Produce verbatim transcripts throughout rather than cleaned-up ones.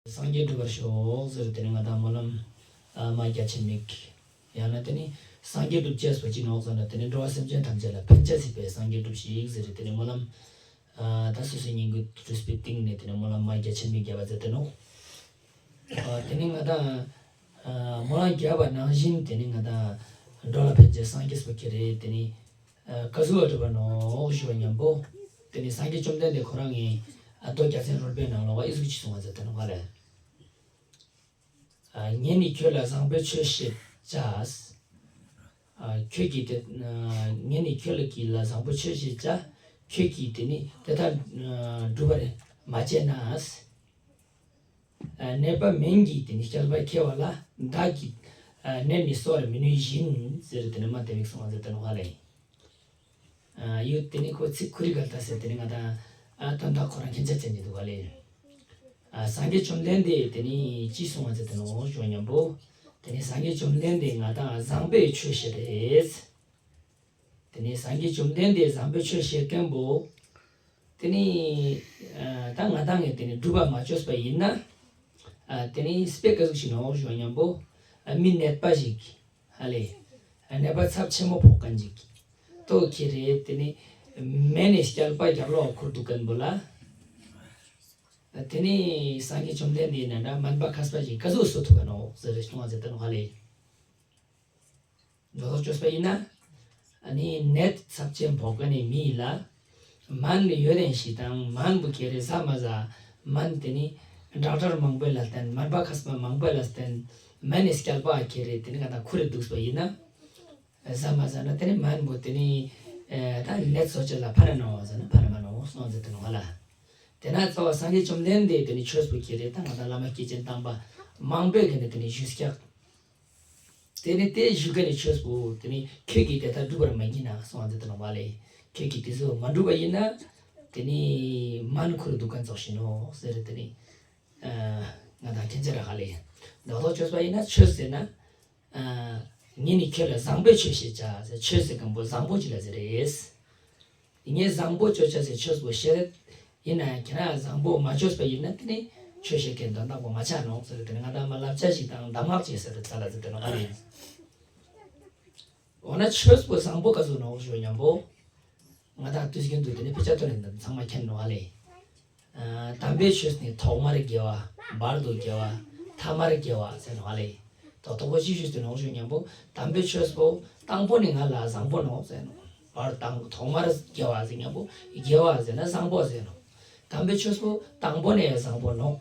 སངས་རྒྱས་འགྲུབ་པར་ཤོག་ཟེར་དེ་ནི་ང་དང་སྨོན་ལམ་ཨ་མ་རྒྱ་ཆེན་མིག་ཡང་ན་དེ་ནི་སངས་རྒྱས་སྒྲུབ་ཅེས་པ་ཅི་ནོག་ཟེར་ན་དེ་ནི་འགྲོ་བ་སེམས་ཅན་ཐམས་ཅད་ལ་ཕན་ཅེས་སི་ཕིའ་སངས་རྒྱས་སྒྲུབས་ཤིག་ཟེར་དེ་ནི་སྨོན་ལམ་ཨ་ད་སོ་སོའི་སྙིང་གི་རུས་པའི་གཏིང་ནས་དེ་ནི་སྨོན་ལམ་མ་རྒྱ་ཆེན་མིག་བརྒྱབ་པ་ཟེར་དེ་ནོག་ཨ་དེ་ནི་ང་དང་ཨ་སྨོན་ལམ་བརྒྱབ་པ་ནང་བཞིན་དེ་ནི་ང་དང་འགྲོ་ལ་ཕན་ཅེས་སངས་རྒྱས་པ་ཁྱེད་རེད་དེ་ནི་ཨ་ག་ཟུག་ལ་སྒྲུབ་པ་ནོག་ཞུ་བ་ཉམ་པོ། དེ་ནི་སངས་རྒྱས་བཅོམ་ལྡན་འདས་ཁོ་རང་གི་ཨ་མདོ་རྒྱལ་མཚན་རོལ་པའི་ནང་ལོགས་ཨི་ཟུག་ཅིག་གསུངས་པ་ཟེར་དེ་ནོག་ལེ། ཨ་ངས་ནི་ཁྱོད་ལ་བཟང་པོའི་ཆོས་བཤད་བྱ། ཨ་ཁྱོད་ཀྱིས་དེ་ཨ་ངས་ནི་ཁྱོད་ལ་གི་ལ་བཟང་པོའི་ཆོས་བཤད་བྱ། ཁྱོད་ཀྱིས་དེ་ནི་དེ་ལྟར་ཨ་སྒྲུབ་པར་མ་བྱས་ན། ཨ་ནད་པ་མིན་གྱིས་དེ་ནི་སྐྱེལ་པ་ཁྱེར་བ་ལ་བདག་གིས་ཨ་ནད་ནི་གསོ་བར་མི་ནུས་བཞིན་ཟེར་དེ་ནི་མ་དེ་བིག་གསུངས་པ་ཟེར་དེ་ནོག་ལེ། ཨ་ཡོད་དེ་ནི་ཁོ་ཚིག་ཁུ་རི་གལ་ཏ་ཟེར་དེ་ནི་ང་དང་ཨ་དོན་དག་ཁོ་རང་མཁྱེན་ཆ་ཅན་གྱི་འདུག་ག་ལེ། ཨ་སངས་རྒྱས་བཅོམ་ལྡན་འདས་དེ་ནི་ཅི་གསུངས་པ་ཟེར་དེ་ནོག་ཞུ་བ་ཉམ་པོ། དེ་ནི་སངས་རྒྱས་བཅོམ་ལྡན་འདས་ང་དང་བཟང་པོའི་ཆོས་བཤད་རེད། དེ་ནི་སངས་རྒྱས་བཅོམ་ལྡན་འདས་བཟང་པོའི་ཆོས་བཤད་མཁན་པོ། དེ་ནི་ཨ་ད་ང་དང་ངས་དེ་ནི་སྒྲུབ་པ་མ་བཅོས་པ་ཡིན་ན། ཨ་དེ་ནི་དཔེ་ག་ཟུག་ཞིག་ནོག་ཞུ་བ་ཉམ་པོ། ཨ་མི་ནད་པ་ཞིག་ཧ་ལེ། ནད་པ་ཚབས་ཆེན་མོ་ཕོག་མཁན་ཅིག་ཏོ་ཁྱེད་རེད་དེ་ནི་མེ་ནས་སྐྱེལ་པ་རྒྱབ་ལོགས་ཁུར་འདུག་མཁན་པོ་ལ། དེ་ནི་སངས་རྒྱས་བཅོམ་ལྡན་འདས་ནས་འདྲ་སྨན་པ་མཁས་པ་ཞིག་ག་ཟུག་གསོ་ཐུབ་པ་ནོག་ཟེར་རེ་གསུངས་པ་ཟེར་དེ་ནོག་ཧ་ལེ། མདོར་བཅོས་པ་ཡིན་ན། ཨ་ནི་ནད་ཚབས་ཆེན་ཕོག་མཁན་ནི་མི་ཡིན་ལ། སྨན་ཡོད་དེ་ཞིག་དང་སྨན་པོ་ཁྱེད་རེ་ཟ་མ་ཟ། སྨན་དེ་ནི་ཌོག་ཊར་མང་པོ་ལ་བསྟེན་སྨན་པ་མཁས་པ་མང་པོ་ལ་བསྟེན་མེ་ནས་སྐྱེལ་པ་ཁྱེད་རེ་དེ་ནི་ང་དང་ཁུར་རེ་འདུག་པ་ཡིན་ན། ཟ་མ་ཟ་ན་དེ་ནི་སྨན་པོ་དེ་ནི་ཨེ་ད་ནད་གསོ་ཅེས་ལ་ཕན་ན་ནོག་ཟེར་ན་ཕན་ན་མ་ནོག་གསུངས་ཟེར་དེ་ནོག་ལེ། དེ་ན་གཙོ་བོ་སངས་རྒྱས་བཅོམ་ལྡན་འདས་དེ་ནི་ཆོས་པོ་ཁྱེད་རེ་ད་ང་དང་བླ་མ་སྐྱེས་ཆེན་དམ་པ་མང་པོས་ཀྱི་ནི་དེ་ནི་ཞུས་ཀྱག་དེ་ནི་དེ་ཞུ་མཁན་ནི་ཆོས་པོ་དེ་ནི་ཁྱོད་ཀྱིས་དེ་ལྟར་སྒྲུབ་པར་མ་བགྱིས་ན་གསུངས་ཟེར་དེ་ནོག་ལེ། ཁྱོད་ཀྱིས་དེ་ཚོ་མ་སྒྲུབ་པ་ཡིན་ན། དེ་ནི་སྨན་ཁུར་འདུག་མཁན་ཙོགས་ཤིག་ནོག་ཟེར་དེ་ནི། ཨ་ང་དང་མཁྱེན་ཆ་རག་ལེ། མདོར་བཅོས་པ་ཡིན་ན་ཆོས་ཟེར་ན། ཨ་ངས་ནི་ཁྱོད་ལ་བཟང་པོའི་ཆོས་བཤད་བྱ་ཟེར་ཆོས་ཟེར་མཁན་པོ་བཟང་པོ་ཅིག་ལ་ཟེར་རེད། ངས་བཟང་པོ་བཅོ་བྱ་ཟེར་ཆོས་པོ་བཤད་རེད། ཡིན་ན་ཡང་ཁྱེད་རང་བཟང་པོ་མ་བཅོས་པ་ཡིན་ན་དེ་ནི་ཆོས་བཤད་མཁན་དོན་དག་པོ་མ་ཆགས་ནོག་ཟེར་དེ་ནི་ང་དང་མ་བསླབ་བྱ་ཞིག་དང་གདམས་ངག་ཅིག་ཟེར་དེ་ཚ་ལ་ཟེར་དེ་ནོག་ཨ་ནི། འོ་ན་ཆོས་པོ་བཟང་པོ་ག་ཟུག་ནོག་ཞུ་ཉམ་པོ། ང་དང་དུས་རྒྱུན་དུ་དེ་ནི་དཔེ་ཆ་ཐོན་ནས་ཚང་མ་མཁྱེན་ནོག་ཨ་ལེ། ཨ་དམ་པའི་ཆོས་ནི་ཐོག་མར་དགེ་བ། བར་དུ་དགེ་བ། ཐ་མར་དགེ་བ་ཟེར་ནོག་ཨ་ལེ། ད་དོག་པོ་ཅི་ཞུས་ཏེ་ནོག་ཞུ་ཉམ་པོ། དམ་པའི་ཆོས་པོ་དང་པོ་ནི་ང་ལ་བཟང་པོ་ནོག་ཟེར་ནོག་བར་དང་ཐོག་མར་དགེ་བ་ཟེར་ཉམ་པོ། དགེ་བ་ཟེར་ན་བཟང་པོ་ཟེར་ནོག་དམ་པའི་ཆོས་པོ་དང་པོ་ནས་བཟང་པོ་ནོག་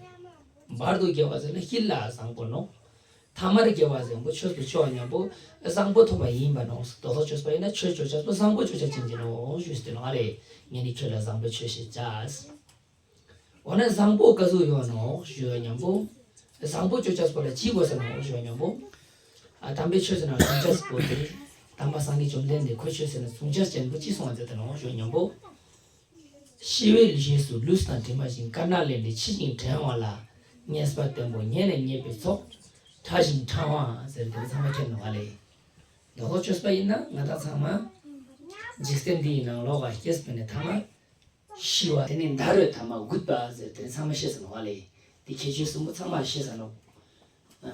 བར་དུ་དགེ་བ་ཟེར་ན་དཀྱིལ་ལ་བཟང་པོ་ནོག་ཐ་མར་དགེ་བ་ཟེར་མཁན་པོ་ཆོས་པོ་བཅོ་ཉམ་པོ་བཟང་པོ་ཐོབ་པ་ཡིན་པ་ནོག་དོག་དོག་བཅོས་པ་ཡིན་ན་ཆོས་བཅོ་བྱ་པོ་བཟང་པོ་བཅོ་བྱ་ཅན་གྱི་ནོག་ཞུས་ཏེ་ནོག་ཨ་ལེ། ངས་ནི་ཁྱོད་ལ་བཟང་པོའི་ཆོས་བཤད་བྱ། འོ་ན་བཟང་པོ་ག་ཟུག་ཡོད་ནོག་ཞུ་ཉམ་པོ། བཟང་པོ་བཅོ་བྱ་པོ་ལ་ཅི་དགོས་ས་ནོག་ཞུ་ཉམ་པོ། ཨ་དམ་པའི་ཆོས་ཟེར་ན་བཟུང་བྱ་པོ་དེ། དམ་པ་སངས་རྒྱས་བཅོམ་ལྡན་འདས་ཁོ་ཆོས་ཟེར་ན་བཟུང་བྱ་ཅན་པོ་ཅི་གསུངས་པ་ཟེར་ཏེ་ནོག་ཞུ་ཉམ་པོ། ཤི་བའི་རྗེས་སུ་ལུས་དང་གྲིབ་མ་བཞིན། དཀར་ནག་ལས་འབྲས་ཕྱི་ཞིང་འབྲེང་བ་ལ། རྙེད་པ་བརྟན་པོ་ཉེ་ནས་རྙེད་པའི་ཚོགས། ཕྲ་ཞིང་ཕྲ་བ་ཟེར་དེ་ཚང་མ་མཁྱེན་ནོག་ཨ་ལེ། དོག་དོག་བཅོས་པ་ཡིན་ན་ང་དང་ཚང་མ། འཇིག་རྟེན་འདིའི་ནང་ལོགས་ལ་སྐྱེས་པ་ནས་ཐ་མ། ཤི་བ་དེ་ནི་ད་རེས་ཐ་མ་རྒུད་པ་ཟེར་དེ་ཚང་མ་ཤེས་ས་ནོག་ཨ་ལེ། དེ་ཁྱད་ཆོས་གསུམ་པོ་ཚང་མ་ཤེས་ས་ནོག་ཨ་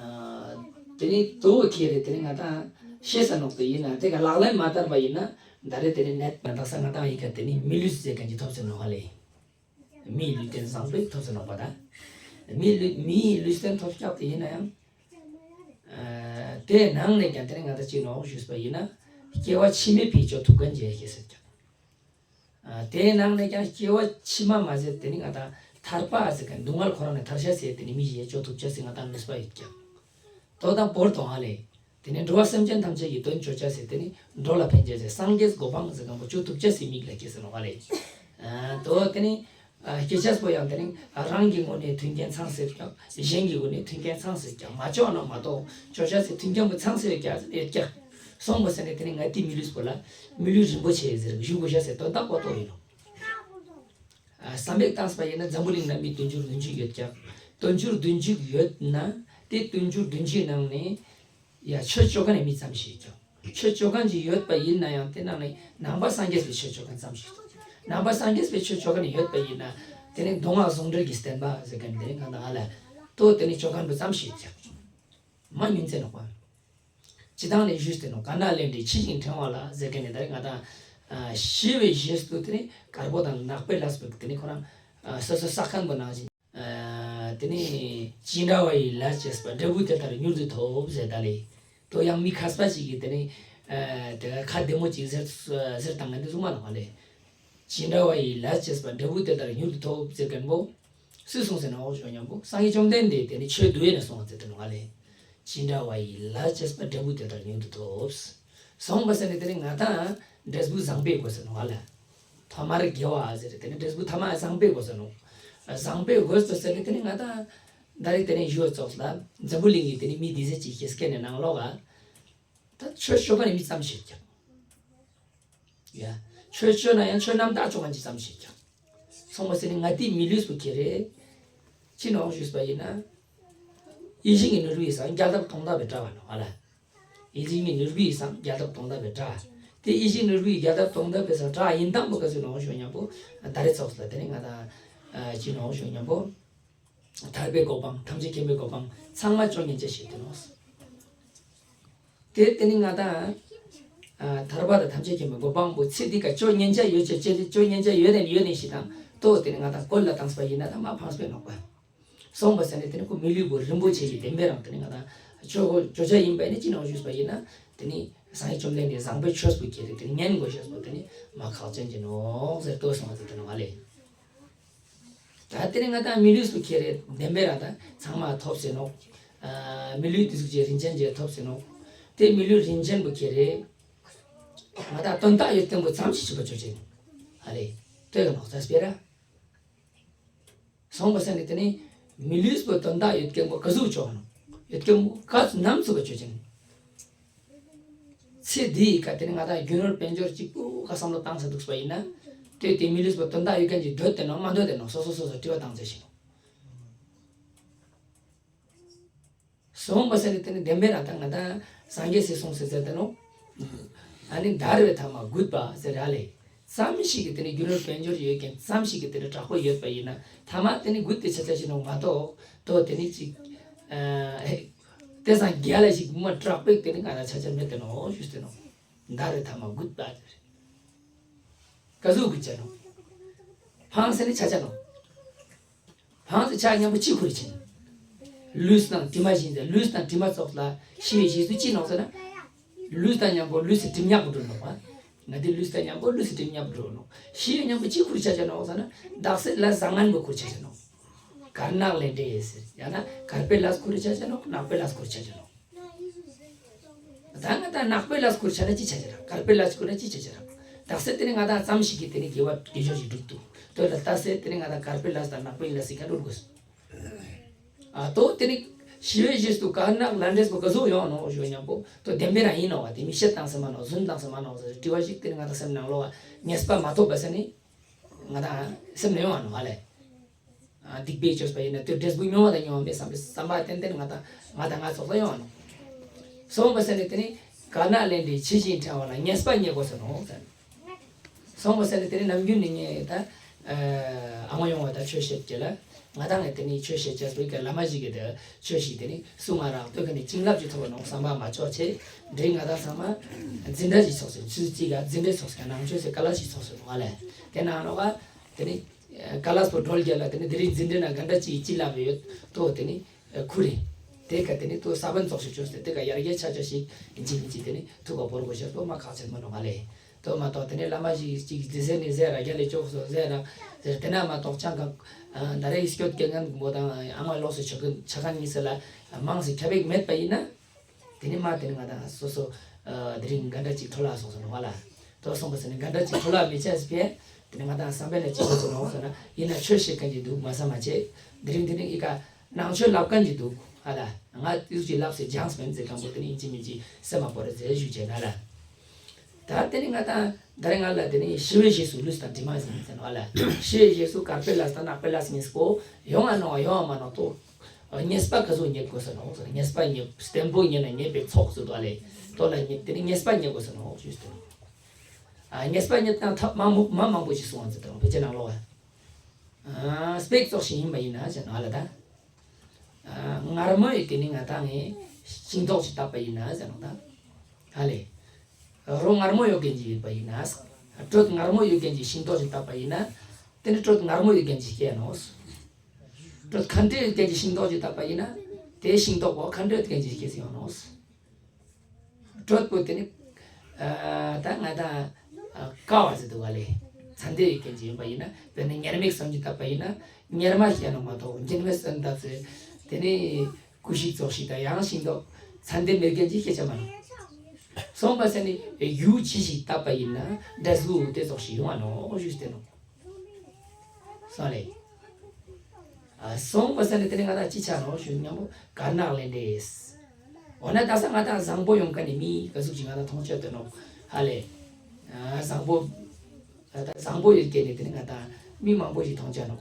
དེ་ནི་དོ་ཁྱེད་རེ་དེ་ནི་ང་དང་ཤེས་ས་ནོག་དེ་ཡིན་ན་དེ་ག་ལག་ལེན་མ་བསྟར་བ་ཡིན་ན་ད་རེས་དེ་ནི་ནད་ང་དང་ས་ང་དང་ཡི་ག་དེ་ནི་མི་ལུས་ཟེར་མཁན་གྱི་ཐོབ་ས་ནོག་ཨ་ལེ། མིའི་ལུས་རྟེན་བཟང་པོ་ཐོབ་ས་ནོག་པ་ད། མིའི་ལུས་མིའི་ལུས་རྟེན་ཐོབ་སྐྱག་དེ་ཡིན་ན་ཡང་། ཨ་དེའི་ནང་ནས་ཀྱང་དེ་ནི་ང་དང་ཅི་ནོག་ཞུས་པ་ཡིན་ན་སྐྱེ་བ་ཕྱི་མའི་ཕི་ཅོ་ཐུབ་མཁན་ཅིག་ཤེས་ས་ཀྱག་ཨ་དེའི་ནང་ནས་ཀྱང་སྐྱེ་བ་ཕྱི་མ་མ་ཟད་དེ་ནི་ང་དང་ཐར་པ་ཟེར་མཁན་སྡུག་བསྔལ་ཁོ་རང་ནས་ཐར་ཤ་ཟེར་དེ་ནི་མི་ཞིག་ཡེ་ཅོ་ཐུབ་ཅེས་སི་ང་དང་ནུས་པ་ཡོད་ཀྱག་དོ་དང་པོར་དོ་ཨ་ལེ། དེ་ནི་འགྲོ་བ་སེམས་ཅན་ཐམས་ཅད་ཀྱི་དོན་ཅོ་ཅེས་སི་དེ་ནི་འགྲོ་ལ་ཕན་ཅེས་སི་སངས་རྒྱས་གོ་འཕང་ཟེར་མཁན་པོ་ཅོ་ཐུབ་ཅེས་སི་མིག་ལ་སྐྱེས་ས་ནོག་ཨ་ལེ། ཨ་དོ་དེ་ནི་ཨ་སྐྱེ་ཅེས་པོ་ཡང་དེ་ནི་རང་གི་ངོས་ནས་མཐུན་རྐྱེན་ཚང་ཟེར་ཀྱང་གཞན་གྱི་ངོས་ནས་མཐུན་རྐྱེན་ཚང་ཟེར་ཀྱང་མ་ཅོ་ན་མ་གཏོགས་ཅོ་ཅེས་སི་མཐུན་རྐྱེན་པོ་ཚང་ཟེར་ཀྱང་ཡོད་ཀྱག་སོང་བ་ཟེར་ནས་དེ་ནི་ང་དེ་མི་ལུས་པོ་ལ་མི་ལུས་རིན་པོ་ཆེ་ཟེར་བཞུགས་དགོས་ཤ་ཟེར་དོན་དག་པོ་དོ་ཡིན་ནོག་ཨ་བསམ་པས་བཏང་པ་ཡིན་ན་འཛམ་བུ་གླིང་ན་མི་དུང་ཕྱུར་བདུན་ཅུ་ཡོད་ཀྱག་དུང་ཕྱུར་བདུན་ཅུ་ཡོད་ན་དེ་དུང་ཕྱུར་བདུན་ཅུའི་ནང་ནས་ཡ་ཆོས་ཅོ་མཁན་ནི་མི་ཙམ་ཞིག་ཀྱག་ཆོས་ཅོ་མཁན་ཅིག་ཡོད་པ་ཡིན་ན་ཡང་དེ་ནང་ནས་ནང་པ་སངས་རྒྱས་པའི་ཆོས་ཅོ་མཁན་ཙམ་ཞིག་ནང་པ་སངས་རྒྱས་པའི་ཆོས་ཅོ་མཁན་ཡོད་པ་ཡིན་ན་དེ་ནི་མདོ་སྔགས་ཟུང་འབྲེལ་གྱི་བསྟན་པ་ཟེར་མཁན་དེ་ནི་ང་དང་ཨ་ལ་ ཏོ་དེ་ནི་ཆོ་ག་འབུ་ཙམ་ཞིག་ཀྱང་མ་ཉུང་ཚེ་ནོག་པ། ཅི་དང་ལས་ཞུས་ཏེ་ནོག་ག་ན་ལས་འདྲི་ཕྱི་བཞིན་ཕྲེང་བ་ལ་ཟེར་མཁན་ནི་ད་རེས་ང་དང་ཤི་བའི་རྗེས་སུ་དེ་ནི་དཀར་པོ་དང་ནག་པོའི་ལས་པོ་དེ་ནི་ཁོ་རང་སོ་སོ་ས་ཁན་པོ་ནང་བཞིན། དེ་ནི་ཅི་འདྲ་བ་ཡི་ལས་བྱས་པ་འབྲས་བུ་དེ་ལྟར་མྱུར་དུ་ཐོབ་ཟེར་ད་ལས། དོ་ཡང་མི་མཁས་པ་ཞིག་གིས་དེ་ནི་དེ་ཁ་བདེ་མོ་ཅིག་ཟེར་ཟེར་བཏང་ན་འདི་གསུངས་མ་ནོག་ལས། ཅི་འདྲ་བ་ཡི་ལས་བྱས་པ་འབྲས་བུ་དེ་ལྟར་མྱུར་དུ་ཐོབ་ཟེར་མཁན་པོ། སུས་གསུངས་ཟེར་ན་འོ་ཞོ་མཉམ་པོ་སངས་རྒྱས་བཅོམ་ལྡན་འདས་དེ་ནི་ཆོས་བསྡུ་བས་ན་གསུངས་པ་ཟེར་དེ་ནོག་ལས། ཅི་འདྲ་བ་ཡི་ལས་བྱས་པ་འབྲས་བུ་དེ་ལྟར་མྱུར་དུ་ཐོབ། གསུངས་པ་ཟེར་ནས་དེ་ནི་ང་དང་འབྲས་བུ་བཟང་པོའི་སྒོ་ཟེར་ནོག་ལས། ཐོག་མར་དགེ་བ་ཟེར་དེ་ནི་འབྲས་བུ་ཐ་མ་བཟང་པོའི་སྒོ་ཟེར་ནོག་བཟང་པོའི་སྒོ་ཟེར་ནས་དེ་ནི་ང་དང་ད་རེས་དེ་ནི་ཞུ་བ་ཙོགས་ལ་འཛམ་བུ་གླིང་གི་དེ་ནི་མི་དེ་ཟེར་ཅིག་ཤེས་སྐད་ནས་ནང་ལོག་ག་ད་ཆོས་ཆོ་ག་ནི་མི་ཙམ་ཞིག་ཀྱང་། ཡ། ཆོས་ཆོས་ན་ཡང་ཆོས་རྣམ་དག་ཆོ་ག་ཅི་ཙམ་ཞིག་ཀྱང་། སོང་བ་ཟེར་ནི་ང་དེ་མི་ལུས་པོ་ཁྱེར་རེ། ཅི་ནོག་ཞུས་པ་ཡིན་ན། ཡིད་བཞིན་གྱི་ནོར་བུའི་སང་རྒྱལ་ཐབས་དོན་དག་པའི་གྲགས་པ་ནོག་ཨ་ལ། ཡིད་བཞིན་གྱི་ནོར་བུའི་སང་རྒྱལ་ཐབས་དོན་དག་པའི་གྲགས། དེ་ཡིད་བཞིན་ནོར་བུའི་རྒྱལ་ཐབས་དོན་དག་པའི་སང་གྲགས་ཡིན་དང་པོ་ག་ཚོད་ནོག་ཞུ་མཉམ་པོ། ད་རེས་ཚོགས་ལ་དེ་ནི་ང་དང་། ཅི་ནོག་ཞུ་མཉམ་པོ། ཐར་པའི་གོ་འཕང་ཐམས་ཅད་མཁྱེན་པའི་གོ་འཕང་ཚང་མ་ཅོ་ཉན་ཅེས་ཤིག་དེ་ནོག་དེ་དེ་ནི་ང་དང་། ཐར་པ་དང་ཐམས་ཅད་མཁྱེན་པའི་གོ་འཕང་པོ་ཚེ་འདི་ཀ་ཅོ་ཉན་ཅེས་ཡོད་ཅེས་ཅེས་ཅོ་ཉན་ཅེས་ཡོད་ནས་ཡོད་ནས་ཤིག་དང་ཏོ་དེ་ནི་ང་དང་བཀོལ་ལ་བཏང་སྤ་ཡིན་ན་དང་མ་ཕངས་པའི་ནོག་པ། སོང་བ་ཟེར་ནས་དེ་ནི་ཁོ་མི་ལུས་པོ་རིན་པོ་ཆེ་ཡི་བདེན་པའི་རང་དེ་ནི་ང་དང་ཅོ་ཅོ་ཅེས་ཡིན་པ་ནི་ཅི་ནོག་ཞུས་པ་ཡིན་ན་དེ་ནི་སངས་རྒྱས་བཅོམ་ལྡན་འདས་བཟང་པོའི་ཆོས་པོ་ཁྱེར་རེ་དེ་ནི་ཉན་དགོས་ཤེས་པོ་དེ་ནི་མ་ཁག་ཅན་གྱི་ནོག་ཟེར་ཏོ་སོང་བ་ཟེར་དེ་ནི་མ་ལས། ད་དེ་ནི་ང་དང་མི་ལུས་སུ་ཁྱེར་རེ་བདེན་པའི་རང་དང་ཚང་མ་ཐོབ་ཟེར་ནོག་མི་ལུས་དེ་ཟུག་ཅེས་རིན་ཆེན་ཅེས་ཐོབ་ཟེར་ནོག་དེ་མི་ལུས་རིན་ཆེན་པོ་ཁྱེར་རེ། ང་དང་དོན་དག་ཡོད་མཁན་པོ་ཙམ་ཞིག་ཆུ་བ་ཅོ་ཅེས། ཨ་ལེ། ལྟོས་ག་ནོག་ཙ་སྤེ་ར། སོང་བ་ཟེར་ནི་དེ་ནི་མི་ལུས་པོ་དོན་དག་ཡོད་མཁན་པོ་ག་ཟུག་ཅོ་ནོག་ཡོད་མཁན་པོ་ག་ནམ་ཚུགས་པ་ཅོ་ཅེས། ཚེ་འདི་ཡི་ཀ་དེ་ནི་ང་དང་རྒྱུ་ནོར་དཔལ་འབྱོར་གཅིག་པུ་ཀ་བསམ་བློ་བཏང་ས་འདུག་པ་ཡིན་ན། དེ་དེ་མི་ལུས་པོ་དོན་དག་ཡོད་མཁན་གྱི་འདོད་དེ་ནོག་མ་འདོད་དེ་ནོག་སོ་སོ་སོ་སོ་དྲི་བ་བཏང་ཚེ་ཤེས་ནོག་སོང་བ་ཟེར་ནི་དེ་ནི་བདེན་པའི་རང་དང་ང་དང་སངས་རྒྱས་སི་གསུངས་སེ་ཟེར་དེ་ནོག་ཨ་ནི་འདར་བའི་ཐ་མ་རྒུད་པ་ཟེར་ར་ལེ། ཙམ་ཞིག་གི་དེ་ནི་རྒྱུ་ནོར་དཔལ་འབྱོར་ཡོད་མཁན་ཙམ་ཞིག་གི་དེ་ནི་དྲག་པོ་ཡོད་པ་ཡིན་ན་ཐ་མ་དེ་ནི་རྒུད་དེ་ཆ་ཆ་ཞིག་ནོག་མ་གཏོགས་ཏོ་དེ་ནི་ཅིག་དེ་སང་རྒྱལ་ལ་ཞིག་མ་དྲག་པོའི་དེ་ནི་ང་དང་ཆ་ཆ་མེད་དེ་ནོག་ཞུས་ཏེ་ནོག་འདར་བའི་ཐ་མ་རྒུད་པ་ཟེར། ག་ཟུག་གི་ཆ་ནོག་ཕངས་ཟེར་ནི་ཆ་ཆ་ནོག་ཕངས་ཟེར་ཆ་མཉམ་པོ་གཅིག་ཁུར་ཕྱིན། ལུས་དང་གྲིབ་མ་བཞིན་ཟེར་ལུས་དང་གྲིབ་མ་ཙོགས་ལ་ཤི་བའི་རྗེས་སུ་ཅི་ནོག་ཟེར་ན། ལུས་དང་མཉམ་པོ་ལུས་སུ་གྲིབ་ཉག་པོ་འགྲོ་ནོག་པ། ང་དེ་ལུས་དང་མཉམ་པོ་ལུས་སུ་གྲིབ་ཉག་པོ་འགྲོ་ནོག་ཤི་བའི་མཉམ་པོ་གཅིག་ཁུར་ཆ་ཆ་ནོག་ཟེར་ན་དག་ས་ལ་བཟང་ངན་པོ་ཁུར་ཆ་ཆ་ནོག་དཀར་ནག་ལས་འབྲས་ཟེར་ཡང་ན་དཀར་པོའི་ལས་ཁུར་ཆ་ཆ་ནོག་ནག་པོའི་ལས་ཁུར་ཆ་ཆ་ནོག་ད་ང་དང་ནག་པོའི་ལས་ཁུར་ཆ་ན་ཅི་ཆ་ཆ་ར། དཀར་པོའི་ལས་ཁུར་ན་ཅི་ཆ་ཆ་ར། དག་ས་དེ་ནི་ང་དང་ཙམ་ཞིག་གིས་དེ་ནི་དགེ་བ་དགེ་སྦྱོར་ཞིག་སྒྲུབ་ཐུབ། དོ་ལ་ལྟ་སེ་དེ་ནི་ང་དང་དཀར་པོའི་ལས་དང་ནག་པོའི་ལས་སི་ཁ་འགྲོ་དགོས། ཨ་ཏོ་དེ་ནི་ཤི་བའི་རྗེས་སུ་དཀར་ནག་ལས་འབྲས་པོ་ག་ཟུག་ཡོང་ནོག་ཞུ་མཉམ་པོ་ཏོ་བདེན་པའི་རང་ཡིན་ནོག་བ་དེ་མི་བཤད་བཏང་ས་མ་ནོག་རྫུན་བཏང་ས་མ་ནོག་ཟེར་དྲི་བ་ཞིག་དེ་ནི་ང་དང་སེམས་ནང་ལོག་བ་ངེས་པ་མ་ཐོབ་པ་ས་ནི་ང་དང་སེམས་ནས་ཡོང་བ་ནོག་ཨ་ལས། སྡིག་པའི་སྤྱོད་པ་ཡིན་ན་དེ་འབྲས་བུ་མྱོང་བ་དང་མྱོང་བ་མེད་བསམ་པའི་བསམ་པ་ཏན་ཏན་ང་དང་ང་དང་ང་ཚོགས་ལ་ཡོང་བ་ནོག་སོང་བ་ཟེར་ནས་དེ་ནི་ག་ན་ལེན་དེ་ཕྱི་བཞིན་ཕྲེང་བ་ལ་ངེས་པ་རྙེད་དགོས་ས་ནོག་ཟེར། སོང་བ་ཟེར་ནས་དེ་ནི་ནམ་རྒྱུན་ནས་ངས་ད་ཨ་མ་ཡོང་བ་ད་ཆོས་བཤད་ཀྱི་ལ་ང་དང་ངས་དེ་ནི་ཆོས་བཤད་ཅེས་པའི་ག་བླ་མ་ཞིག་གིས་དེ་ཆོས་ཤིག་དེ་ནི་གསུང་ང་རག་ལྟོས་ག་ནི་བྱིན་རླབས་ཀྱི་ཐོག་ནོག་བསམ་པ་མ་ཆོག་ཆེ་འདྲེ་ང་དང་ཚང་མ་འཛིན་གྲྭ་ཞིག་ཚོགས་སོང་ཆུ་ཚོད་གཅིག་ག་འཛིན་གྲྭ་ཚོགས་སོང་ནང་ཆོས་སེ་ཀ་ལ་ཞིག་ཚོགས་སོང་ནོག་ཨ་ལས་དེ་ནང་ནོག་ག་དེ་ནི། ཀ་ལ་སྤོ་སྒྲོལ་རྒྱལ་ལ་དེ་ནི་དེ་རིང་འཛིན་གྲྭ་ན་ག་འདྲ་ཅིག་ཅི་ལབ་ཡོད་དོ་དེ་ནི་ཁུ་རེ། དེ་ཀ་དེ་ནི་དོ་ས་བོན་ཚོགས་ཤིག་བཅོས་ཏེ་དེ་ཀ་ཡར་རྒྱས་ཆ་ཆ་ཞིག་འཇིག་མི་འཇིག་དེ་ནི་ཐུག་པ་བོར་དགོས་ཤེས་པོ་མ་ཁག་ཆེན་མོ་ནོག་ཨ་ལས། དོ་མ་གཏོགས་དེ་ནི་བླ་མ་ཞིག་ཅིག་འདི་ཟེར་ནི་ཟེར་ར་རྒྱ་ལས་ཅོག་སོ་ཟེར་ར་ཟེར་དེ་ན་མ་གཏོགས་ཅང་ག་ད་རེས་སྐྱོད་སྐྱེ་ངན་མོ་དང་ཨ་མ་ལོགས་སུ་ཆ་ག་ཆ་ག་གཉིས་ཟེར་ལ་མང་སེ་ཁྱབ་པའི་མེད་པ་ཡིན་ན། དེ་ནི་མ་དེ་ནི་ང་དང་སོ་སོ་དེ་རིང་ག་འདྲ་ཅིག་འཕྲོ་བརླག་སོང་ཟེར་ནོག་ཨ་ལ། དོ་སོང་པ་ཟེར་ནི་ག་འདྲ་ཅིག་འཕྲོ་བརླག་མི་བྱས་པས་དེ་ནི་ང་དང་བསམ་པའི་ལ་ཅིག་སོང་ཟེར་ནོག་ཟེར་ན་ཡིན་ན་ཆོས་བཤད་མཁན་ཅིག་འདུག་མ་བསམ་མ་བྱས། དེ་རིང་དེ་རིང་ཨི་ཀ་ནང་ཆོས་ལབ་མཁན་ཅིག་འདུག་ཨ་ལ། ང་ཏི་ཅིག་ལབ་སེ་སྦྱངས་མེད་ཟེར་གང་པོ་དེ་ནི་ཡིན་གཅིག་མིན་གཅིག་སེམས་མ་བོར་ཟེར་ཞུ་བྱས་ན་ལ། ད་དེ་ནི་ང་དང་ད་རེས་ང་ལ་དེ་ནི་ཤི་བའི་རྗེས་སུ་ལུས་དང་གྲིབ་མ་ཟེར་ནི་ཟེར་ནོག་ཨ་ལ། ཤི་བའི་རྗེས་སུ་དཀར་པོའི་ལས་དང་ནག་པོའི་ལས་གཉིས་པོ་ཡོང་ང་ནོག་ཡོང་ང་མ་ནོག་དོ། ཉེས་པ་ག་ཚོད་རྙེད་དགོས་ས་ནོག་ཟེར། ཉེས་པ་རྙེད་བརྟན་པོ་རྙེད་ན་རྙེད་པའི་ཚོགས་ཟེར་དོ་ཨ་ལས། དོ་ལ་རྙེད་དེ་ནི་ཉེས་པ་རྙེད་དགོས་ས་ནོག་ཞུས་ཏེ། ཨ་ཉེས་པ་རྙེད་སྟངས་ཐབས་མང་མོ་མ་མང་པོ་ཞིག་གསུངས་པ་ཟེར་དོ་ཕལ་ཆེར་ནང་ལོགས་ཨ། སྤེག་ཙོགས་ཤིག་ཡིན་པ་ཡིན་ན་ཟེར་ནོག་ཨ་ལ་ད། མངར་མོ་ཡི་དེ་ནི་ང་ད་ངས་ཤིང་ཏོག་ཅིག་བཏབ་པ་ཡིན་ན་ཟེར་ནོ་ད། ཧ་ལེ། རོ་མངར་མོ་ཡོད་མཁན་ཅིག་ཡིན་པ་ཡིན་ན། དྲོད་མངར་མོ་ཡོད་མཁན་ཅིག་ཤིང་ཏོག་ཅིག་བཏབ་པ་ཡིན་ན། དེ་ནི་དྲོད་མངར་མོ་ཡོད་མཁན་ཅིག་སྐྱེ་ནོ། དྲོད་ཁ་འབྲས་ཡོད་མཁན་ཅིག་ཤིང་ཏོག་ཅིག་བཏབ་པ་ཡིན་ན། དེ་ཤིང་ཏོག་པོ་ཁ་འབྲས་ཡོད་མཁན་ཅིག་སྐྱེ་སྲིད་ཡོང་ནོ། དྲོད་པོ་དེ་ནི། ཨ། ད་ང་དང་། ཨ། ཀ་བ་ཟེར་འདུག་ག་ལེ། ཚ་འདི་ཡོད་མཁན་ཅིག་ཡིན་པ་ཡིན་ན། དཔེར་ན་ངར་མིག་ཙམ་ཅིག་བཏབ་པ་ཡིན་ན། ངར་མ་སྐྱེ་ནོ་མ་གཏོགས་ངར་མིག་ཙམ་བཏབ་ཚེ། དེ་ནི་ཀུ་ཤུ་ཙོགས་ཤིག་དང་ཡང་ཤིང་ཏོག་ཚ་འདི་མེད་མཁན་ཅིག་སྐྱེ་ཆ་མ་ནོ། སོང་པ་ས་ནི་ཡུ་ཅི་ཞིག་བཏབ་པ་ཡིན་ན་འབྲས་བུ་དེ་ཙོགས་ཤིག་ཡོང་བ་ནོ་ཞུས་ཏེ་ནོ། སོང་ལེ། ཨ། སོང་པ་ས་ནི་དེ་ནི་ང་དང་ཅི་ཆ་ནོ་ཞུ་མཉམ་པོ་དཀར་ནག་ལས་འདྲེས། འོ་ན་ད་ས་ང་དང་བཟང་པོ་ཡོང་མཁན་ནི་མི་ག་ཟུག་ཅིག་ང་དང་མཐོང་ཆ་དོན་ནོ། ཧ་ལེ། ཨ། བཟང་པོ། ད་བཟང་པོ་ཡོད་མཁན་ནི་དེ་ནི་ང་དང་མི་མང་པོ་ཞིག་མཐོང་ཆ་ནོ།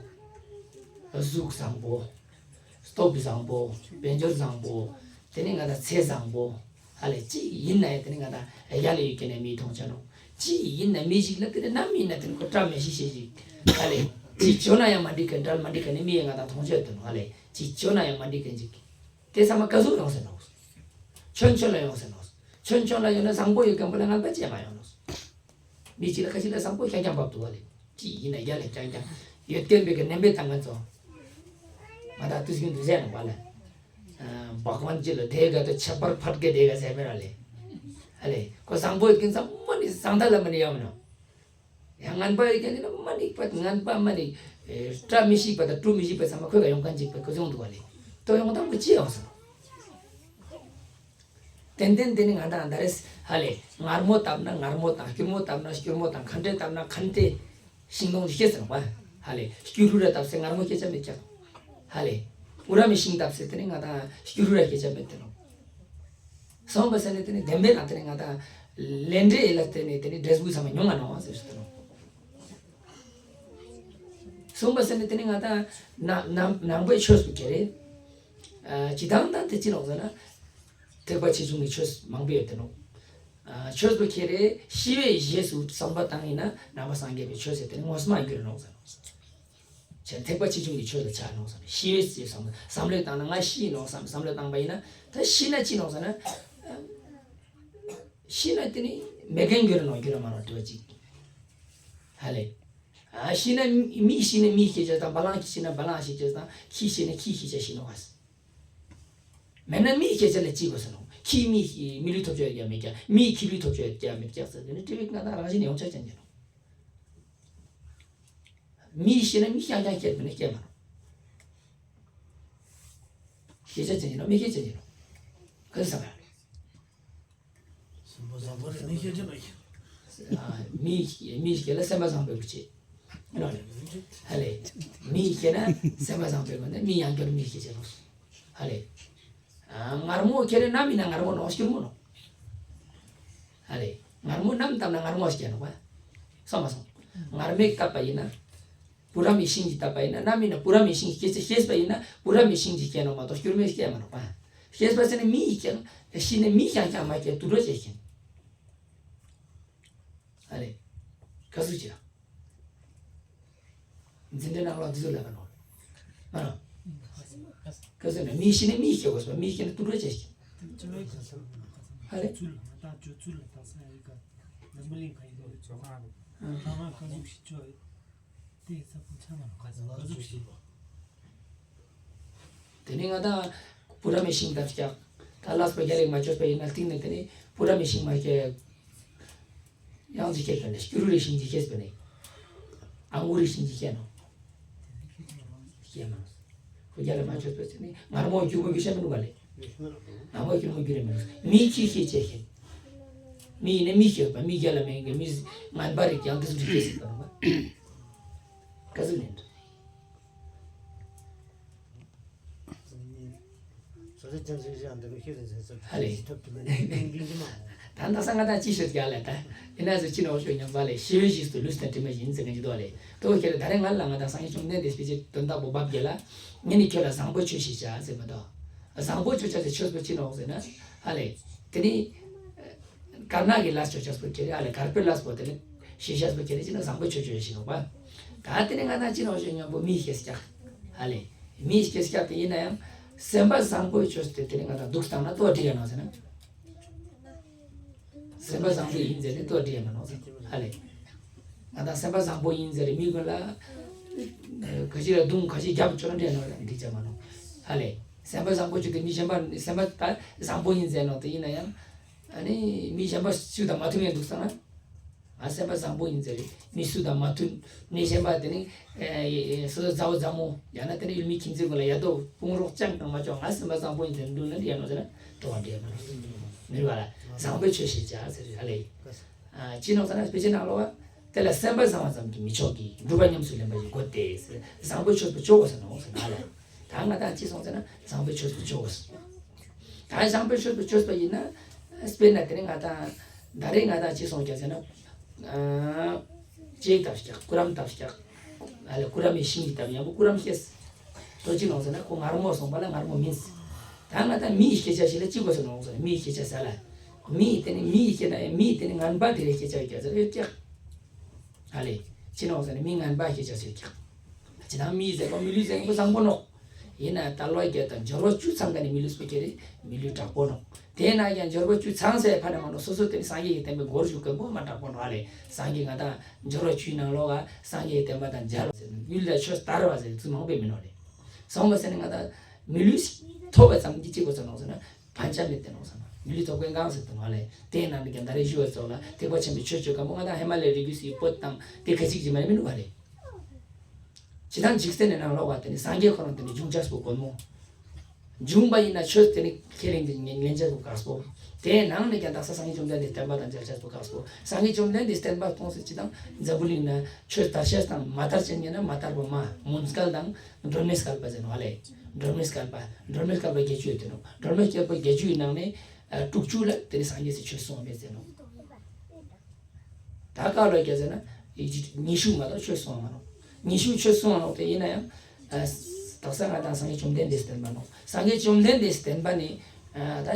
གཟུགས་བཟང་པོ། སྟོབས་བཟང་པོ། དཔལ་འབྱོར་བཟང་པོ། དེ་ནི་ང་དང་ཚེ་བཟང་པོ། ཧ་ལེ། ཅི་ཡིན་ན་ཡང་དེ་ནི་ང་དང་ཡ་ལེ་ཡོད་མཁན་ནི་མི་མཐོང་ཆ་ནོ། ཅི་ཡིན་ན་མི་ཞིག་ལ་དེ་ནི་ནམ་ཡིན་ན་དེ་ནི་ཁོ་བཀྲ་མི་ཤིས་ཤིས་ཤིག་ཧ་ལེ། ཅི་བྱོས་ན་ཡང་མ་འགྲིག་མཁན་འགྲ་མ་འགྲིག་མཁན་ནི་མི་ཡིན་ང་དང་མཐོང་ཆ་ཡོད་དོ་ནོ། ཧ་ལེ། ཅི་བྱོས་ན་ཡང་མ་འགྲིག་མཁན་ཅིག་དེ་ཚང་མ་ག་ཟུག་ཡོང་ཟེར་ནོ། ཆོན་ཆོན་ལ་ཡོང་ཟེར་ནོ། ཆོན་ཆོན་ལ་ཡོང་ན་བཟང་པོ་ཡོད་མཁན་པོ་ལ་ངན་པ་ཅི་ཡང་མ་ཡོང་ནོ། མི་གཅིག་ལ་ཁ་ཅིག་ལ་བཟང་པོ་རྐྱང་རྐྱང་བབས་འདུག་བ་ལེ། ཅི་ཡིན་ན་ཡ་ལེ་རྐྱང་རྐྱང་། ཡོད་མཁན་པའི་གི་ནན་པའི་ཏང་ངན་ཚོ། ང་དང་དུས་རྒྱུན་དུ་ཟེར་ནོ་བ་ལེ། ཨ། བག་ཝན་ཅི་ལ་དེ་ག་དུ་ཁྱད་པར་ཕར་གི་དེ་ག་ཟེར་མེད་ར་ལེ། ཨ་ལེ། ཁོ་བཟང་པོ་ཡོད་མཁན་ཚང་མ་ནི་བཟང་ད་ལ་མ་ནི་ཡོང་མི་ནོ། ཡང་ངན་པ་ཡོད་མཁན་ནི་མ་ནི་པ་ངན་པ་མ་ནི། ཨེ། བཀྲ་མི་ཤིས་པ་དང་བཀྲུ་མི་ཤིས་པ་ཚང་མ་ཁོ་ག་ཡོང་མཁན་ཅིག་པ་ཁོ་ཡོང་འདུག་བ་ལེ། དོ་ཡོང་དང་པོ་ཅི་ཡོང་ཟེར་ནོ། ཏན་ཏན་དེ་ནི་ང་དང་ད་རེས་ཧ་ལེ། མངར་མོ་བཏབ་ན་མངར་མོ་དང་སྐྱུར་མོ་བཏབ་ན་སྐྱུར་མོ་དང་ཁ་འབྲས་བཏབ་ན་ཁ་འབྲས་ཤིང་སྡོང་ཞིག་སྐྱེ་ཟེར་ནོ་བ། ཧ་ལེ། སྐྱུ་རུ་ར་བཏབ་སེ་མངར་མོ་སྐྱེ་ཆ་མེད་ཀྱག་ཧ་ལེ། སྤུ་ར་མའི་ཤིང་བཏབ་སེ་དེ་ནི་ང་དང་སྐྱུ་རུ་ར་སྐྱེ་ཆ་མེད་དེ་ནོ། སོང་པ་ས་ནི་དེ་ནི་བདེན་པའི་ནང་དེ་ནི་ང་དང་ལས་འབྲས་ཡིན་ལ་དེ་ནི་དེ་ནི་འབྲས་བུ་ཚང་མ་མྱོང་ང་ནོ་ཟེར་ཞུ་དེ་ནོ། སོང་པ་ས་ནི་དེ་ནི་ང་དང་ནང་ནང་ནང་པའི་ཆོས་སུ་ཁྱེར་རེ། ཨ། ཅི་དང་དང་དེ་ཅི་ནོ་ཟེར་ན། ཐེག་པ་ཆེ་ཆུང་གི་ཆོས་མང་པོ་ཡོད་དེ་ནོ། ཨ། ཆོས་པོ་ཁྱེད་རེ་ཤི་བའི་རྗེས་སུ་བསམ་པ་བཏང་ཡིན་ན་ནང་པ་སངས་རྒྱས་པའི་ཆོས་ཟེར་དེ་ནི་ངོ་མ་འགྱུར་ནོ་ཟེར་ནོ། ཆེ་ཐེག་པ་ཆེ་ཆུང་གི་ཆོས་ལ་ཆགས་ནོ་ཟེར་ནོ། ཤི་བའི་རྗེས་བསམ་བསམ་བློ་བཏང་ན་ང་ཤི་ནོ་བསམ་བསམ་བློ་བཏང་པ་ཡིན་ན་ད་ཤི་ན་ཅི་ནོ་ཟེར་ན། ཤི་ན་དེ་ནི་མེད་མཁན་འགྱུར་ནོ་འགྱུར་མ་ནོ་དྲི་བ་གཅིག་ཧ་ལེ། ཨ། ཤི་ན་མི་ཤི་ན་མི་ཤི་ཆ་དང་བ་ལང་ཤི་ན་བ་ལང་ཤི་ཆ་དང་ཁྱི་ཤི་ན་ཁྱི་ཤི་ཆ་ཤི་ནོ་བ། མེད་ན་མིའི་སྐད་ཆ་ལ་ཅི་དགོས་ཟེར་ནོ། ཁྱིས་མིའི་མི་ལུས་ཐོབ་བྱ་ཡོད་ཀྱང་མེད་ཀྱང་། མིའི་ཁྱི་ལུས་ཐོབ་བྱ་ཡོད་ཀྱང་མེད་ཀྱང་ཟེར་དེ་ནི་དྲི་བའི་ང་དང་རང་བཞིན་ཡོངས་ཆགས་ཅན་གྱི་ནོ། མིའི་ཤི་ན་མི་རྐྱང་རྐྱང་སྐྱེས་པ་ནི་སྐྱེས་མ་ནོ། སྐྱེས་ཆ་ཅན་གྱི་ནོ་མི་སྐྱེས་ཅན་གྱི་ནོ། ག་རེ་བསམ་ཡ། སེམས་པ་བཟང་པོ་རེད་མི་སྐྱེས་ཅན་ནོ། མིའི་མིའི་སྐད་ལ་སེམས་པ་བཟང་པོའི་བུ་ཆེ། ཧ་ལེ། མིའི་སྐད་ན་སེམས་པ་བཟང་པོའི་བུ་ནི་མི་ཡང་སྐྱོར་མིའི་སྐད་ཆ་ནོ། ཧ་ལེ། ཨ། མངར་མོ་ཁྱེར་ན་མིན་ན་མངར་མོ་ནོ་སྐྱུར་མོ་ནོ། ཧ་ལེ། མངར་མོ་ནམ་བཏབ་ན་མངར་མོ་ཞིག་སྐྱེ་ནོ་བ། སོང་མ་སོང་། མངར་མོ་བཏབ་པ་ཡིན་ན། བུ་རམ་མི་ཤིང་གི་བཏབ་པ་ཡིན་ན་ནམ་ཡིན་ན་བུ་རམ་མི་ཤིང་གི་སྐྱེ་ཚེ་ཤེས་པ་ཡིན་ན་བུ་རམ་མི་ཤིང་གི་སྐྱེ་ནོ་མ་གཏོགས་སྐྱུར་མོའི་སྐྱེ་མ་ནོ་བ། ཤེས་པ་ཟེར་ནི་མི་ཡི་སྐྱེ་ན་ཤི་ནི་མི་ཤང་ཤང་མ་སྐྱེ་དུད་འགྲོ་སྐྱེ་ཤིང་། ཨ་ལེ། ག་ཟུག་ཅིག་ལ། འཛིན་གྲྭའི་ནང་ལོགས་འདི་ཚོ་ལབ་པ་ནོ། མ་ནོ། ག་ཟེར་ན་མི་ཤི་ནས་མི་སྐྱེ་དགོས་སོ། མི་སྐྱེ་ནས་དུད་འགྲོ་སྐྱེ་ཤིང་། ཨ་ལེ། དེ་ནས་ང་དང་བུ་རམ་མི་ཤིང་བཏབ་ཀྱག་ད་ལས་པ་རྒྱལ་ལེགས་མ་བཅོས་པ་ཡིན་ན་སྟེང་ནས་དེ་ནས་བུ་རམ་མི་ཤིང་མ་སྐྱེ། ཡང་ཅིག་སྐྱེས་པ་ནས་སྐྱུ་རུ་རའི་ཤིང་ཅིག་སྐྱེས་པ་ནས། ཨ་འགུ་རའི་ཤིང་ཅིག་སྐྱེས་ནོ། སྐྱེས་མ་ནོ། ཁོ་རྒྱལ་ལ་མ་བཅོས་པ་ཟེར་ནས་མངར་མོ་སྐྱུར་མོ་གི་ཤ་མི་འདུག་ག་ལེ། མངར་མོ་སྐྱུར་མོ་གི་རེད་མི་འདུག་མིའི་ཁྱི་ཤེས་བྱས་ཤིང་། མི་ཡིན་ན་མི་ཤེས་པ་མི་རྒྱལ་ལ་མེད་མཁན་མི་ངན་པ་རེད་ཀྱང་དེ་ཚོ་རིག་སྐྱེས་ཟེར་པ་ནོ། ག་ཟུག་ལེན་འདུག་ཧ་ལེ། ད་ནང་སང་ང་དང་ཅི་ཤོད་ཀྱང་ལེ་ད། ཡིན་ན་ཟེར་ཅི་ནོ་ཤོད་སྙམ་པ་ལེ་ཤི་བའི་རྗེས་སུ་ལུས་དང་གྲིབ་མ་ཡིན་ཟེར་མཁན་ཅིག་འདུག་ལེ། དོ་ཁྱེད་ལ་ད་རེས་ང་ལ་ང་དང་སངས་རྒྱས་བཅོམ་ལྡན་འདས་སྤྱི་ཆེ་དོན་དག་པོ་བབ་རྒྱལ་ལ། ངས་ནི་ཁྱོད་ལ་བཟང་པོ་ཆོས་ཤིག་བྱ་ཟེར་མ་གཏོགས། བཟང་པོ་ཆོས་བྱ་ཟེར་ཆོས་པོ་ཅི་ནོ་ཟེར་ན། ཧ་ལེ། དེ་ནི། དཀར་ནག་གི་ལས་ཆོས་ཆོས་པོ་ཁྱེད་ལ་ཧ་ལེ་དཀར་པོའི་ལས་པོ་དེ་ནི། ཤེས་བྱ་པོ་ཁྱེད་ལ་ཅི་ན་བཟང་པོ་ཆོས་ཆོས་ཤིག་ནོ་པ། ད་དེ་ནི་ང་དང་ཅི་ནོ་ཤོད་སྙམ་པོ་མིའི་སྐད་ཆ། ཧ་ལེ། མིའི་སྐད་ཆ་དེ་ཡིན་ན་ཡང་། སེམས་པ་བཟང་པོའི་ཆོས་དེ་དེ་ནི་ང་དང་སྡུག་བཏང་ན་ལྟོ་འདྲི་ཡ་ནོ་ཟེར་ན། སེམས་པ་བཟང་པོ་ཡིན་ཟེར་ནས་ལྟོ་འདྲི་ཡ་མ་ནོ་ཟེར་ཧ་ལེ། ང་དང་སེམས་པ་བཟང་པོ་ཡིན་ཟེར་མི་ཀུན་ལ་ག་ཅི་ལ་རྡུང་ག་ཅི་རྒྱབ་ཅོ་ན་འདྲི་ཡ་ནོ་འདྲི་ཅ་མ་ནོ་ཧ་ལེ། སེམས་པ་བཟང་པོ་ཅིག་དེ་མི་གཞན་པ་སེམས་པ་ད་བཟང་པོ་ཡིན་ཟེར་ནོ་དེ་ཡིན་ན་ཡང་། ཨ་ནི་མི་གཞན་པ་སུ་དང་མ་མཐུན་ཡང་འདུག་བསམ་ན། ང་སེམས་པ་བཟང་པོ་ཡིན་ཟེར་རེད། མི་སུ་དང་མ་མཐུན། མི་གཞན་པ་དེ་ནི་ཨེ་ཨེ་སོ་སོ་མཛའ་བོ་མཛའ་མོ་ཡང་ན་དེ་ནི་ཡུལ་མི་ཁྱིམ་མཚེས་ཀུན་ལ་ཡ་དོ་དཔུང་རོགས་ཅང་དང་མ་ཅོག་ང་སེམས་པ་བཟང་པོ་ཡིན་ཟེར་འདུག་ན་འདི་ཡང་ནོ་ཟེར་ན་དོ་བ་འདྲེ་མ་ནོ་ཟེར་མི་རུ་བ་ལ་བཟང་པོའི་ཆོས་ཤེས་བྱ་ཟེར་རེད་ཧ་ལེ། ཨ་ཅི་ནོ་ཟེར་ན་དཔེ་ཆའི་ནང་ལོགས་དེ་ལ་སེམས་པ་བཟང་བ་ཙམ་གྱིས་མི་ཆོག་གི་སྒྲུབ་པ་ཉམས་སུ་ལེན་པ་ཞིག་དགོས་ཏེ་ཟེར་བཟང་པོའི་ཆོས་པོ་ཅོག་གོ་ཟེར་ནོ་ཟེར་ན་ལེ། ད་ང་དང་ཅི་སོང་ཟེར་ན་བཟང་པོའི་ཆོས་པོ་ཅོག་གོ་ཟེར། ད་བཟང་པོའི་ཆོས་པོ་ཅོས་པ་ཡིན་ན། དཔེར་ན་དེ་ནི་ང་དང་ད་རེས་ང་དང་ཅི་སོང་རྒྱ་ཟེར་ན། ཨ་ཅེག་བཏབ་ཤག་ཀུ་རམ་བཏབ་ཤག་ཨ་ལེ་ཀུ་རམ་མི་ཤིང་གི་བཏབ་ཡང་པོ་ཀུ་རམ་ཤེས། དོ་ཅི་ནོ་ཟེར་ན་ཁོ་ངར་མོ་སོང་པ་ལ་ངར་མོ་མིན། ད་ང་དང་མི་ཡི་སྐད་ཆ་ཞིག་ལ་ཅི་དགོས་ཟེར་ནོ་ཟེར་ན་མི་ཡི་སྐད་ཆ་ཟ་ལ། མི་ཡི་དེ་ནི་མི་ཡི་སྐད་ད་མི་ཡི་དེ་ནི་ངན་པ་དེ་རེ་སྐད་ཆ་ཡོད་རྒྱ་ཟེར་ཡོད་ཀྱག་ཨ་ལེ། ཅི་ནོ་ཟེར་ན་མི་ངན་པ་སྐད་ཆ་ཟེར་ཀྱག་ཅི་དང་མི་ཡི་ཟེར་པ་མི་ལུས་ཟེར་པ་བཟང་པོ་ནོ། ཡིན་ན་ད་ལོ་རྒྱུས་དང་འབྱོར་བ་བཅུ་ཚང་ག་ནས་མི་ལུས་པོ་ཁྱེར་རེ་མི་ལུས་དྲག་པོ་ནོ། དེས་ན་ཀྱང་འབྱོར་བ་བཅུ་ཚང་སའི་ཕ་ནས་མ་ནོ་སོ་སོ་དེ་ནི་སངས་རྒྱས་ཀྱི་བསྟན་པའི་སྒོར་ཞུགས་མཁན་པོ་མ་དྲག་པོ་ནོ་ཨ་ལེ། སངས་རྒྱས་ང་དང་འབྱོར་བ་བཅུའི་ནང་ལོགས་ཀ་སངས་རྒྱས་ཀྱི་བསྟན་པ་དང་མཇལ་བ་ཟེར་ཡུལ་ལ་ཆོས་དར་བ་ཟེར་ཚུལ་མང་པོ་མི་ནོ་རེད། སོང་བ་ཟེར་ནས་ང་དང་མི་ལུས་ཐོབ་པ་ཙམ་གྱིས་ཅི་དགོས་ཟེར་ནོ་ཟེར་ན། ཕན་ཆད་མེད་དེ་ནོ་ཟེར་ན། མི་ལུས་ཐོབ་མཁན་གང་ཟེར་དུ་མ་ལས་དེའི་ནང་ནས་ཀྱང་ད་རེས་ཞུ་བ་ཚོགས་ལ་ཐེག་པ་ཆེན་པོའི་ཆོས་སྤྱོད་མཁན་པོ་ང་དང་ཧེ་མ་ལས་རིགས་རྒྱུད་སི་པོ་དང་དེ་ཁ་ཅིག་ཅི་མ་ཡིན་མི་འདུག་བ་ལས། ཇི་ལྟར་འཇིག་རྟེན་ནི་ནང་ལོགས་པ་དེ་ནི་སངས་རྒྱས་ཁོ་རང་དེ་ནི་འབྱུང་བྱ་སོ་དགོན་མོ། འབྱུང་བ་ཡིན་ན་ཆོས་དེ་ནི་ཁས་ལེན་དེ་ཉན་ཉན་བྱ་སོ་དགའ་སོ། དེའི་ནང་ནས་ཀྱང་དག་ས་སངས་རྒྱས་བཅོམ་ལྡན་འདས་བསྟན་པ་དང་མཇལ་བྱ་སོ་དགའ་སོ། སངས་རྒྱས་བཅོམ་ལྡན་འདས་བསྟན་པ་གཏོང་སྲིད་ཅི་དང་འཛམ་བུ་གླིང་ན་ཆོས་དར་ཤེས་དང་མ་དར་ཅན་ཉན་ན་མ་དར་བ་མ་མུན་སྐལ་དང་། སྒྲོན་མེ་སྐལ་པ་ཟེར་ནོ་ཨ་ལེ། སྒྲོན་མེ་སྐལ་པ། སྒྲོན་མེ་སྐལ་པ་བརྒྱད་ཅུ་ཡོད་དེ་ནོ། སྒྲོན་མེ་སྐལ་པ་བརྒྱད་ཅུ་ཡི་ནང་ནས། ཨ་དྲུག་ཅུ་ལ་དེ་ནི་སངས་རྒྱས་སི་ཆོས་གསུངས་མེད་ཟེར་ནོ། ད་ཀ་ལོ་རྒྱ་ཟེར་ན། ཉི་ཤུ་མ་གཏོགས་ཆོས་གསུངས་མ་ནོ། ཉི་ཤུ་ཆོས་གསུངས་མ་ནོ་དེ་ཡིན་ན་ཡང་། ཨ་དག་ས་ང་དང་སངས་རྒྱས་བཅོམ་ལྡན་འདས་བསྟན་པ་ནོ། སངས་རྒྱས་བཅོམ་ལྡན་འདས་བསྟན་པ་ནི། ཨ་ད་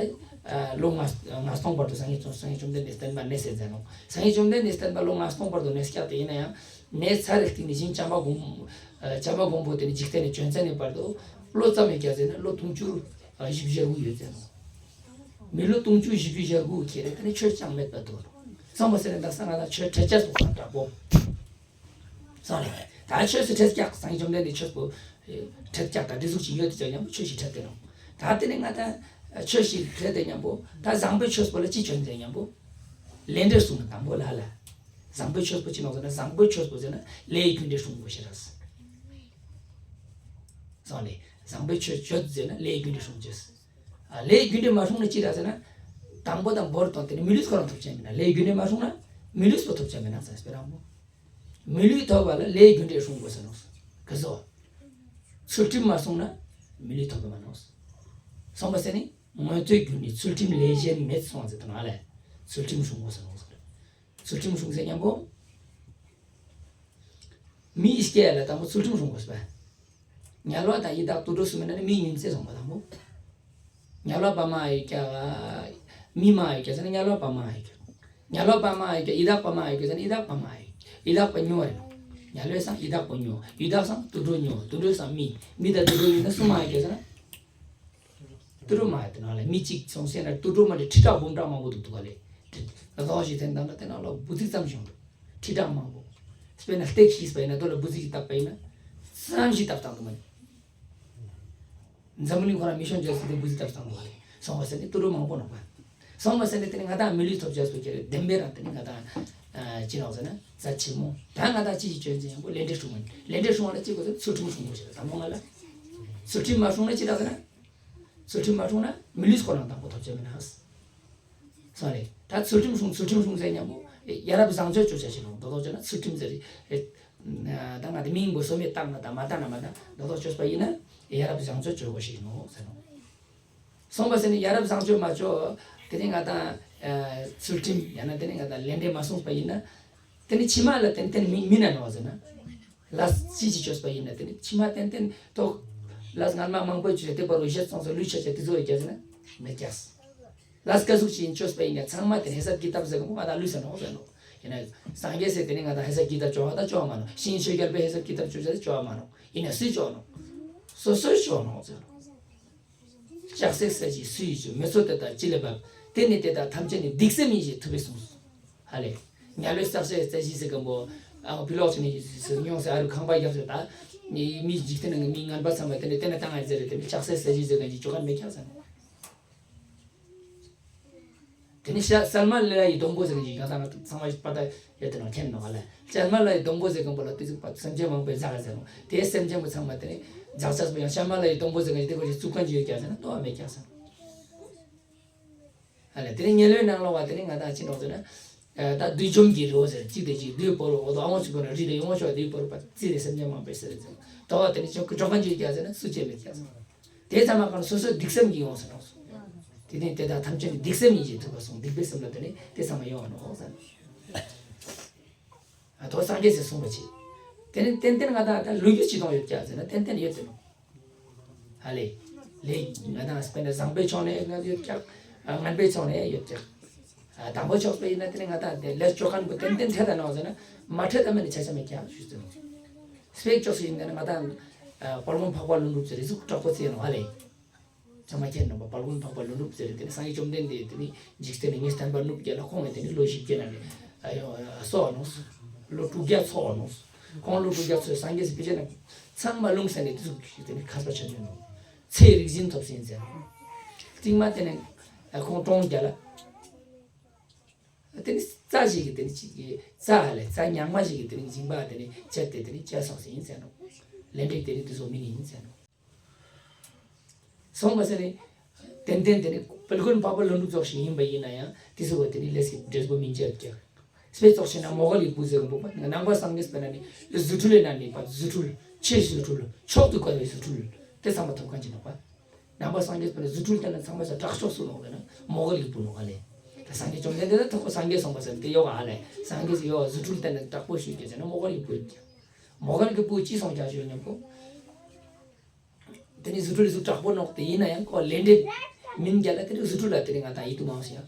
ཨ་ལོ་ལྔ་ལྔ་སྟོང་བར་དུ་སངས་རྒྱས་བཅོམ་སངས་རྒྱས་བཅོམ་ལྡན་འདས་བསྟན་པ་གནས་ཟེར་ཟེར་ནོ། སངས་རྒྱས་བཅོམ་ལྡན་འདས་བསྟན་པ་ལོ་ལྔ་སྟོང་བར་དུ་གནས་སྐྱབས་དེ་ཡིན་ན་ཡང་། གནས་ཚར་རིགས་དེ་ནི་བཞིན་བྱམས་པ་མགོན། ཨ་བྱམས་པ་མགོན་པོ་དེ་ནི་འཇིག་རྟེན་ནས་བྱོན་ཚར་ནས་བར་དུ། ལོ་ཙམ་ཡོད་རྒྱ་ཟེར་ན་ལོ་དུང་ཕྱུར་ཨ་བཞི་བཅུ་ཞེ་དགུ་ཡོད་ཟེར་ནོ། མི་ལོ་དུང་ཕྱུར་བཞི་བཅུ་ཞེ་དགུ་ཁྱེར་རེ་དེ་ནི་ཆོས་ཅང་མེད་པ་འདུག་སོང་བ་ཟེར་ནས་དག་ས་ང་དང་ཆོས་ཁྲིད་བྱ་སོ་དགའ་དྲག་པོ། སོང་རེད། ད་ཆོས་སུ་ཁྲིད་ཀྱག་སངས་རྒྱས་བཅོམ་ལྡན་འདས་ཆོས་པོ། ཁྲིད་ཀྱག་ད་འདི་ཟུག་ཅིག་ཡོད་དེ་ཅག་མཉམ་པོ་ཆོས་ཤིག་ཁྲིད་དེ་ནོ། ད་དེ་ནི་ང་དང་ཆོས་ཤིག་ཁྲིད་དེ་མཉམ་པོ་ད་བཟང་པོའི་ཆོས་པོ་ལ་ཅི་བྱོན་དེ་མཉམ་པོ། ལས་འབྲས་གསུངས་ནས་དང་པོ་ལ་ལ། བཟང་པོའི་ཆོས་པོ་ཅི་ནོ་ཟེར་ན་བཟང་པོའི་ཆོས་པོ་ཟེར་ན་ལས་རྒྱུ་འབྲས་སྲུང་དགོས་ཤེས་ར། སོང་ལེ། བཟང་པོའི་ཆོས་བྱོས་ཟེར་ན་ལས་རྒྱུ་འབྲས་སྲུང་བྱེད། ཨ་ལས་རྒྱུ་འབྲས་མ་སྲུང་ན་ཅི་ར་ཟེར་ན། དང་པོ་དང་བོར་དང་དེ་ནི་མི་ལུས་ཁོ་རང་ཐོབ་ཆ་མེད་ན་ལས་རྒྱུ་འབྲས་མ་སྲུང་ན་མི་ལུས་པོ་ཐོབ་ཆ་མེད་ན་ཟེར་སྤེ་ར་མོ། མི་ལུས་ཐོབ་པ་ལ་ལས་རྒྱུ་འབྲས་སྲུང་དགོས་ཟེར་ནོ། ག་ཟོ། ཚུལ་ཁྲིམས་མ་སྲུང་ན་མི་ལུས་ཐོབ་པ་མ་ནོ། སོང་བ་ཟེར་ནི་མངོན་མཐོའི་རྒྱུ་ནི་ཚུལ་ཁྲིམས་ལས་གཞན་མེད་སོང་ཟེར་དང་ཨ་ལས། ཚུལ་ཁྲིམས་སྲུང་དགོས་ཟེར་ནོ། ཚུལ་ཁྲིམས་སྲུང་ཟེར་མཉམ་པོ། མི་ཡི་སྐད་ལ་དང་པོ་ཚུལ་ཁྲིམས་སྲུང་དགོས་ཟེར་བ། དམྱལ་བ་དང་ཡི་དྭགས་དུད་འགྲོ་གསུམ་ཡིན་ན་ནི་མི་ཉུང་ཙེ་སོང་བ་དང་པོ། དམྱལ་བ་བ་མ་ཡི་ཀ་མི་མ་ཡི་ཀ་ཟེར་ན་དམྱལ་བ་བ་མ་ཡི་ཀ་དམྱལ་བ་བ་མ་ཡི་ཀ་ཡི་དྭགས་བ་མ་ཡི་ཀ་ཟེར་ན་ཡི་དྭགས་བ་མ་ཡི་ཡི་དྭགས་པ་ཉོ་རེད་ནོ། དམྱལ་བའི་སང་ཡི་དྭགས་པ་ཉོ། ཡི་དྭགས་སང་དུད་འགྲོ་ཉོ། དུད་འགྲོའི་སང་མི། མི་དང་དུད་འགྲོ་ཡིན་ན་སུ་མ་ཡི་ཀ་ཟེར་ན། དུད་འགྲོ་མ་ཡི་དེ་ནང་ལ་མི་གཅིག་སོང་ཟེར་ན་དུད་འགྲོ་མ་ནི་ཁྲི་ཕྲག་འབུམ་ཕྲག་མང་པོ་འདུག་འདུག་ག་ལས། རྫོང་ཞིག་འཐེན་བཏང་ན་དེ་ནང་ལ་འབུ་ཚིག་ཙམ་ཞིག་འདུག་ཁྲི་ཕྲག་མང་པོ། དཔེར་ན་སྟེགས་ཤིག་པ་ཡིན་ན་དོ་ལ་འབུ་ཚིག་ཅིག་བཏབ་པ་ཡིན་ན། ཙམ་ཞིག་བཏབ་བཏང་འདུག་མ་ནི། འཛམ་བུ་གླིང་ཁོ་རང་མི་ཤོང་བྱས་སུ་དེ་འབུ་ཚིག་བཏབ་བཏང་འདུག་ག་ལས། སོང་བ་ཟེར་ནི་དུད་འགྲོ་མང་པོ་ནོག་པ། སོང་བ་ཟེར་ནི་དེ་ནི་ང་དང་མི་ལུས་ཐོབ་བྱས་སུ་ཁྱེར་བདེན་པའི་རང་དེ་ནི་ང་དང་། ཅི་ནོག་ཟེར་ན་རྩ་ཆེན་མོ། ད་ང་དང་ཅི་ཞིག་བྱོན་ཟེར་ཡང་པོ་ལས་འབྲས་སྲུང་བ་ལས་འབྲས་སྲུང་བ་ལ་ཅི་དགོས་ཟེར་ཚུལ་ཁྲིམས་སྲུང་དགོས་ཟེར་དང་པོ་ང་ལ། ཚུལ་ཁྲིམས་མ་སྲུང་ན་ཅི་ད་ཟེར་ན། ཚུལ་ཁྲིམས་མ་སྲུང་ན་མི་ལུས་ཁོ་རང་དང་པོ་ཐོབ་ཆ་མེད་ན། སོང་རེད། ད་ཚུལ་ཁྲིམས་སྲུང་ཚུལ་ཁྲིམས་སྲུང་ཟེར་མཉམ་པོ་ཡ་རབས་བཟང་སྤྱོད་སྤྱོད་བྱ་ཞིག་ནོ་མདོ་དོན་བྱས་ན་ཚུལ་ཁྲིམས་ཟེར་རེད། ད་ང་དེ་མིང་པོ་སོ་མེད་བཏགས་ན་དང་མ་བཏགས་ན་མ་ད་མདོ་དོན་བཅོས་པ་ཡིན་ན་ཡ་རབས་བཟང་སྤྱོད་སྤྱོད་དགོས་ཤིག་ནོ་ཟེར་ནོ། སོང་བ་ཟེར་ནི་ཡ་རབས་བཟང་སྤྱོད་མ་སྤྱོད་དེ་ནི་ང་དང་ཚུལ་ཁྲིམས་ཡང་ན་དེ་ནི་ང་དང་ལས་འབྲས་མ་སྲུངས་པ་ཡིན་ན། དེ་ནི་ཕྱི་མ་ལ་ཏན་ཏན་མི་མི་ན་ནོ་ཟེར་ན། ལས་ཅི་ཅི་བཅོས་པ་ཡིན་ན་དེ་ནི་ཕྱི་མ་ཏན་ཏན་ཐོག་ལས་སྔ་མ་མང་པོ་བཅོས་ཏེ་བར་རུ་གཞི་ཚོང་ས་ལུས་ཆ་ཆ་དེ་ཚོ་ཡི་རྒྱ་ཟེར་ན་མི་རྒྱ། ལས་ཀ་ཟུག་ཅིག་ཡིན་བཅོས་པ་ཡིན་ན་ཚང་མ་དེ་ནི་ཧེ་སབ་ཀི་ཏབ་ཟེར་གོ་ང་དང་ལུས་ཟེར་ནོ་ཟེར་ནོ། ཡིན་ན་སངས་རྒྱས་ཟེར་དེ་ནི་ང་དང་ཧེ་སབ་ཀི་ཏབ་བཅོ་བ་དང་བཅོ་བ་མ་ནོ། ཤིང་ཆོས་རྒྱལ་པོས་ཧེ་སབ་ཀི་ཏབ་བཅོ་བ་དང་བཅོ་བ་མ་ནོ། ཡིན་ན་སུས་བཅོ་ནོ། སོ་སོས་བཅོ་ནོ་ཟེར་ནོ། ལྕགས་སྲེག་ས་གཞི་སུ་ཡིས་བྱུག། མེ་མཚོན་དེ་དག་ཅི་ལས་བབས། དེ་ནི་དེ་དག་ཐམས་ཅད་ནི། སྡིག་སེམས་ཡིན་ཞེས་ཐུབ་པས་གསུངས་སོ། ཧ་ལས། དམྱལ་བའི་ལྕགས་སྲེག་ས་གཞི་ཟེར་མཁན་པོ། ཨ་ཕི་ལོག་ཅིག་ནས་ཡོང་སའི་ཨ་རུ་ཁང་པ་རྒྱབ་ཟེར་ད། མི་འཇིག་རྟེན་ནང་མི་ངན་པ་ཚང་མ་དེ་ནས་དེ་ན་བཏང་ང་ཟེར་རེད། དེ་ནི་ལྕགས་སྲེག་ས་གཞི་ཟེར་མཁན་ཅིག་བྱུག་ག་མེད་ཀྱག་ཟེར་ནོ། དེ་ནི་ཤ་སལ་མ་ལ་ཡི་སྡོང་པོ་ཟེར་མཁན་ཅིག་གང་ལྟར་ང་ཚང་མ་པ་ད་ཡོད་དེ་ནོ་མཁྱེན་ནོ་ག་ལ། ཤལ་མ་ལ་ཡི་སྡོང་པོ་ཟེར་མཁན་པོ་ལ་དེ་ཚོ་པ་སེམས་ཅན་མང་པོའི་ཟ་ག་ཟེར་ནོ། དེའི་སེམས་ཅན་པོ་ཚང་མ་དེ་ནི་ཟག་བཅས་པོ་ཡང་ཤལ་མ་ལ་ཡི་སྡོང་པོ་ཟེར་མཁན་ཅིག་དེ་ཁོ་ཞིག་བཙུགས་མཁན་ཅིག་ཡོད་ཀྱག་ཟེར་ན་ལྟོས་པ་མེད་ཀྱག་ཟེར་ནོ། ཨ་ལས་དེ་ནི་དམྱལ་བའི་ནང་ལོགས་པ་དེ་ནི་ང་དང་ཅི་འདྲ་ཟེར་ན། ཨ་ད་བདུད་འཇོམས་ཀྱི་རི་བོ་ཟེར་གཅིག་དེ་གཅིག་བདུད་བོར་བ་འོ་དོ་ཨ་ངོ་ཆུ་བོ་ན་རི་དེ་ཡོང་བ་ཤོག་བདུད་བོར་བ་རྩིས་རེ་སེམས་ཅན་མང་པོའི་ཟེར་ཟེར། དོ་བ་དེ་ནི་ཅོག་ཅོག་གང་ཅིག་ཀྱག་ཟེར་ན་སུ་ཅེ་མེད་ཀྱག་ཟེར། དེ་ཚང་མ་གང་སོ་སོའི་སྡིག་སེམས་ཀྱིས་ཡོང་ཟེར་ནོ། དེ་ནི་དེ་དག་ཐམས་ཅད་ནི་སྡིག་སེམས་ཡིན་ཞེས་ཐུབ་པ་གསུངས། སྡིག་པའི་སེམས་ལ་དེ་ནི་དེ་ཚང་མ་ཡོང་བ་ནོ་ཟེར། ཨ་དོ་སངས་རྒྱས་ཟེར་གསུངས་པ་ཅི། དེ་ནི་ཏན་ཏན་ང་དང་ད་ལོ་རྒྱུས་ཅི་དང་ཡོད་ཀྱག་ཟེར་ན་ཏན་ཏན་ཡོད་དེ་ནོ། ཧ་ལས། ལས་ང་དང་དཔེར་ན་བཟང་པོའི་ཕྱོགས་ནས་ཡོད་ཀྱག་ཨ་ངན་པའི་ཕྱོགས་ནས་ཡོད་ཀྱག་ཨ་དང་པོ་ཕྱོགས་པ་ཡིན་ན་དེ་ནི་ང་དང་དེ་ལས་ཅོ་མཁན་པོ་ཏན་ཏན་འཕྲད་ད་ནོ་ཟེར་ན་མ་འཕྲད་ད་མ་ནི་ཆ་ཆ་མེད་ཀྱག་ཞུས་ཟེར་ནོ། དཔེ་ཅོག་སུ་ཡིན་ན་ང་དང་ཨ་དཔལ་མགོན་འཕགས་པ་ཀླུ་སྒྲུབ་ཟེར་རེ་ཟུག་དྲག་པོ་བརྩི་ནོ་ཧ་ལས། ཚང་མ་མཁྱེན་ནོ་པ་དཔལ་མགོན་འཕགས་པ་ཀླུ་སྒྲུབ་ཟེར་རེ་དེ་ནི་སངས་རྒྱས་བཅོམ་ལྡན་འདས་དེ་ནི་འཇིག་རྟེན་ནས་ངས་བསྟན་པ་ནུབ་རྒྱལ་ལ་ཁོང་གིས་དེ་ནི་ལོ་བཞི་བརྒྱ་ན་ནི་ཨ་ཡོ་ཨ་སོ་ནོ། ལོ་དྲུག་བརྒྱ་འཚོ་བ་ནོ། ཁོང་ལོ་དྲུག་བརྒྱ་འཚོས་སངས་རྒྱས་སི་ཕི་ཅེ་ན་ཚང་མ་རླུང་ས་ནས་དེ་ཚོ་དེ་ནི་མཁས་པ་ཆ་ཆོད་ནོ། ཚེ་རིག་འཛིན་ཐོབ་ཟིན་ཟེར། རྟིང་མ་དེ་ནས་ཁོང་གྲོངས་རྒྱལ་ལ། དེ་ནི་རྩྭ་ཞིག་གིས་དེ་ནི་ཅིག་གིས་རྩྭ་ཧ་ལས་རྩྭ་ཉག་མ་ཞིག་གིས་དེ་ནི་འཇིང་པ་དེ་ནི་བཅད་དེ་དེ་ནི་བཅད་སོང་ཟིན་ཟེར་ནོ། ལས་འབྲས་དེ་ནི་དེ་ཚོ་མིན་ཡིན་ཟེར་ནོ། སོང་བ་ཟེར་ནས། ཏན་ཏན་དེ་ནི་དཔལ་མགོན་འཕགས་པ་ཀླུ་སྒྲུབ་ཙོགས་ཤིག་ཡིན་པ་ཡིན་ན་ཡང་དེ་ཚོ་བ་དེ་ནི་ལས་ཀྱི་འབྲས་བུ་མིན་ཅེས་ཀྱང་། དཔེ་ཙོགས་ཤིག་ན་མོའུ་འགལ་གྱི་བུ་ཟེར་བ་པ་ནང་པ་སངས་རྒྱས་པ་ན་ནི་རྫུ་འཕྲུལ་ལས་ན་ནི་པ་རྫུ་འཕྲུལ་ཆེ་རྫུ་འཕྲུལ་མཆོག་ཏུ་དགའ་བའི་རྫུ་འཕྲུལ་དེ་ཚང་མ་ཐོབ་མཁན་གྱི་ནོ་པ། ནང་པ་སངས་རྒྱས་པ་ནི་རྫུ་འཕྲུལ་བསྟན་ན་ཚང་མ་ས་དྲག་ཤོས་སུ་ནོ་བ་ན་མོའུ་འགལ་གྱི་བུ་ནོ་ག་ལས། ད་སངས་རྒྱས་བཅོམ་ལྡན་འདས་ད་ཐོག་སངས་རྒྱས་སོང་བ་ཟེར་དེ་ཡོ་ག་ལས་སངས་རྒྱས་སུ་ཡོ་རྫུ་འཕྲུལ་བསྟན་ན་དྲག་པོ་ཞུས་ཀྱི་ཟེར་ན་མོའུ་འགལ་གྱི་བུ་ཡིན་ཀྱང་། མོའུ་འགལ་གྱི་བུ་ཅི་སོང་ཀྱང་ཞུས་ཉམ་པོ། དེ་ནི་རྫུ་འཕྲུལ་ཟུག་དྲག་པོ་ནོག་དེ་ཡིན་ན་ཡང་ཁོ་ལས་འབྲས་མིན་རྒྱ་ལ་དེ་ནི་རྫུ་འཕྲུལ་ལ་དེ་ནི་ང་དང་ཡིད་དུ་མ་འོང་ཞིང་།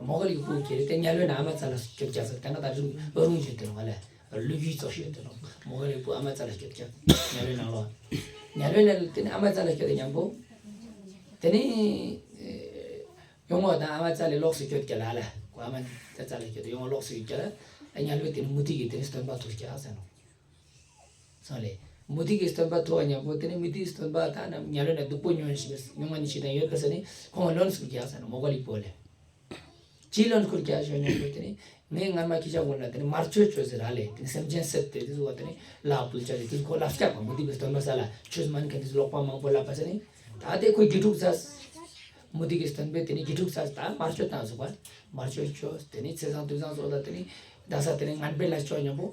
མོའུ་འགལ་གྱི་བུ་ཁྱེར་དེ་དམྱལ་བའི་ནང་ཨ་མ་རྩ་ལ་སྐྱོད་ཀྱག་ཟེར་དེ་ང་དང་རུང་རུང་བཞིན་དེ་ནོ་ང་ལ་ལུས་རྒྱུས་ཙོགས་ཤིག་དེ་ནོ་མོའུ་འགལ་གྱི་བུ་ཨ་མ་རྩ་ལ་སྐྱོད་ཀྱག་དམྱལ་བའི་ནང་ལོ། དམྱལ་བའི་ནང་ལ་དེ་ནི་ཨ་མ་རྩ་ལ་སྐྱོད་དེ་ཉམ་པོ། དེ་ནི་ཡོང་བ་དང་ཨ་མ་རྩ་ལས་ལོགས་སུ་སྐྱོད་ཀྱག་ལ་ལ་ཁོ་ཨ་མ་རྩ་ལ་སྐྱོད་དེ་ཡོང་བ་ལོགས་སུ་ཡོད་ཀྱག་ལ་དམྱལ་བའི་དེ་ནི་མུ་ཏིག་གི་དེ་ནི་སྟོན་པ་ཐུག་ཀྱག་ཟེར་ནོ། སོང་ལེ། མུ་ཏིག་གི་སྟོན་པ་ཐུག་པ་ཉམ་པོ་དེ་ནི་མུ་ཏིག་གི་སྟོན་པ་དང་ནམ་ཉ་ལོ་ན་སྡུག་པོ་མྱོང་ཞིག་མྱོང་བ་ནི་ཞིག་དང་ཡོད་པ་ས་ནི་ཁོང་ལོན་སུ་རྒྱག་ས་ན་མོ་ག་ལི་པོ་ལེ། ཅི་ལོན་སྐུར་རྒྱག་ཞོ་ཉམ་པོ་དེ་ནི་ངས་སྔར་མ་ཁྱི་ཅག་ཀུན་ལ་དེ་ནི་དམར་མཆོད་བཅོས་ཟེར་ར་ལེ་དེ་ནི་སེམས་ཅན་བསད་དེ་དེ་ཚོ་བ་དེ་ནི་ལ་ཕུལ་ཅག་རེ་དེ་ཚོ་ཁོ་ལ་སྐྱག་པ་མུ་ཏིག་གི་སྟོན་པ་ས་ལ་ཆོས་མན་མཁན་དེ་ཚོ་ལོག་པ་མང་པོ་ལ་པ་ས་ནི་ད་དེ་ཁོ་དགེ་ཕྲུག་ཚ། མུ་ཏིག་གི་སྟོན་པས་དེ་ནི་དགེ་ཕྲུག་ཚ་ད་དམར་མཆོད་བཏང་ཟུག་པ་དམར་མཆོད་བཅོས་དེ་ནི་ཚེ་བཟང་དུས་བཟང་ཚོ་ལ་དེ་ནི་ད་ས་དེ་ནི་ངན་པའི་ལ་བཅོས་ཉམ་པོ།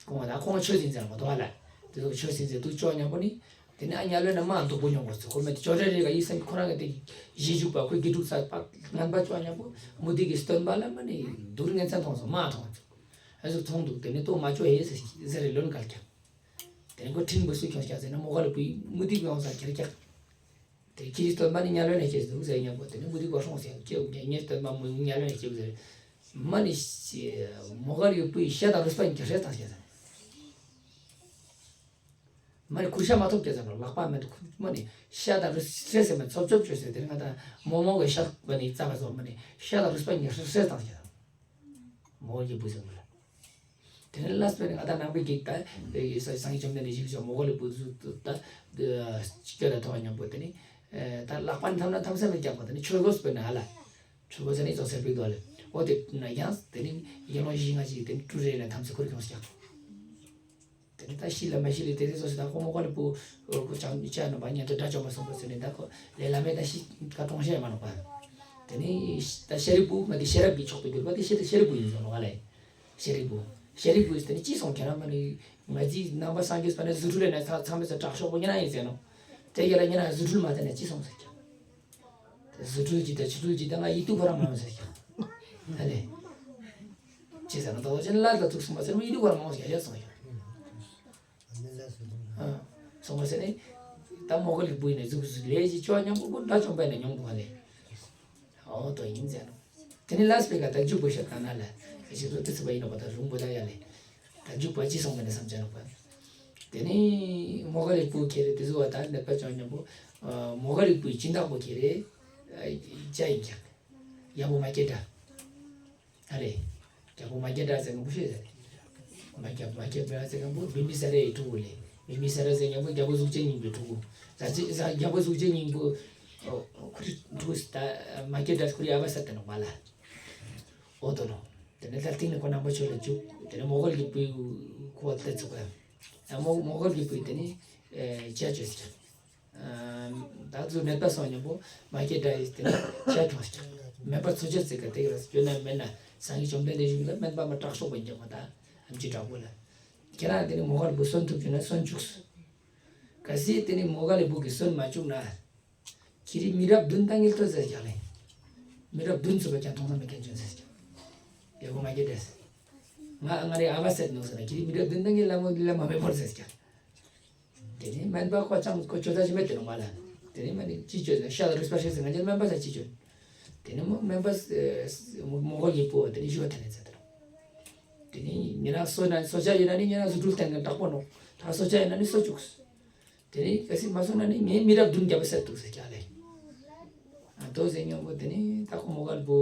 ཁོང་ལ་ཁོང་ཆོས་ཟིན་ཟེར་མ་གཏོགས་ལ། དེ་ཚོ་ཆོས་ཟིན་ཟེར་དུ་ཅོ་ཉམ་པོ་ནི། དེ་ནི་ཨ་ཉ་ལོས་ན་མ་སྡུག་པོ་མྱོང་བར་ཚུགས་ཁོ་མེད་དེ་ཅོ་རེ་རེ་ག་ཡིད་སེམས་ཁོ་རང་གི་དེ་གཞི་འཇུག་པ་ཁོའི་དགེ་ཕྲུག་ཚ་པ་ངན་པ་ཅོ་ཉམ་པོ་མུ་ཏིག་གི་སྟོན་པ་ལ་མ་ནི་སྡུག་ངན་ཚན་མཐོང་སོང་མ་མཐོང་ཚུགས། ཨ་ཟུག་མཐོང་འདུག་དེ་ནི་ལྟོ་མ་ཅོ་ཧེ་ཟེར་ཟེར་རེ་ལོན་གལ་ཀྱང་། དེ་ནི་ཁོ་ཁྲིན་པོ་སུ་ཁྱོང་ཀྱང་ཟེར་ན་མོ་ག་ལི་པུའི་མུ་ཏིག་གི་ཡོང་ས་ཁྱེར་ཀྱང་། དེ་ཁྱེད་ཀྱི་སྟོན་པ་ནི་དམྱལ་བའི་ནང་སྐྱེས་འདུག་ཟེར་ཉམ་པོ་དེ་ནི་མུ་ཏིག་གོ་སྲུང་ཟེར་ཁྱེད་ངའི་སྟོན་པ་མུ་དམྱལ་བའི་ནང་སྐྱེས་ཟེར། མ་ནི་མོ་ག་ལི་པུའི་ཤ་དང་རུས་པ་གཉིས་ཀྱི་སྲས་དང་སྐྱེས་ཟེར། མ་ནི་ཁུར་ཤ་མ་ཐོབ་སྐྱེས་ཟེར་ལོ་ལག་པ་མེད་ཁུ་མ་ནི་ཤ་དང་རུས་སྲས་ཟེར་མ་ཚོབ་ཚོབ་བཅོས་ཟེར་དེ་ནི་ང་དང་མོ་མོ་གི་ཤ་བ་ནི་རྩ་བ་ཚོ་མ་ནི་ཤ་དང་རུས་པ་གཉིས་ཀྱི་སྲས་དང་སྐྱེས་ཟེར། མོ་ག་ལི་པུ་ཟེར་མ་ལ། དེ་ནས་ལ་སྤེར་ང་དང་ནང་པའི་གེགས་ད་སངས་རྒྱས་བཅོམ་ལྡན་འདས་ཞིག་ཅོ་མོ་ག་ལི་པུ་ཟུ་ད་སྐྱོ་ད་ཐོ་བ་ཉམ་པོ་དེ་ནི་ད་ལག་པ་ནི་ཐམ་ན་ཐམ་ས་མི་རྒྱག་པ་དེ་ནི་ཆོས་གོས་སྤེར་ན་ཧ་ལ་ཆོས་གོས་ཟེར་ནི་ཙོ་སེར་པིག་དོ་ལེ་འོ་དེ་ན་ཡང་དེ་ནི་ཡེ་ལོ་ཞིག་ང་ཅིག་དེ་ནི་ཀྲུ་རེ་ལ་ཐམ་ས་ཁོར་ཁྱོངས་རྒྱག་དེ་ནི་ད་ཤི་ལ་མ་ཤི་ལི་དེ་རེ་ཙོ་ཞིག་ད་ཁོ་མོ་ག་ལི་པུ་ཁོ་ཅང་ཅ་ནོ་པ་ཉན་དུ་དགྲ་བཅོམ་པ་སོང་པ་ཟེར་ནི་ད་ཁོ་ལེ་ལ་མེ་ད་ཤི་ཁ་གྲོང་ཤེས་མ་ནོ་པ། དེ་ནི་ད་ཤེ་རི་པུ་མ་དེ་ཤེས་རབ་ཀྱི་མཆོག་ཏུ་གྱུར་པ་དེ་ཤེ་ཤེ་རི་པུ་ཡིན་ཟེར་ནོ་ག་ལེ། ཤེ་རི་པུ། ཤེ་རི་པུ་ཡིས་དེ་ནི་ཅི་སོང་ཁྱེད་རང་མ་ནི་ང་ཅི་ནང་པ་སངས་རྒྱས་པ་ནི་རྫུ་འཕྲུལ་ལས་ན་ཚ་ཚ་མེད་ས་དྲག་ཤོག་པོ་ཉེ་ན་ཡིན་ཟེར་ནོ། དེ་ཡ་ལ་ཉེ་ན་རྫུ་འཕྲུལ་མ་དེ་ནི་ཅི་སོང་ཟེར་ཁྱེད། རྫུ་འཕྲུལ་གྱི་དང་ཆོས་འཕྲུལ་གྱི་དང་ང་ཡིད་དུ་ཁོ་རང་མ་ཡོང་ཟེར་ཀྱང་། ཧ་ལས། ཅི་ཟེར་ན་ད་ལྟ་ཅན་ལ་ད་ཐུག་སོང་བ་ཟེར་མོ་ཡིད་དུ་ཁོ་རང་མ་ཡོང་ཟེར་ཡ་སོང་ཡ། ཨ། སོང་བ་ཟེར་ནས། ད་མོ་ག་ལི་པུ་ཡིན་ནས་གཟུགས་གཟུགས་ལས་ཀྱི་ཅོ་མཉམ་པོ་ཀུན་དགྲ་བཅོམ་པ་ཡིན་ན་མྱོང་དུ་ཧ་ལས། ཨོ་དོ་ཡིན་ཟེར་ནོ། དེ་ནི་ལ་སྤེ་ཀ་ད་འཇུག་པོ་ཤ་ད་ན་ལ། ཞིག་ཏུ་དེ་ཚུ་བ་ཡིན་ནོ་བ་ད་རུང་བོ་ད་ཡ་ལས། ད་འཇུག་པ་ཅི་སོང་བ་ནས་བསམ་བྱ་ནོ་བ། དེ་ནས་མོའུ་འགལ་གྱི་བུ་ཁྱེར་རེ་དེ་ཚོ་བ་ད་ནད་པ་བྱུང་སྙམ་པོ། མོའུ་འགལ་གྱི་བུའི་སྦྱིན་བདག་པོ་ཁྱེར་རེ་ཅ་ཡིན་ཀྱང་། རྒྱལ་པོ་མ་སྐྱེས་དགྲ། ཨ་རེ། རྒྱལ་པོ་མ་སྐྱེས་དགྲ་ཟེར་མཁན་པོ་ཤེས་ཟེར། མ་སྐྱེས་མ་སྐྱེས་དགྲ་ཟེར་མཁན་པོ་བི་མི་ས་རའི་ཕྲུ་གུ་ལས། བི་མི་ས་ར་ཟེར་མཁན་པོ་རྒྱལ་པོ་གཟུགས་ཅན་སྙིང་པོའི་ཕྲུ་གུ། ཟ་ཅི་ཟ་རྒྱལ་པོ་གཟུགས་ཅན་སྙིང་པོ། ཁོ་རའི་ཕྲུ་གུ་ད་མ་སྐྱེས་དགྲ་ཁོ་རའི་ཨ་ཕ་ཟེར་དེ་ནོ་མ་ལ། འོ་དོ་ནོ། དེ་ནས་ད་སྟེང་ནས་ཁོ་ནང་པ་ཆོས་ལ་འཇུག་དེ་ནས་མོའུ་འགལ་གྱི་བུའི་ཁོ་བ་ལྟ་ཚུགས་པ། མོའུ་མོའུ་འགལ་གྱི་བུའི་དེ་ནས་ཇ་བཅོས་ཟེར། ད་ཚོ་ནད་པ་སོང་སྙམ་པོ་མ་སྐྱེས་དགྲ་ཡིས་དེ་ནས་ཇ་འཐུང་ཟེར། སྨན་པ་འཚོ་བྱེད་ཚིག་ག་དེ་ག་ལ་སྐྱོན་ན་མེད་ན་སངས་རྒྱས་བཅོམ་ལྡན་འདས་བཞུགས་ལ་སྨན་པ་མ་དྲག་ཤོས་པ་ཡིན་ཀྱང་མ་ད་ཨམ་ཆི་དྲག་པོ་ལ། ཁྱེད་རང་དེ་ནས་མོའུ་འགལ་བུ་གསོན་ཐུབ་བྱུང་ན་གསོན་བཅུག །གལ་སྲིད་དེ་ནས་མོའུ་འགལ་བུ་གིས་གསོན་མ་བཅུག་ན། ཁྱེད་རིགས་མི་རབས་བདུན་ད་ངེས་ཐོ་ཟེར་ཀྱང་ལེ། མི་རབས་བདུན་ཚུད་པ་ཀྱང་མཐོང་ས་མེད་མཁན་བྱུང་ཟེར་ཀྱང་། རྒྱལ་པོ་མ་སྐྱེས་དགྲས། ང་ང་རེ་ཨ་བ་ཟེར་ནོ་ཟེར་ན་ཁྱེད་རིགས་མི་རབས་བདུན་ད་ངེས་ལ་མོ་ལ་མ་མེད་པར་ཟེར་ཀྱང་། དེ་ནས་སྨན་པ་ཁོ་ཅང་ཁོ་ཅོ་ད་ཅི་མེད་དེ་ནོ་མ་ལ། དེ་ནས་མ་ནི་ཅི་ཅོ་ཟེར་ཤ་ལ་རུས་པ་ཤེས་ཟེར་ང་ཅན་སྨན་པ་ས་ཅི་ཅོ། དེ་ནས་མོ་སྨན་པ་མོ་གོ་ཡི་པོ་དེ་ནས་ཞུ་བ་དེ་ནས་ཟེར་དེ་ནོ། དེ་ནས་ཉེ་རང་གསོ་ན་གསོ་ཆ་ཡིན་ན་ནི་ཉེ་རང་གསོ་སྤྲུལ་བསྟན་མཁན་དྲག་པོ་ནོ། ད་གསོ་ཆ་ཡིན་ན་ནི་གསོ་བཅུག་དེ་ནས་གལ་སྲིད་མ་སོང་ན་ནི་ངའི་མི་རབས་བདུན་རྒྱབ་ཟེར་འདུག་ཟེར་ཀྱང་ལེ། ཨ་དོ་ཟེར་མྱོང་གོ་དེ་ནས་ད་ཁོ་མོ་གལ་པོ་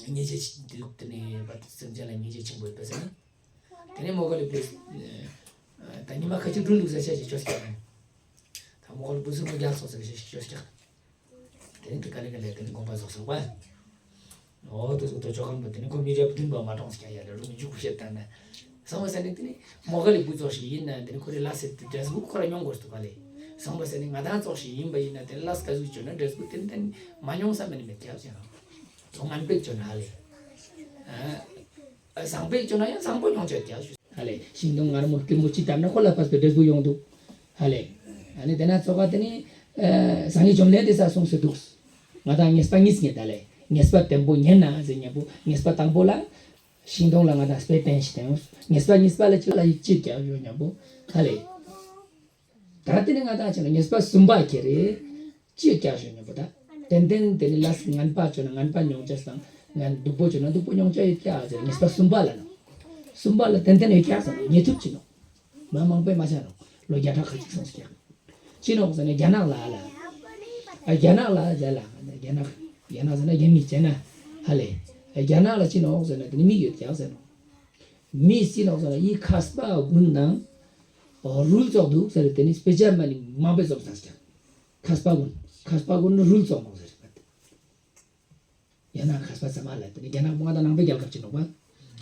ཉེས་ཆད་འདུག་དེ་ནས་བར་དུ་སེམས་ཅན་ལ་ཉེས་ཆད་ཆེན་པོ་ཡོད་པ་ཟེར་ན། དེ་ནས་མོ་གལ་པོས་ད་ཉི་མ་ཁ་ཅིག་འགྲུལ་འདུག་ཟེར་བཤད་ཅིག་ཅོས་ཀྱང་། ད་མོ་གལ་པོ་སུ་མོ་རྒྱལ་སོང་ཟེར་བཤད་ཅིག་ཅོས་ཀྱང་། དེ་ནས་དེ་ག་ལེ་ག་ལེ་དེ་ནས་དགོངས་པ་རྫོགས་སོང་བ། འོ་དེ་ཚོ་དོ་ཅོག་གང་པོ་དེ་ནི་ཁོ་མི་རབས་བདུན་པ་མ་གྲོངས་ཀྱང་ཡ་ལ་རུ་མི་འཇུག་པོ་བཤད་བཏང་ན། སོང་བ་ཟེར་ནི་དེ་ནི་མོ་གལ་པོ་ཙོགས་ཤིག་ཡིན་ན་དེ་ནི་ཁོ་རེ་ལ་སེ་དེ་འབྲས་བུ་ཁོ་ར་མྱོང་དགོས་འདུག་ག་ལེ། སོང་བ་ཟེར་ནི་ང་དང་ཙོགས་ཤིག་ཡིན་པ་ཡིན་ན་དེ་ནི་ལ་སྐ་ཟུག་ཅོ་ན་འབྲས་བུ་དེ་ནི་དེ་ནི་མ་མྱོང་ས་མེད་ནི་མེད་ཀྱག་ཟེར་ན། ཚོ་ངན་པས་ཅོ་ན་ལེ། ཨ། བཟང་པོས་ཅོ་ན་ཡང་བཟང་པོ་མྱོང་ཆོག་ཀྱང་ཞུ། ཧ་ལས་ཤིང་སྡོང་མངར་མོ་སྐྱུར་མོ་ཅི་ལྟར་ན་ཁོ་ལ་ཕར་ཚུར་འབྲས་བུ་ཡོང་འདུག་ཧ་ལས། ཨ་ནི་དེ་ན་ཚོགས་ཀ་དེ་ནི། སངས་རྒྱས་བཅོམ་ལྡན་འདས་ས་གསུངས་སུ་འདུག་ང་དང་ངེས་པ་གཉིས་ངེས་ད་ལས་ངེས་པ་བརྟན་པོ་ཉན་ན་ཟེར་ཉན་པོ་ངེས་པ་དང་པོ་ལ། ཤིང་སྡོང་ལ་ང་དང་སྤེ་བསྟན་ཞིག་དང་ངེས་པ་གཉིས་པ་ལ་ཅི་ལ་ཡིག་ཅིག་ཀྱང་ཡོད་ཉན་པོ་ཧ་ལས། ད་དེ་ནི་ང་དང་ཅི་ན་ངེས་པ་གསུམ་པ་ཁྱེར་རེ། ཅི་ཀྱག་ཞུ་ཉན་པོ་ད། ཏན་ཏན་དེ་ནི་ལས་ངན་པ་ཅོ་ན་ངན་པ་མྱོང་ཅེས་དང་ངན་སྡུག་པོ་ཅོ་ན་སྡུག་པོ་མྱོང་ཅེས་ཡོད་ཀྱག་ཟེར་ངེས་པ་གསུམ་པ་ལ་ན། གསུམ་པ་ལ་ཏན་ཏན་ཡོད་ཀྱག་ཟེར་ན་ཉེ་ཐུབ་ཅི་ནོ། མ་མང་པོས་མ་བྱ་ནོ། ལོ་བརྒྱ་ཕྲག་ཁ་ཅིག་སོང་ཀྱག་ཅི་ནོ་ཟེར་ན་རྒྱ་ནག་ལ་ལ། ཨ་རྒྱ་ནག་ལ་ཟེར་ལ་རྒྱ་ནག་རྒྱ་ནག་ཟེར་ན་རྒྱ་མི་ཟེར་ན་ཧ་ལས། རྒྱ་ནག་ལ་ཅི་ནོ་ཟེར་ན་དེ་ནི་མི་ཡོད་ཀྱག་ཟེར་ནོ། མི་ཅི་ནོ་ཟེར་ན་ཡི་མཁས་པ་ཀུན་དང་། རུལ་ཙོག་འདུག་ཟེར་དེ་ནི་དཔེ་ཆ་མ་ནི་མང་པོས་ཙོག་ཟེར་ཀྱག་མཁས་པ་ཀུན། མཁས་པ་ཀུན་ནི་རུལ་ཙོག་མོ་ཟེར་བ། རྒྱ་ནག་མཁས་པ་ཚང་མ་ལ་དེ་ནི་རྒྱ་ནག་མང་དང་ནང་པའི་རྒྱལ་ཁབ་ཅིག་ནོག་པ།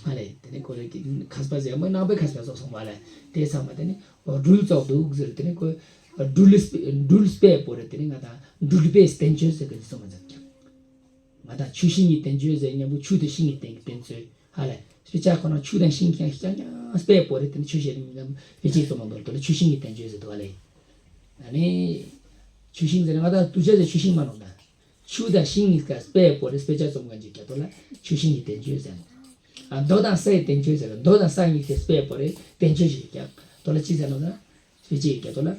ཧ་ལས་དེ་ནི་ཁོ་རེ་གི་མཁས་པ་ཟེར་མོ་ནང་པའི་མཁས་པ་ཚོ་སོང་བ་ལས་དེ་ཚང་མ་དེ་ནི་རུལ་ཙོག་འདུག་ཟེར་དེ་ནི་ཁོ་རུལ་སྤེ་རུལ་སྤེ་པོ་རེ་དེ་ནི་ང་དང་རུལ་པའི་བསྟན་བཅོས་ཟེར་གི་ནི་སོང་མ་ཟེར་ཀྱང་། ང་དང་ཆུ་ཤིང་གི་བསྟན་བཅོས་ཟེར་ཉན་པོ་ཆུ་དང་ཤིང་གི་བསྟན་བསྟན་བཅོས། ཧ་ལས། དཔེ་ཆ་ཁོ་ན་ཆུ་དང་ཤིང་ཀྱང་ཀྱང་ཀྱང་སྤེ་པོ་རེ་དེ་ནི་ཆུ་ཤེལ་ནི་ངམ་དཔེ་ཆའི་རྩོམ་མང་པོ་དེ་ལ་ཆུ་ཤིང་གི་བསྟན་བཅོས་ཟེར་འདུག་ཨ་ལས། ཨ་ནི། ཆུ་ཤིང་ཟེར་ན་ང་དང་དུ་ཆ་ཟེར་ཆུ་ཤིང་མ་ནོག་ད། ཆུ་དང་ཤིང་གཉིས་ཀ་སྤེ་པོ་རེ་དཔེ་ཆ་རྩོམ་མཁན་ཅིག་ཀྱང་དོ་ལ་ཆུ་ཤིང་གི་བསྟན་བཅོས་ཟེར་ནོག་ཨ་རྡོ་དང་སའི་བསྟན་བཅོས་ཟེར་རྡོ་དང་ས་གཉིས་ཀའི་སྤེ་པོ་རེ་བསྟན་བཅོས་ཤིག་ཀྱང་དོ་ལ་ཅི་ཟེར་ནོག་ད། ཕལ་ཆེར་རྒྱ་ཐོ་ལ།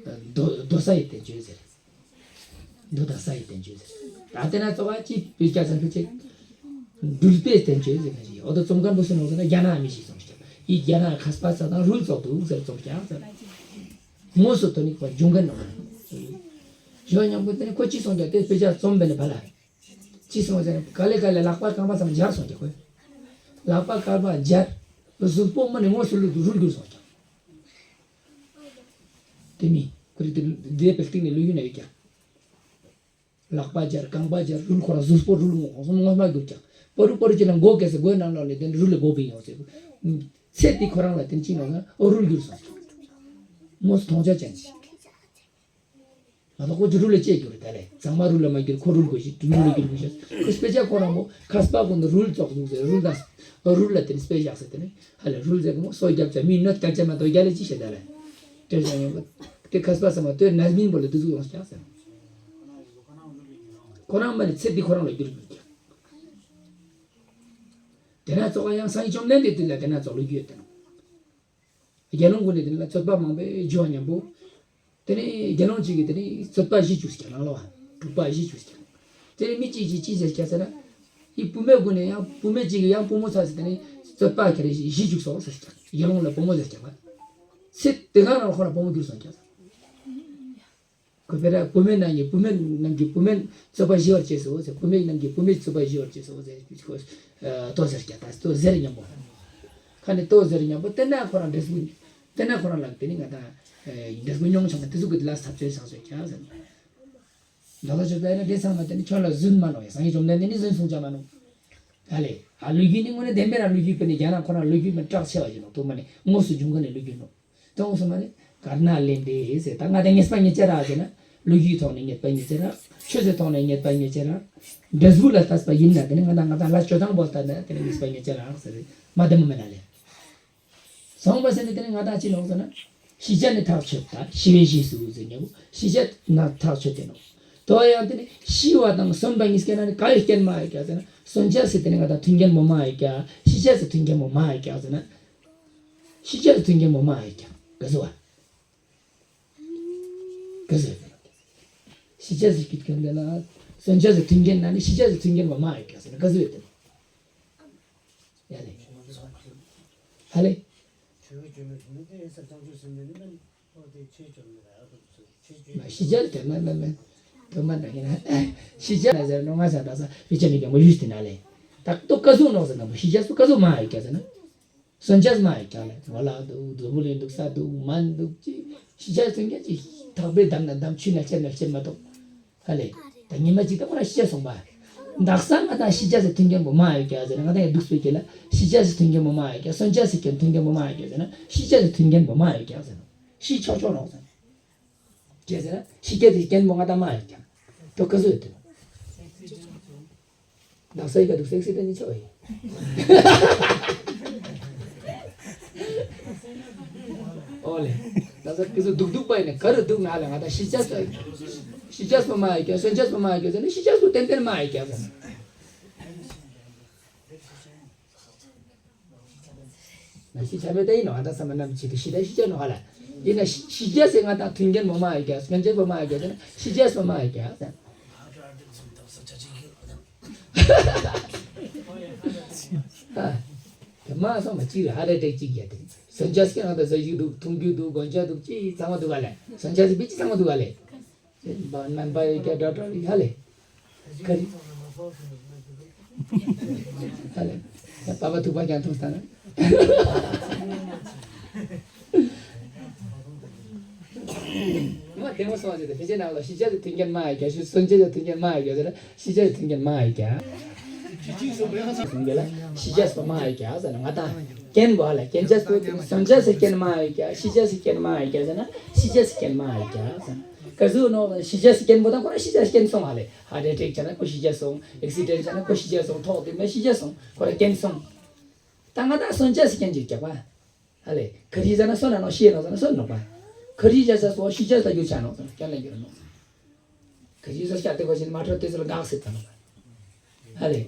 རྡོ་རྡོ་ས་ཡི་བསྟན་བཅོས་ཟེར། རྡོ་དང་ས་ཡི་བསྟན་བཅོས་ཟེར། ད་དེ་ན་གཙོ་བ་ཅི་བོད་སྐད་ཚན་ཕལ་ཆེར། འགྲུལ་པའི་བསྟན་བཅོས་ཟེར་མཁན་ཞིག་ཡོད། འོ་དོ་རྩོམ་མཁན་པོ་སུ་ནོག་ཟེར་ན་རྒྱ་ནག་མི་ཞིག་རྩོམ་ཞིག་ཀྱང་ཡི་རྒྱ་ནག་མཁས་པ་ཚོ་དང་རུལ་ཙོག་འདུག་ཟེར་རྩོམ་ཀྱང་ཟེར། དངོས་སུ་དོ་ནི་ཁོ་འབྱུང་མཁན་ནོག་ཞོ་མཉམ་པོ་དེ་ནི་ཁོ་ཅི་སོང་ཀྱང་དེ་དཔེ་ཆ་རྩོམ་པའི་ནི་བ་ལ། ཅི་སོང་ཟེར་ན་ག་ལེ་ག་ལེ་ལག་པ་རྐང་པ་ཚང་མ་འབྱར་སོང་ཀྱང་ཁོས། ལག་པ་རྐང་པ་འབྱར། གཟུགས་པོ་མ་ནི་དངོས་སུ་ལུས་རུལ་གྱུར་སོང་ཀྱང་། དེ་མིན་ཁོ་རེ་དེ་དེ་པའི་སྟེང་ནས་ལུས་ཡུན་ན་ཡོད་ཀྱང་། ལག་པ་སྦྱར་རྐང་པ་སྦྱར་རུལ་ཁོ་རང་གཟུགས་པོ་རུལ་ངོ་ཁོང་སོང་ངོ་མ་གྱུར་ཀྱང་པ་རུ་པ་རུ་ཅི་ན་མགོ་གས་སེ་མགོའི་ནང་ལོགས་ནས་དེ་རུལ་ལས་མགོ་བིང་ཡོང་ཟེར། ཚེ་འདི་ཁོ་རང་ལ་དེ་ཅི་ནོག་ཟེར་ན་ཨོ་རུལ་གྱུར་སོང་། དངོས་སུ་མཐོང་ཆ་ཅན་ཅིག་ང་ཚོ་ཀོ་ཅི་རུལ་ལས་སྐྱེས་གྱུར་རེད་ད་ལས་ཚང་མ་རུལ་ལ་མ་གྱུར་ཁོ་རུལ་དགོས་ཤིག་རུལ་ལ་གྱུར་དགོས་ཤིག་ཁོ་དཔེ་ཆ་ཁོ་རང་མོ་མཁས་པ་ཀུན་ཏུ་རུལ་ཙོག་ཟུག་ཟེར་རུལ་དང་རུལ་ལ་དེ་ནི་དཔེ་བཞག་ཟེར་དེ་ནི་ཧ་ལས་རུལ་ཟེར་གི་མོ་སོ་རྒྱབ་ཙམ་མི་སྣོད་སྐད་ཆ་མ་གཏོགས་རྒྱ་ལས་ཅི་བཤད་ད་ལས། དེ་བཞག་ཡོང་གི་དེ་མཁས་པ་ཚང་མ་དོན་ནན་མིན་པོ་ལ་དུ་ཟུག་ཡོང་ཀྱང་ཟེར། ཁོ་རང་མ་ནི་ཚེ་འདི་ཁོ་རང་ལ་གྱུར་དགོས་ཀྱང་། དེ་ན་ཙོག་ཡང་སངས་རྒྱས་བཅོམ་ལྡན་འདས་དུས་ལ་དེ་ན་ཙོག་ལུས་རྒྱུ་ཡོད་དེ་ནོ། དགེ་སློང་ཀུན་ནས་དེ་ལ་རྩོད་པ་མང་པོས་རྒྱུ་བ་མཉམ་པོ། དེ་ནས་དགེ་སློང་གཅིག་གིས་དེ་ནས་རྩོད་པ་བཞི་བཅུག་ཀྱང་ནང་ལོགས་དྲུག་པ་བཞི་བཅུག་ཀྱང་། དེ་ནས་མི་གཅིག་གིས་ཅི་ཟེར་ཀྱང་ཟེར་ན། ཡི་བུད་མེད་ཀུན་ནས་ཡང་བུད་མེད་གཅིག་གིས་ཡང་བུ་མོ་ཚ་ཟེར་དེ་ནས་རྩོད་པ་ཁྱེར་བཞི་བཅུག་སོང་ཟེར་ཀྱང་དགེ་སློང་ལ་བུ་མོ་ཟེར་ཀྱང་བ། ཚེ་དེ་ག་རང་ཁོ་རང་བུ་མོ་གྱུར་སོང་ཀྱང་། ཁོ་པེ་ར་བུད་མེད་རྣམས་ཀྱིས་བུད་མེད་རྣམས་ཀྱིས་བུད་མེད་རྩོད་པ་ཞི་བར་བྱས་སོ་ཟེར། བུད་མེད་རྣམས་ཀྱིས་བུད་མེད་རྩོད་པ་ཞི་བར་བྱས་སོ་ཟེར། ཁོ་ལྟོ་ཟེར་ཀྱང་ད་ལྟོ་ཟེར་སྙམ་པོ། ཁ་ནས་ལྟོ་ཟེར་སྙམ་པོ་དེ་ན་ཁོ་རང་འབྲས་བུ། དེ་ན་ཁོ་རང་ལ་དེ་ནི་ང་དང་འབྲས་བུ་མྱོང་བྱུང་བ་དེ་ཚོ་གི་ལ་ཟབ་ཆོས་བྱང་ཆོས་ཀྱང་ཟེར། ལ་ལ་ཆོས་པས་ན་དེ་ཚང་མ་དེ་ནི་ཁྱོད་ལ་རྫུན་མ་ནོ་ཡ། སངས་རྒྱས་བཅོམ་ལྡན་འདས་ནི་རྫུན་གསུང་བྱ་མ་ནོ། ཨ་ལེ། ཨ་ལོ་རྒྱུས་ནི་དངོས་གནས་བདེན་པའི་རང་ལོ་རྒྱུས་པས་ནི་རྒྱ་ནག་ཁོ་རང་ལོ་རྒྱུས་མི་དྲག་ཆེ་བ་ཡིན་ནོ། དུ་མ་ནི་དངོས་སུ་བྱུང་གི་ནི་ལོ་རྒྱུས་ནོ། དོན་སོ་མ་ནི་གར་ན་ལེན་ཏེ་ཟེར། ད་ང་དང་ངེས་པ་ངེས་ཅན་ར་ཟེར་ན། ལོ་རྒྱུས་ཐོག་ནས་ངེས་པ་ངེས་ཅན་ར། ཆོས་ཚོའི་ཐོག་ནས་ངེས་པ་ངེས་ཅན་ར། འབྲས་བུ་ལ་ལྟས་པ་ཡིན་ན་དེ་ནི་ང་དང་ང་དང་ལ་ཅོ་དང་བོ་ལྟ་ན་དེ་ནི་ངེས་པ་ངེས་ཅན་ར་ཟེར། མ་བདེན་མོ་མེད་ན་ལེ། སོང་བ་ཟེར་ནས་དེ་ནི་ང་དང་ཅི་ནོག་ཟེར་ན། ཤེས་བྱ་ནི་ཐག་ཆོད་ལྟ། ཤེས་པའི་རྗེས་སུ་ཟེར་ཉེ་བོ། ཤེས་བྱ་ནི་ཐག་ཆོད་དེ་ནོ། དོ་ཡང་དེ་ནི་ཤེས་པ་དང་སོན་པ་གཉིས་ཀ་ན་ནི་ག་ཡི་རྐྱེན་མ་ཡི་ཀ་ཟེར་ན། སོན་ཆ་སི་དེ་ནི་ང་དང་མཐུན་རྐྱེན་མོ་མ་ཡི་ཀ། ཤེས་བྱ་སི་མཐུན་རྐྱེན་མོ་མ་ཡི་ཀ་ཟེར་ན། ཤེས་བྱ་སི་མཐུན་རྐྱེན་མོ་མ་ཡི་ཀ། ག་ཟེར་བ། ག་ཟེར་བ། ཤེས་བྱ་སི་མཐུན་རྐྱེན་དེ་ན། སོན་ཆ་སི་མཐུན་རྐྱེན་ན་ནི་ཤེས་བྱ་སི་མཐུན་རྐྱེན་མོ་མ་ཡི་ཀ་ཟེར་ན་ག་ཟེར་བ་དེ། ཡ་ལེ། ཧ་ལེ། ཤེས་བྱ་དེ་མ་མ་མ་དོ་མ་ན་ཡིན་ན། ཤེས་བྱ་ན་ཟེར་ནོ་ང་ས་ད་ས་བི་ཅ་ནི་ཀྱང་མོ་ཡུས་ཏེ་ན་ལེ། ད་ཏོ་ཀ་ཟུག་ནོ་ཟེར་ན་མོ་ཤེས་བྱ་སུ་ཀ་ཟུག་མ་ཡི་ཀ་ཟེར་ན། སོན་ཆ་མ་ཡི་ཀ་ལེ། ང་ལ་འདུག་འཛམ་བུ་གླིང་འདུག་ས་འདུག་མ་འདུག་ཅི། ཤེས་བྱ་སོན་ཆ་ཅི། ཐག་པས་བསྡམས་ན་བསྡམས། ཆུ་ན་ཆ་ན་ཆ་མ་གཏོགས། ཧ་ལེ། ད་ཉི་མ་གཅིག་ད་ཁོ་རང་ཤེས་བྱ་སོང་པ། འདག་ས་ང་དང་ཤེས་བྱ་ཟེར་མཐུན་རྐྱེན་པོ་མ་ཡོད་ཀྱག་ཟེར་ན། ང་དང་ཡང་འདུག་སྤེལ་གྱི་ལ་ཤེས་བྱ་ཟེར་མཐུན་རྐྱེན་པོ་མ་ཡོད་ཀྱག་སོན་ཆ་ཟེར་མཁན་མཐུན་རྐྱེན་པོ་མ་ཡོད་ཀྱག་ཟེར་ན། ཤེས་བྱ་ཟེར་མཐུན་རྐྱེན་པོ་མ་ཡོད་ཀྱག་ཟེར་ན། ཤེས་ཆོག་ཆོག་ནོག་ཟེར། ཀྱེ་ཟེར་ན་ཤེས་བྱ་ཟེར་རྐྱེན་པོ་ང་དང་མ་ཡོད་ཀྱག་དོ་ཀ་ཟུག་ཡོད་དེ། འདག་ས་ཡི་ཀ་འདུག་སེག་སི་ཏན་ནི་ཆོག་ཡིན། ཨོ་ལེ། ད་ས་ཀི་སུ་སྡུག་སྡུག་པ་ཡིན་ན་ག་རུ་སྡུག་ན་ལ་ང་ད་ཤི་ཆ་སོ། ཤི་ཆ་སོ་མ་ཡི་ཀྱ་སོན་ཆ་སོ་མ་ཡི་ཀྱ་ཟེར་ན་ཤི་ཆ་སོ་ཏན་ཏན་མ་ཡི་ཀྱ་ཟེར་ན། ན་ཤི་ཆ་མེད་ད་ཡིན་ནོ་ང་ད་ས་མ་ནམ་ཆི་དུ་ཤི་ད་ཤི་ཆ་ནོ་ཧ་ལ། ཡིན་ན་ཤི་ཤི་ཆ་སེ་ང་ད་མཐུན་རྐྱེན་མོ་མ་ཡི་ཀྱ་སོན་ཆ་སོ་མ་ཡི་ཀྱ་ཟེར་ན་ཤི་ཆ་སོ་མ་ཡི་ཀྱ་ཟེར། དེ་མ་སོང་མ་གཅིག་རེད། ཧ་རེ་ཏྲེག་གཅིག་རྒྱ་དེ་སོན་ཆ་སྐྱེ་ང་དང་ཟ་རྒྱུ་འདུག་འཐུང་རྒྱུ་འདུག་གོན་ཆ་འདུག་ཅི་ཚང་མ་འདུག་ག་ལེ། སོན་ཆ་སི་བི་ཅི་ཚང་མ་འདུག་ག་ལེ། རྣམ་པ་ཡོད་ཀྱ་འདྲ་འདྲ་རེད་ཧ་ལེ། ག་རེ། ཧ་ལེ། པ་པ་ཐུག་པ་ཀྱང་འཐུང་ས་ན། མ་དེ་མོ་སོང་ཟེར་ཏེ་ཕལ་ཆེར་ནང་ལ་ཤི་ཆ་ཟེར་མཐུན་རྐྱེན་མ་ཡོད་ཀྱ་ཤི་སོན་ཆ་ཟེར་མཐུན་རྐྱེན་མ་ཡོད་ཀྱ་ཟེར་ན་ཤི་ཆ་ཟེར་མཐུན་རྐྱེན་མ་ཡོད་ཀྱ། སོང་གི་ལ་ཤི་ཆ་ཟེར་མ་ཡོད་ཀྱ་ཟེར་ན་ང་དང་རྐྱེན་པོ་ཧ་ལ་རྐྱེན་ཆ་ཟེར་སོན་ཆ་ཟེར་རྐྱེན་མ་ཡོད་ཀྱ་ཤི་ཆ་ཟེར་རྐྱེན་མ་ཡོད་ཀྱ་ཟེར་ན་ཤི་ཆ་ཟེར་རྐྱེན་མ་ཡོད་ཀྱ་ཟེར་ན་ག་ཟུག་ནོ་ཤི་ཆ་ཟེར་རྐྱེན་པོ་དང་ཁོ་རང་ཤི་ཆ་ཟེར་རྐྱེན་སོང་ཧ་ལེ། ཧ་ཏྲེ་ཏྲེག་ཆ་ན་ཁོ་ཤི་ཆ་སོང་ཨེག་སི་ཌེན་ཆ་ན་ཁོ་ཤི་ཆ་སོང་ཐོག་དེ་མ་ཤི་ཆ་སོང་ཁོ་རང་རྐྱེན་སོང་། ད་ང་དང་སོན་ཆ་ཟེར་རྐྱེན་ཅིག་རྒྱག་པ། ཧ་ལེ། ཁ་ཅིག་ཟེར་ན་སོན་ན་ནོ་ཤི་ཡ་ནོ་ཟེར་ན་སོན་ནོ་པ། ཁ་ཅིག་ཅ་ས་སོ་ཤི་ཅ་ས་རྒྱུ་ཆ་ནོ་ཟེར་ན་རྐྱང་ལ་རྒྱུ་ར་ནོ་ཟེར། ཁ་ཅིག་སོ་ཤ་དེ་གོ་ཞིག་མ་འཕྲོད་དེ་ཚོ་ལ་འགག་སྲིད་ད་ནོ་པ། ཧ་ལེ།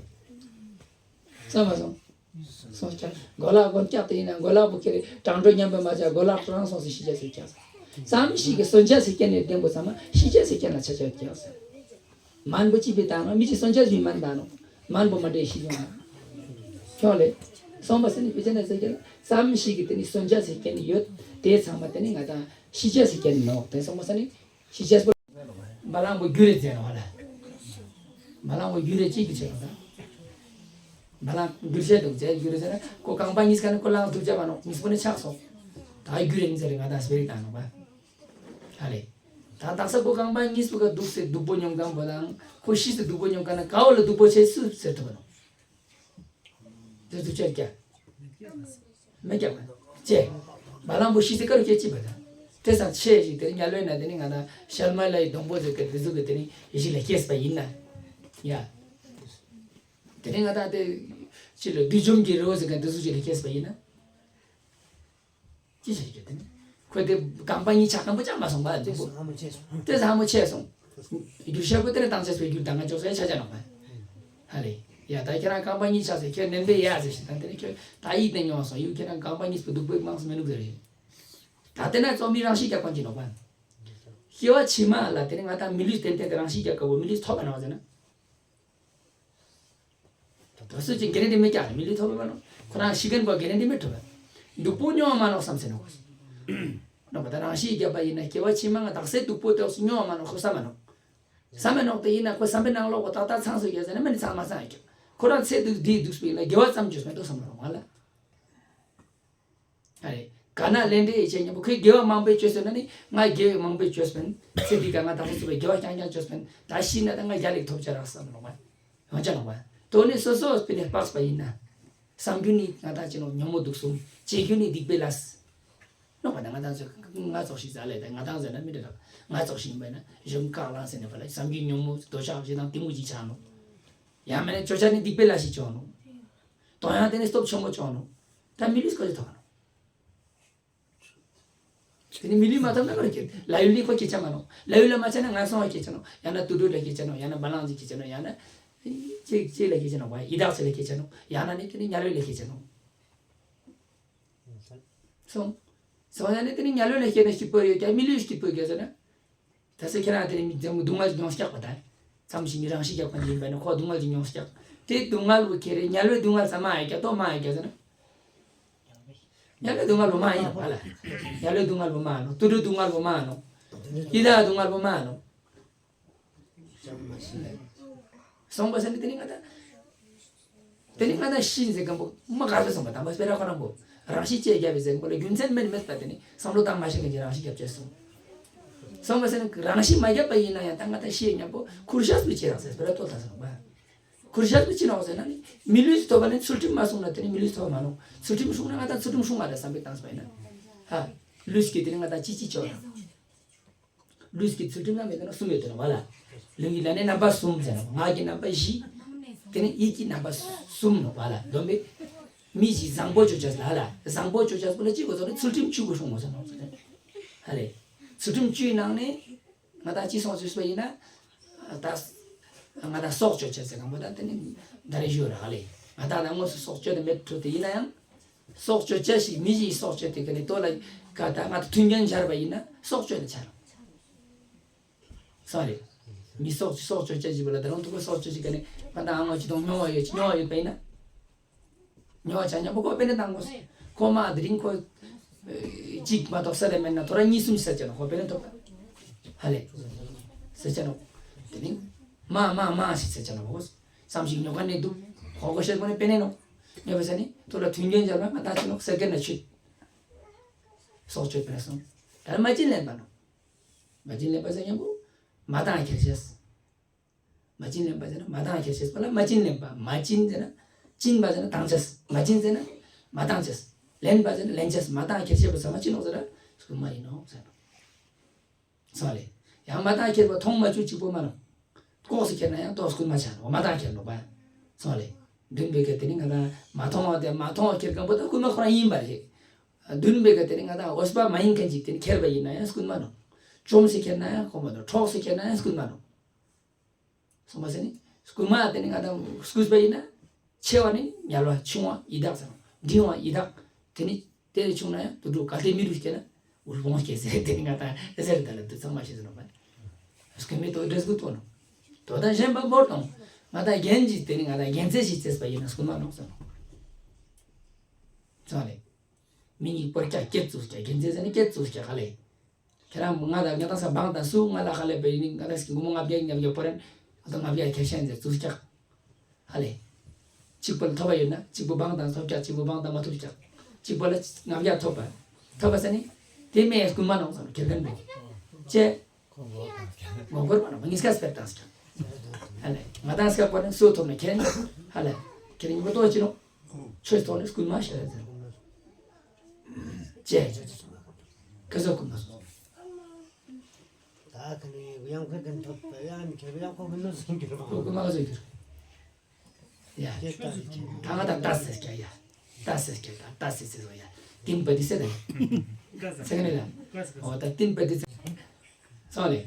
ས་མ་སོང་། སོང་ཀྱང་གོ་ལག་གོན་ཀྱག་དེ་ཡིན་ན་གོ་ལག་པོ་ཁྱེར་དྲང་འགྲོ་མཉམ་པོ་མ་ཆག་གོ་ལག་རང་སོང་ཟེར་ཤི་ཅ་ཟེར་ཀྱག་ཟེར། ཙམ་ཞིག་གི་སོན་ཆ་ཟེར་རྐྱེན་ནས་ལྡན་པོ་ཚང་མ་ཤི་ཅ་ཟེར་རྐྱེན་ལ་ཆ་ཆ་ཀྱག་ཟེར། མན་པོ་ཅི་པའི་དང་ནོ་མི་ཅི་སོན་ཆ་ཟིན་མན་དང་ནོ། མན་པོ་མ་འདྲེས་ཤི་ཡོང་ན། ཁྱོད་ལེ། སོང་པ་ས་ནི་པི་ཅ་ན་ཟེར་གྱི་ལ་ཙམ་ཞིག་གི་དེ་ནི་སོན་ཆ་ཟེར་རྐྱེན་ནི་ཡོད། དེ་ཚང་མ་དེ་ནི་ང་དང་ཤི་ཅ་ཟེར་རྐྱེན་ནི་ནོ། དེ་སོང་པ་ས་ནི་ཤི་ཅ་སོ། བ་ལང་པོ་རྒྱུ་རེ་ཟེར་ནོ་ཧ་ལ། བ་ལང་པོ་རྒྱུ་རེ་གཅིག་གི་ཆེད་ལ་ད། བ་ལང་རྒྱུ་ཆེད་དུ་ཟེར་རྒྱུ་རེ་ཟེར་ན་ཁོ་རྐང་པ་གཉིས་ཀ་ནི་ཁོ་ལང་ཐུབ་ཅག་མ་ནོ་གཉིས་པོ་ནི་ཆག་སོང་། ད་རྒྱུ་རེ་ནི་ཟེར་རེ་ང་དང་སྤེ་རིག་དང་ནོ་པ། ཧ་ལེ། ད་དག་ས་ཁོ་རྐང་པ་གཉིས་སུ་ག་འདུག་སེ་སྡུག་པོ་མྱོང་གང་པོ་དང་ཁོ་ཤི་སེ་སྡུག་པོ་མྱོང་གང་ན་ག་བ་ལ་སྡུག་པོ་ཆེ་སུ་ཟེར་ཐུབ་པ་ནོ། དེ་ཚོ་ཆེར་རྒྱ། མེ་རྒྱ་མ། ཅེ། བ་ལང་པོ་ཤི་སེ་ཀ་རུ་སྐྱེ་ཅི་པ་དང་། དེ་སང་ཆེ་ཞིག་དེ་ཉ་ལོའི་ན་དེ་ནི་ང་ན་ཤལ་མ་ལ་ཡི་སྡོང་པོ་ཟེར་གི་དེ་ཚོ་གི་དེ་ནི་ཡི་ཤི་ལ་སྐྱེས་པ་ཡིན་ན། ཡ། དེ་ནི་ང་ད་དེ་ཅི་ལ་བདུད་འཇོམས་ཀྱི་རི་བོ་ཟེར་གི་དེ་ཚོ་ཅི་ལ་སྐྱེས་པ་ཡིན་ན། ཅི་བྱེད་ཀྱི་དེ་ནི། ཁོས་དེ་རྐང་པ་གཉིས་ཆག་སྐམ་པོ་ཅང་མ་སོང་པ་དེ་ཚོ་ཧ་མོ་ཆེ་སོང་། དེ་ཚོ་ཧ་མོ་ཆེ་སོང་། རྒྱུ་ཤ་པོ་དེ་ནི་བཏང་ཆེས་པའི་རྒྱུ་ད་ང་ཅོག་སོ་ཡ་ཆ་ཆ་ནོག་པ། ཧ་ལེ། ཡ་ད་ཁྱེད་རང་རྐང་པ་གཉིས་ཆག་སོང་ཁྱེད་ནན་པའི་ཡ་ཟེར་ཞིག་ད་དེ་ནི་ཁྱོད་ད་ཡིད་དེ་ཉོ་སོང་ཡུ་ཁྱེད་རང་རྐང་པ་གཉིས་པོ་སྡུག་པོའི་མང་སོང་མི་ནུག་ཟེར་རེད། ད་དེ་ན་རྩོམ་མི་རང་ཤི་རྒྱག་པ་གྱི་ནོག་པ། སྐྱེ་བ་ཕྱི་མ་ལ་དེ་ནི་ང་ད་མི་ལུས་ཏན་ཏན་དེ་རང་ཤི་རྒྱག་དཀའ་བོ་མི་ལུས་ཐོབ་པ་ནོག་ཟེར་ན། དོ་སུ་ཅིག་གེ་རེ་འདི་མེད་ཀྱང་མི་ལུས་ཐོབ་པ་ནོ། ཁོ་རང་ཤི་གན་པ་གེ་རེ་འདི་མེད་ཐོབ་པ། སྡུག་པོ་མྱོང་བ་མ་ནོག་བསམ་ཟེར་ནོ། ནོག་པ། ད་རང་ཤི་བརྒྱབ་པ་ཡིན་ན་སྐྱེ་བ་ཕྱི་མ་ང་དག་ས་སྡུག་པོ་དེ་སུ་མྱོང་བ་མ་ནོག་ཁོ་བསམ་མ་ནོག་བསམ་མ་ནོག་དེ་ཡིན་ན་ཁོ་བསམ་པའི་ནང་ལོགས་ཁོ་ཏག་ཏག་ཚང་སོ་རྒྱ་ཟེར་ན་མི་ནི་ཚང་མ་ཚང་ཡོད་ཀྱང་ཁོ་རང་ཚེ་སྡུག་འདི་སྡུག་སྤེལ་ལ་དགེ་བ་ཙམ་བཅོས་མེད་དོ་བསམ་མ་ནོག་ང་ལ། ཨ་རེ། ག་ན་ལེན་འདྲེ་ཡི་ཆེད་མཉམ་པོ་ཁོས་དགེ་བ་མང་པོས་བཅོས་ཟེར་ན་ནི་ང་དགེ་བ་མང་པོས་བཅོས་པིན། ཚེ་འདི་ག་ང་དག་ས་སོ་པའི་དགེ་བ་རྐྱང་རྐྱང་བཅོས་པིན། ད་ཤི་ན་ད་ང་རྒྱ་ལེགས་ཐོབ་ཆ་རག་བསམ་ནོག་པ། ཡོང་ཆ་ནོག་པ། དོ་ནི་སོ་སོ་སྤེལ་ནས་སྤགས་པ་ཡིན་ན། བསམ་རྒྱུ་ནི་ང་དང་ཅི་ནོག་ཉོན་མོངས་དུག་གསུམ། བྱེད་རྒྱུ་ནི་སྡིག་པའི་ལས། ནོག་པ་ན་ང་དང་ཚོ་ང་ཙོགས་ཤིག་ཟ་ལེ་ད་ང་དང་ཟེར་ན་མི་འདྲ་རག་ང་ཙོགས་ཤིག་ཡིན་པ་ན་གཞུང་བཀག་ལང་ཟེར་ནས་པ་ལ་བསམ་རྒྱུ་ཉོན་མོངས་འདོད་ཆགས་ཞེ་སྡང་གཏི་མུག་ཅིག་ཆགས་ནོག་ཡང་མིན་ན་ཅོ་ཆ་ནི་སྡིག་པའི་ལས་ཤིག་ཅོ་ནོག་དོ་ཡང་དེ་ནི་སྟོབས་ཆེན་པོ་ཅོ་ནོག་ད་མི་ལུས་ཀ་ཅི་ཐོག་ནོག་དེ་ནི་མི་ལུས་མ་ཐོབ་ན་ལོ་རྒྱུ་ལ་ཡུལ་ལི་ཁོ་སྐྱེ་ཆ་མ་ནོག་ལ་ཡུལ་ལ་མ་ཆ་ན་ང་སོང་བ་སྐྱེ་ཆ་ནོག་ཡང་ན་དུད་འགྲོ་ལ་སྐྱེ་ཆ་ནོག་ཡང་ན་བ་ལང་ཅིག་སྐྱེ་ཆ་ནོག་ཡང་ན་ཅིག་ཅིག་ལ་སྐྱེ་ཆ་ནོག་བ་ཡི་དྭགས་ཚེ་ལ་སྐྱེ་ཆ་ནོག་ཡང་ན་ནི་དེ་ནི་དམྱལ་བའི་ལ་སྐྱེ་ཆ་ནོག་སོང་། སོང་ཡང་ནི་དེ་ནི་དམྱལ་བའི་ལ་སྐྱེ་ན་སྐྱིད་པོ་ཡོད་ཀྱང་མི་ལུས་སྐྱིད་པོ་ཡོད་ཀྱང་ཟེར་ན། ད་སེ་ཁྱེད་རང་དེ་ནི་མི་ཚང་མ་སྡུག་བསྔལ་མྱོང་སྐྱག་པ་དང་། མཚམས་ཤིག་མི་རང་ཤི་རྒྱག་པ་ཡིན་པ་ནི་ཁོ་སྡུག་བསྔལ་གྱི་མྱོང་སྐྱག་དེ་སྡུག་བསྔལ་བོ་ཁྱེར་རེ་དམྱལ་བའི་སྡུག་བསྔལ་ཙམ་མ་ཡོད་ཀྱང་ཏོ་མ་ཡོད་ཀྱང་ཟེར་ན། དམྱལ་བའི་སྡུག་བསྔལ་བོ་མ་ཡིན་པ་ལ། དམྱལ་བའི་སྡུག་བསྔལ་བོ་མ་ནོག་དུད་འགྲོའི་སྡུག་བསྔལ་བོ་མ་ནོག་ཡི་དྭགས་སྡུག་བསྔལ་བོ་མ་ནོག་སོང་པ་ཟེར་ནི་དེ་ནི་ང་ད། དེ་ནི་ང་ད་ཤི་ཟེར་མཁན་པོ་མ་དགའ་བའི་སོང་པ་དམ་པ་སྤེ་ར་ཁོ་རང་པོ། རང་ཤི་ཅེས་རྒྱབ་པའི་ཟེར་མཁན་པོ་ལ་རྒྱུ་མཚན་མེད་མེད་པ་དེ་ནི་བསམ་བློ་བཏང་མ་ཤེས་མཁན་གྱི་རང་ཤི་རྒྱབ་ཅེས་སོང་། སོང་པ་ཟེར་ནི་རང་ཤི་མ་རྒྱབ་པ་ཡིན་ན་ཡང་ད་ང་ད་ཤི་མཉམ་པོ་ཁུར་ཤག་སུ་ཅེས་རང་ཟེར་སྤེ་ར་ཏོ་ད་སོང་པ། ཁུར་ཤག་སུ་ཅི་ནོག་ཟེར་ན་ནི་མི་ལུས་སུ་ཐོབ་པ་ནི་ཚུལ་ཁྲིམས་མ་སྲུང་ན་དེ་ནི་མི་ལུས་སུ་ཐོབ་མ་ནོག་ཚུལ་ཁྲིམས་སྲུང་ན་ང་ད་ཚུལ་ཁྲིམས་སྲུང་བ་རེད་བསམ་པའི་བཏང་སོང་པ་ཡིན་ན། ཧ། ལུས་ཀྱི་དེ་ནི་ང་ད་ཅི་ཅི་ཅོ་ཡང་། ལུས་ཀྱི་ཚུལ་ཁྲིམས་ལ་མེད་ན་གསུམ་ཡོད་དེ་ནོག་བ་ལ། ལུས་ཀྱི་ལ་ནི་རྣམ་པ་གསུམ་ཟེར་ནོག་ངག་གི་རྣམ་པ་བཞི། དེ་ནི་ཡིད་ཀྱི་རྣམ་པ་གསུམ་ནོག་བ་ལ་སྡོམ་པས། མི་ཞིག་བཟང་པོ་ཅོ་ཅེས་ལ་ལ་བཟང་པོ་ཅོ་ཅེས་པོ་ལ་ཅི་དགོས་ཚོགས་ནི་ཚུལ་ཁྲིམས་བཅུ་དགོས་སྲུང་དགོས་ཟེར་ནོག་ཟེར་ནས། ཧ་ལས། ཚུལ་ཁྲིམས་བཅུའི་ནང་ནས། ང་ད་ཅི་སོང་ཅི་སོང་ཡིན་ན། ད། ང་ད་སྲོག་གཅོད་བྱེད་ཟེར་གང་པོ་ད་དེ་ནི་ད་རེ་ཞུ་ར་ཧ་ལས། ང་ད་ནང་ངོས་སུ་སྲོག་གཅོད་དེ་མེད་འགྲོ་དེ་ཡིན་ན་ཡང་། སྲོག་གཅོད་བྱ་ཞིག་མི་ཞིག་སྲོག་གཅོད་དེ་ག་ནི་ལྟོ་ལ་ག་ད་ང་ད་མཐུན་རྐྱེན་སྦྱར་བ་ཡིན་ན་སྲོག་གཅོད་དེ་ཆ་ར། སོང་རེད། མི་སྲོག་སྲོག་གཅོད་བྱ་ཞིག་པ་ལ་ད་རུང་ཐུག་པ་སྲོག་གཅོད་ཞིག་ག་ནི་ང་ད་ཨ་ང་ཅི་དང་སྨྱོ་བ་ཡོད་ཅི་སྨྱོ་བ་ཡོད་པ་ཡིན་ན། ཉོ་བ་ཆ་མཉམ་པོ་ཁོ་པེ་ནེ་བཏང་དགོས། ཁོ་མ་དེ་རིང་ཁོ། གཅིག་མ་གཏོགས་ཟ་རེ་མེད་ན་ཐོ་ར་གཉིས་གསུམ་ཟ་ཆ་ནོག་ཁོ་པེ་ནེ་ཐོབ། ཧ་ལས། ཟ་ཆ་ནོག་དེ་རིང་། མ་མ་མ་ཞིག་ཟ་ཆ་ནོག་ཁོ། བསམ་ཞིག་ཉོ་ག་ནས་འདུག་ཁོ་ཁོ་ཤེས་ཁོ་ནས་པེ་ནེ་ནོག་ཉོ་བ་ཟ་ནི་ཐོ་ར་མཐུན་རྐྱེན་སྦྱར་བ་ང་ད་ཆ་ནོག་ཟེར་གི་ན་ཆུད། སྲོག་གཅོད་པེ་ནེ་སོང་། ད་མ་བྱིན་ལེན་པ་ནོག་མ་བྱིན་ལེན་པ་ཟེར་མཉམ་པོ། མ་བཏང་ཁྱེར་ཤེས། མ་བྱིན་ལེན་པ་ཟེར་ན་མ་བཏང་ཁྱེར་ཤེས་པ་ལ་མ་བྱིན་ལེན་པ། མ་བྱིན་ཟེར་ན། བྱིན་པ་ཟེར་ན་བཏང་ཅེས། མ་བྱིན་ཟེར་ན། མ་བཏང་ཅེས། ལེན་པ་ཟེར་ན་ལེན་ཅེས། མ་བཏང་ཁྱེར་ཤེས་པ་ཚང་མ་ཅི་ནོག་ཟེར་ན། རྐུན་མ་ཡིན་ནོག་ཟེར་ནོག་སོང་ལེ། ཡང་མ་བཏང་ཁྱེར་པ་མཐོང་མ་བཅུག་གཅིག་པོ་མ་ནོག་ལྐོག་སུ་ཁྱེར་ན་ཡང་ལྟོགས་རྐུན་མ་ཆགས་ནོག་མ་བཏང་ཁྱེར་ནོག་པ། སོང་ལེ། བདུན་པའི་ག་དེ་ནི་ང་དང་མ་མཐོང་བ་དེ་མ་མཐོང་བ་ཁྱེར་མཁན་པོ་ད་རྐུན་མ་ཁོ་རང་ཡིན་པ་རེད། བདུན་པའི་ག་དེ་ནི་ང་དང་འོས་པ་མ་ཡིན་མཁན་ཅིག་དེ་ནི་ཁྱེར་པ་ཡིན་ན་ཡང་རྐུན་མ་ནོག་བཅོམ་སུ་ཁྱེར་ན་ཡང་ཁོ་མ་ནོག་འཕྲོག་སུ་ཁྱེར་ན་ཡང་རྐུན་མ་ནོག་སོང་པ་ཟེར་ནི། རྐུན་མ་དེ་ནི་ང་དང་རྐུས་པ་ཡིན་ན། ཆེ་བ་ནི་དམྱལ་བ་ཆུང་བ་ཡི་དྭགས་ཟེར་ནོག་འབྲིང་བ་ཡི་དྭགས། དེ་ནི་དེ་ལས་ཆུང་ན་ཡང་དུད་འགྲོ་གལ་ཏེ་མི་རུ་སྐྱེས་ན། འུར་བོང་སྐྱེས་ཟེར་དེ་ནི་ང་དང་ཨེ་ཟེར་ད་ལ་དུ་ཚང་མ་ཤེས་ཟེར་ནོག་པ། རྐུན་མའི་དོ་འདྲེས་གུ་ཏོ་ནོག་དོ་དང་གཞན་པ་བོར་དང་། ང་དང་རྒྱན་གྱིས་དེ་ནི་ང་དང་རྒྱན་རྩེ་ཞིག་རྩེས་པ་ཡིན་ན་རྐུན་མ་ནོག་ཟེར་ནོག་ཚང་ལེ། མི་གཉིས་པོར་ཀྱག་སྐེད་བཙུགས་ཀྱག་རྒྱན་རྩེ་ཟེར་ནི་སྐེད་བཙུགས་ཀྱག་ཧ་ལེ། ཁྱེད་རང་ང་དང་ང་དང་ས་བང་དང་སུ་ང་ལ་ཧ་ལས་པའི་ནི་ང་དང་སྐྱེ་སྒོ་མོ་ལྔ་བརྒྱ་ལྔ་བརྒྱ་པོ་རེད། ང་དང་ལྔ་བརྒྱ་ཁྱེར་ཤན་ཟེར་བཙུགས་ཀྱག་ཧ་ལས། གཅིག་པོ་ལ་ཐོབ་པ་ཡོད་ན་གཅིག་པོ་བང་དང་ཐོབ་ཀྱག་གཅིག་པོ་བང་དང་མ་ཐོབ་ཀྱག་གཅིག་པོ་ལ་ལྔ་བརྒྱ་ཐོབ་པ། ཐོབ་པ་ཟེར་ནི། དེ་མེད་རྐུན་མ་ནོག་ཟེར་ཁྱེར་མཁན་པོ། ཅེ། ངོ་རྒོལ་པ་ནོག་ངས་སྐད་སྤེལ་བཏང་ཀྱག་ཧ་ལས། ང་དང་སྐད་པོ་རེད་སུ་ཐོབ་ན་ཁྱེར་ནི། ཧ་ལས། ཁྱེར་ནི་མི་ལྟོ་ཅི་ནོག་ཆོས་ཐོག་ནས་རྐུན་མ་ཤེས་རེད་ཟེར། ཅེ། ཁ་སོ་རྐུན་མ་སོ། ད་ཁ་ནས་ཡང་ཁ་ཁན་ཐོབ་པ་ཡང་ཁེ་ཡང་ཁོ་མི་ནོ་སེང་གེ་རོ། རྐུན་མ་ག་སོ་གྱུར། ཡ། ད་ང་ད་ད་སེ་སྐྱ་ཡ། ད་སེ་སྐྱ་ད་ད་སེ་སེ་སོ་ཡ། ཏིན་པ་ཏི་སེ་ད། སེ་ག་ནས་ལ། འོ་ད་ཏིན་པ་ཏི་སེ། སོང་ལེ།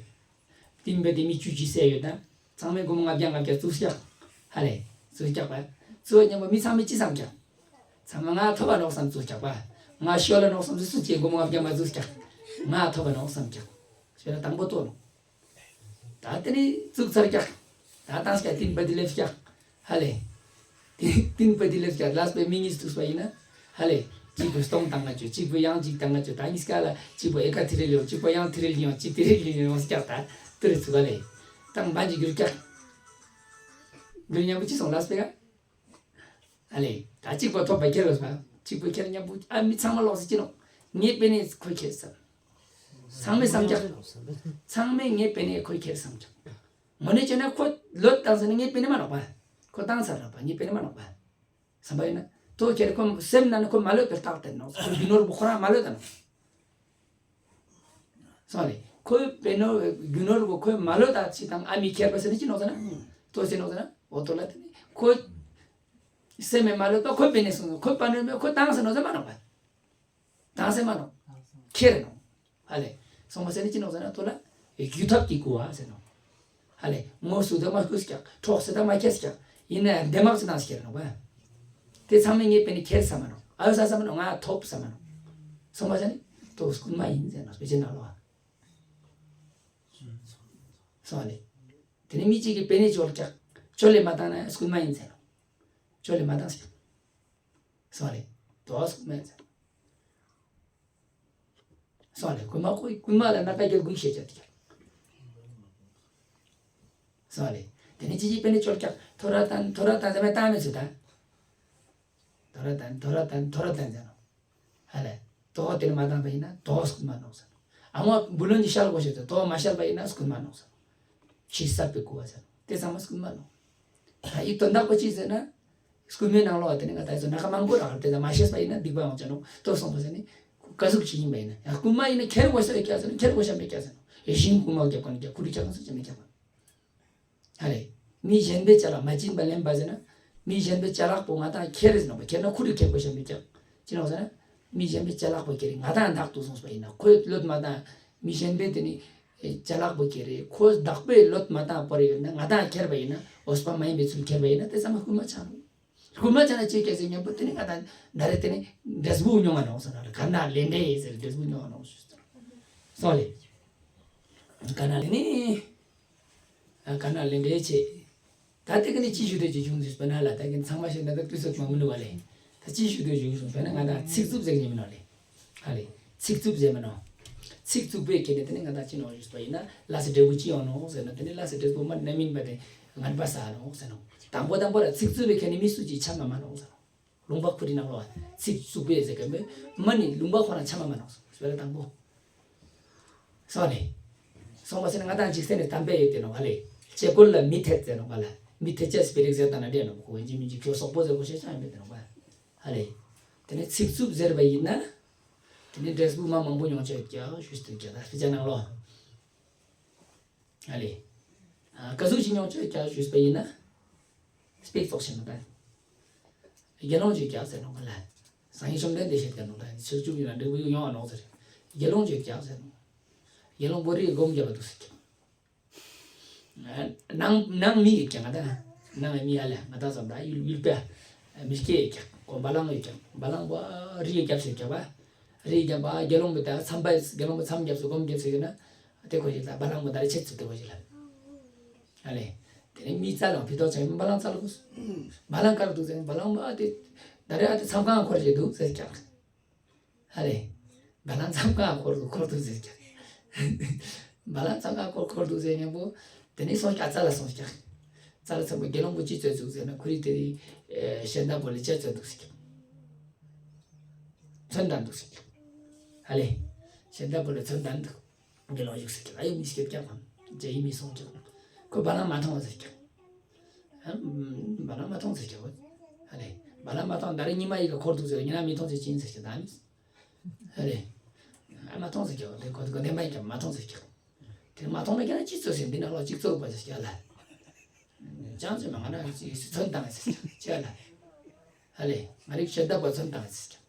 ཏིན་པ་ཏི་མི་བཅུ་གཅིག་སེ་ཡོད་ད། ཚང་མས་སྒོར་མོ་ལྔ་བརྒྱ་ལྔ་བརྒྱ་བཙུགས་ཀྱག་ཧ་ལས། བཙུགས་ཀྱག་པ། བཙུགས་པ་མཉམ་པོ་མི་ཚང་མས་ཅི་བསམ་ཀྱག་ཚང་མ་ང་ཐོབ་པ་ནོག་བསམ་བཙུགས་ཀྱག་པ། ང་ཤོར་ལ་ནོག་བསམ་སུ་སུ་ཅེ་སྒོར་མོ་ལྔ་བརྒྱ་མ་བཙུགས་ཀྱག་ང་ཐོབ་པ་ནོག་བསམ་ཀྱག་ཤོར་ལ་དང་པོ་ལྟོ་ནོག་ད་དེ་ནི་བཙུགས་ཚར་ཀྱག་ད་བཏང་ཀྱག་ཏིན་པ་ཏི་ལེབས་ཀྱག་ཧ་ལས། ཏིན་པ་ཏི་ལེབས་ཀྱག་ལས་པའི་མི་གཉིས་བཙུགས་པ་ཡིན་ན། ཧ་ལས། གཅིག་པུ་སྟོང་བཏང་ང་ཅོ། གཅིག་པུ་ཡང་གཅིག་བཏང་ང་ཅོ། ད་གཉིས་ཀ་ལ་གཅིག་པུ་ཨེ་ཀ་ཐི་རེ་ལི་ཡོང་། གཅིག་པུ་ཡང་ཐི་རེ་ལི་ཡོང་། གཅིག་ཐི་རེ་ལི་ཡོང་། ཡོང་སྐྱག་ད་ཏི་རེ་ཚུགས་ལེ། དང་བན་གྱི་རྒྱུར་སྐྱག་རྒྱུར་མཉམ་པོ་ཅི་སོང་ལ་སྤེ་ག་ཨ་ལེ། ད་གཅིག་པོ་ཐོབ་པ་ཁྱེར་རོ་སོང་། གཅིག་པོ་ཁྱེར་མཉམ་པོ་ཨ་མི་ཚང་མ་ལོག་སི་ཅི་ནོ། ངའི་པེ་ནེ་ཁོས་ཁྱེར་སམ། ཚང་མས་བསམ་རྒྱག་ཚང་མས་ངའི་པེ་ནེ་ཁོས་ཁྱེར་བསམ་རྒྱག་དངོས་གནས་བྱས་ན་ཁོ་ལོད་བཏང་ཟེར་ན་ངའི་པེ་ནེ་མ་ནོག་པ། ཁོ་བཏང་ཚར་ར་པ། ངའི་པེ་ནེ་མ་ནོག་པ། བསམ་པ་ཡིན་ན་དོ་ཁྱེར་ཁོ་སེམས་ནང་ནས་ཁོ་མ་ལོད་པའི་རྟགས་དེ་ནོ། ཁོ་རྒྱུ་ནོར་བུ་ཁོ་རང་མ་ལོད་ད་ནོ། སོང་ལེ། ཁོའི་པེ་ནོ་རྒྱུ་ནོར་བུ་ཁོས་མ་ལོད་ད་ཅི་དང་ཨ་མི་ཁྱེར་པ་ཟེར་ན་ཅི་ནོག་ཟེར་ན། དོ་ཟེར་ནོག་ཟེར་ན་འོ་དོ་ལ་དེ་ནི་ཁོ་སེམས་མེད་མ་ལོད་པ་ཁོ་པེ་ནེ་སོང་ཁོ་པ་ནོ་མེད་ཁོ་བཏང་ཟེར་ནོག་ཟེར་མ་ནོག་པ། བཏང་ཟེར་མ་ནོག་ཁྱེར་ནོག་ཨ་ལེ། སོང་པ་ཟེར་ནི་ཅི་ནོག་ཟེར་ན་དོ་ལ་རྒྱུ་ཐབས་ཀྱིས་བསྐུལ་བ་ཟེར་ནོག་ཨ་ལེ། ངོ་སུ་དང་མ་སྐུ་སྐྱག་འཕྲོག་སེ་དང་མ་ཁྱེར་སྐྱག་ཡིན་ན་ཡང་འདེམ་མག་ཅི་དང་ཁྱེར་ནོག་པ། དེ་ཚང་མས་ངའི་པེ་ནེ་ཁྱེར་ས་མ་ནོག་ཨ་ཡོ་ས་ས་མ་ནོག་ང་ཐོབ་ས་མ་ནོག་སོང་པ་ཟེར་ནི་དོ་རྐུན་མ་ཡིན་ཟེར་ནོག་དཔེ་ཆའི་ནང་ལོགས་ཨ། སོང་ལེ། དེ་ནི་མི་གཅིག་གིས་པེ་ནེ་བཅོལ་སྐྱག་བཅོལ་ལེ་མ་བཏང་ན་རྐུན་མ་ཡིན་ཟེར་ནོག་བཅོལ་ལེ་མ་བཏང་སྐྱག་སོང་ལེ། དོ་རྐུན་མ་ཡིན་ཟེར་ནོག་སོང་ལེ། རྐུན་མ་ཁོ་རྐུན་མ་ལ་སྣ་ཁ་རྒྱབ་དགོས་ཤེས་བྱ་དེ་ཀྱང་། སོང་ལེ། དེ་ནས་ཅི་ཅི་པེ་ནེ་བཅོལ་ཀྱག་ཐོ་ར་དང་ཐོ་ར་དང་ཟེར་མེད་བཏང་མེད་ཚུལ་དང་། ཐོ་ར་དང་ཐོ་ར་དང་ཐོ་ར་དང་ཟེར་ནོ། ཧ་ལེ། དོ་དེ་ནི་མ་བཏང་པ་ཡིན་ན་དོ་རྐུན་མ་ནོག་ཟེར་ནོ། ཨ་མ་བུ་ལོན་གྱི་ཤལ་གོ་ཤེས་ཏེ་དོ་མ་ཤལ་པ་ཡིན་ན་རྐུན་མ་ནོག་ཟེར་ནོ། ཕྱི་གསར་པའི་བསྐུལ་བ་ཟེར་ནོ། དེ་ཚང་མ་རྐུན་མ་ནོག་ད་ཡི་དོན་དག་པོ་ཅི་ཟེར་ན། སྐུལ་མའི་ནང་ལོགས་དེ་ནི་ང་ད་ཚོ་སྣ་ཁ་མང་པོ་རག་དེ་ད་མ་ཤེས་པ་ཡིན་ན་སྡིག་པ་ཡོང་ཅེ་ནོ་ལྟོས་སོང་པ་ཟེར་ནི། ཀ་ཟུག་ཅིག་ཡིན་པ་ཡིན་ན་ཡང་རྐུན་མ་ཡིན་ན་ཁྱེར་དགོས་ས་ཡོད་ཀྱག་ཟེར་ན་ཁྱེར་དགོས་ཤ་མེད་ཀྱག་ཟེར་ནོ། ཡེ་ཤིང་རྐུན་མ་རྒྱབ་ཀ་ནི་རྒྱབ་ཁུ་རི་ཀྱག་ན་སུ་ཅི་མེད་ཀྱག་པ། ཧ་ལེ། མི་གཞན་པའི་ཅ་ལག་མ་བྱིན་པ་ལེན་པ་ཟེར་ན། མི་གཞན་པའི་ཅ་ལག་པོ་ང་ད་ཁྱེར་ཟེར་ནོ་པ་ཁྱེར་ན་ཁུ་རི་ཁྱེར་དགོས་ཤ་མེད་ཀྱག་ཅི་ནོ་ཟེར་ན། མི་གཞན་པའི་ཅ་ལག་པོ་ཁྱེར་ང་ད་བདག་ཏུ་སོང་པ་ཡིན་ན་ཁོས་ལོད་མ་ད། མི་གཞན་པས་དེ་ནི། ཅ་ལག་པོ་ཁྱེར་རེ་ཁོ་བདག་པོས་ལོད་མ་བཏང་བར་ཡོད་ན་ང་དང་ཁྱེར་བ་ཡིན་ན་འོས་པ་མ་ཡིན་པའི་ཚུལ་ཁྱེར་བ་ཡིན་ན་དེ་ཚང་མ་རྐུན་མ་ཆགས་ནོ། རྐུན་མ་ཆགས་ན་ཅི་སྐད་ཟེར་སྙམ་པོ་དེ་ནི་ང་དང་ད་རེས་དེ་ནི་འབྲས་བུ་མྱོང་བ་ནོག་ཟེར་ན་ག་ན་ལེ་འདྲེ་ཟེར་འབྲས་བུ་མྱོང་བ་ནོག་ཞུ་ཟེར། སོང་ལེ། ག་ན་ལེ་ནི། ག་ན་ལེ་འདྲེ་ཆེ། ད་དེ་ག་ནས་ཅི་ཞུ་འདོད་ཀྱི་བྱུང་ཟིག་དཔེར་ན་ལ་ད་གིན་ཚང་མ་ཤེས་ན་ད་དུས་ཚོད་མང་མི་འདུག་བ་ལེ། ད་ཅི་ཞུ་འདོད་བྱུང་སོང་དཔེར་ན་ང་དང་ཚིག་རྩུབ་ཟེར་ཉན་མི་ནོ་ལེ། ཧ་ལེ། ཚིག་རྩུབ་ཟེར་མི་ནོ། ཚིག་རྩུབ་པའི་སྐད་ནས་དེ་ནི་ང་དང་ཅི་ནོ་ཞུས་པ་ཡིན་ན་ལ་སི་འབྲས་བུ་ཅི་ཡོང་ནོ་ཟེར་ན་དེ་ནི་ལ་སི་འབྲས་བུ་མ་རྣམ་སྨིན་པ་དེ་ངན་པ་ཟ་ནོ་ཟེར་ནོ། དང་པོ་དང་པོ་ལ་ཚིག་རྩུབ་པའི་སྐད་ནས་མི་སུ་ཅི་ཆ་མ་མ་ནོ་ཟེར་ནོ། ལུང་པ་ཁུ་རི་ནང་ལོགས་ཚིག་རྩུབ་པས་ཟེར་གི་མོད་མ་ནི་ལུང་པ་ཁོ་ན་ཆ་མ་མ་ནོག་སོ་སོ་ལ་དང་པོ། སོ་ནི། སོང་བ་ཟེར་ན་ང་དང་འཇིག་རྟེན་ནི་དམ་པས་ཡོད་དེ་ནོག་ཧ་ལེ། ལྕེ་སྐོར་ལ་མི་ཐེད་ཟེར་ནོག་ཧ་ལེ། མི་ཐེད་ཅེས་སྤེ་རིག་ཟེར་དང་ན་འདྲེ་ནོག་ཁོ་འཇིག་མི་འཇིག་ཁྱོད་སོག་པོ་ཟེར་གོ་ཤེས་ཅང་ཡོད་མེད་དེ་ནོག་ཧ་ལེ། དེ་ནས་ཚིག་རྩུབ་ཟེར་བ་ཡིན་ན། དེ་ནས་འབྲས་བུ་མ་མང་པོ་མྱོང་ཆ་ཡོད་ཀྱག་ཞུས་ཏེ་ཀྱག་ད་སྤེ་ཆ་ནང་ལོགས། ཨ་ལེ། ཨ་ཀ་ཟུག་ཅིག་མྱོང་ཆོས་ཀྱག་ཞུས་པ་ཡིན་ན། སྤེག་ཙོག་ཤེས་མ་ད། དགེ་སློང་ཅིག་ཀྱག་ཟེར་ནོ་ག་ལ། སངས་རྒྱས་བཅོམ་ལྡན་འདས་བཤད་ཀྱག་ནོ་ད་ཆོས་བཅུ་ཡིན་ན་འབྲས་བུ་ཡོང་བ་ནོག་ཟེར། དགེ་སློང་ཅིག་ཀྱག་ཟེར་ནོ། དགེ་སློང་པོ་རིའི་སྒོམ་རྒྱབ་པ་འདུག་ཟེར་ཀྱག་ནང་ནང་མི་ཡོད་ཀྱག་ང་ད། ནང་མི་ཡ་ལ་ང་ད་ཙམ་ད་ཡུལ་ཡུལ་པ། མི་སྐྱེ་ཡོད་ཀྱག་ཁོ་བ་ལང་ཡོད་ཀྱག་བ་ལང་བ་རིའི་རྒྱབ་ཟེར་ཀྱག་བ། རེད་ཀྱང་པ་དགེ་སློང་པོ་དང་མཚམས་པ་དགེ་སློང་པོ་མཚམས་རྒྱབ་སུ་སྒོམ་རྒྱབ་སུ་ཡོད་ན། དེ་ཁོ་ཞིག་ལ་བ་ལང་པོ་ད་རེ་ཆེ་ཚུལ་དེ་ཁོ་ཞིག་ལ། ཨ་ལེ། དེ་ནས་མི་རྩ་ལང་ཕི་ཏོག་ཆ་ཡིན་བ་ལང་རྩ་ལ་གོ་སོ། བ་ལང་དཀར་འདུག་ཟེར་བ་ལང་པོ་ཨ་དེ། ད་རེ་ཨ་དེ་མཚམས་ཁང་འཁོར་ཞིག་འདུག་ཟེར་ཀྱག་ཨ་ལེ། བ་ལང་མཚམས་ཁང་འཁོར་འདུག་འཁོར་འདུག་ཟེར་ཀྱག་བ་ལང་མཚམས་ཁང་འཁོར་འཁོར་འདུག་ཟེར་མཉམ་པོ། དེ་ནས་སོང་ཀྱག་རྩ་ལ་སོང་ཀྱག་རྩ་ལ་སོང་པོ་དགེ་སློང་པོ་ཅི་བཙལ་འདུག་ཟེར་ན་ཁོ་རི་དེ་རི། ཤེལ་འདབ་པོ་ལ་ཅི་བཙལ་འདུག་ཟེར་ཀྱག་ཚོན་བཏང་འདུག་ཟེར་ཀྱག་ཨ་ལེ། ཤེལ་འདབ་པོ་ལ་ཚོན་བཏང་འདུག་དགེ་སློང་བཞུགས་ཟེར་ཀྱག་ཨ་ཡོ་མི་སྐྱོད་ཀྱག་ཁོ། ཇ་ཡི་མི་སོང་ཀྱག་ཁོ་བ་ལང་མ་མཐོང་ཟེར་ཀྱག་བ་ལང་མ་མཐོང་ཟེར་ཀྱག་ཨ་ལེ། བ་ལང་མ་མཐོང་ད་རེས་ཉི་མ་ཡི་ག་འཁོར་འདུག་ཟེར་ཉི་མ་མི་མཐོང་ཟེར་ཅི་ཡིན་ཟེར་ཀྱག་ད་ནི། ཨ་ལེ། ཨ་མ་མཐོང་ཟེར་ཀྱག་དེ་ཁོ་དེ་ཁོ་བདེན་པ་ཡིན་ཀྱག་མ་མཐོང་ཟེར་ཀྱག་དེ་མ་མཐོང་ན་ཁྱེད་རང་ཅི་ཚོད་ཟེར་འདི་ནང་ལོགས་ཅིག་ཚོད་པ་ཟེར་ཀྱག་ལ། ཅང་ཅི་མ་ང་རང་ཅི་ཚོད་བཏང་ཟེར་ཀྱག་ཅི་ལ། ཨ་ལེ། ང་རིག་ཤེལ་འདབ་པ་ཚོད་བཏང་ཟེར་ཀྱག་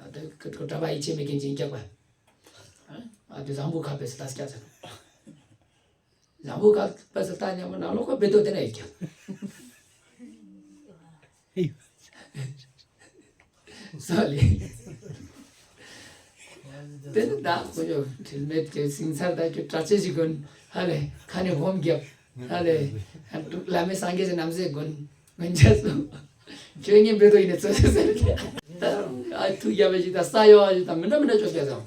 ཨ་དེ་ཁོ་གྲྭ་པ་ཡིད་ཆེས་མེད་མཁན་ཅིག་ཡིན་ཀྱག་པ། ཨ་དེ་བཟང་པོ་ཁ་པེ་སི་ལྟ་ཀྱག་ཟེར། བཟང་པོ་ཁ་པེ་སི་ལྟ་ཉམས་པོ་ནང་ལོགས་ཁོ་བེ་ཏོ་དེ་ན་ཡིན་ཀྱག་ཧེ། སོ་ལེ། དེ་ནི་ད་ཁོ་ཡོ་དྲིལ་མེད་ཀྱི་སིང་སར་ད་ཁྱོད་གྲྭ་ཆས་ཤིག་གོན་ཧ་ལེ་ཁ་ནས་ཧོམ་རྒྱབ་ཧ་ལེ། བླ་མེད་སངས་རྒྱས་ཀྱི་རྣམ་ཟེར་གོན་གོན་ཆས་སོ། ཁྱོད་ངའི་བེ་ཏོ་ཡིན་ནས་ཚོད་ཚོད་ཟེར་ཀྱག་ཨ་ཐུག་རྒྱབ་པ་ཞིག་དང་ས་གཡོ་བ་ཞིག་དང་མི་འདྲ་མི་འདྲ་ཅོག་སྐྱ་ཚང་།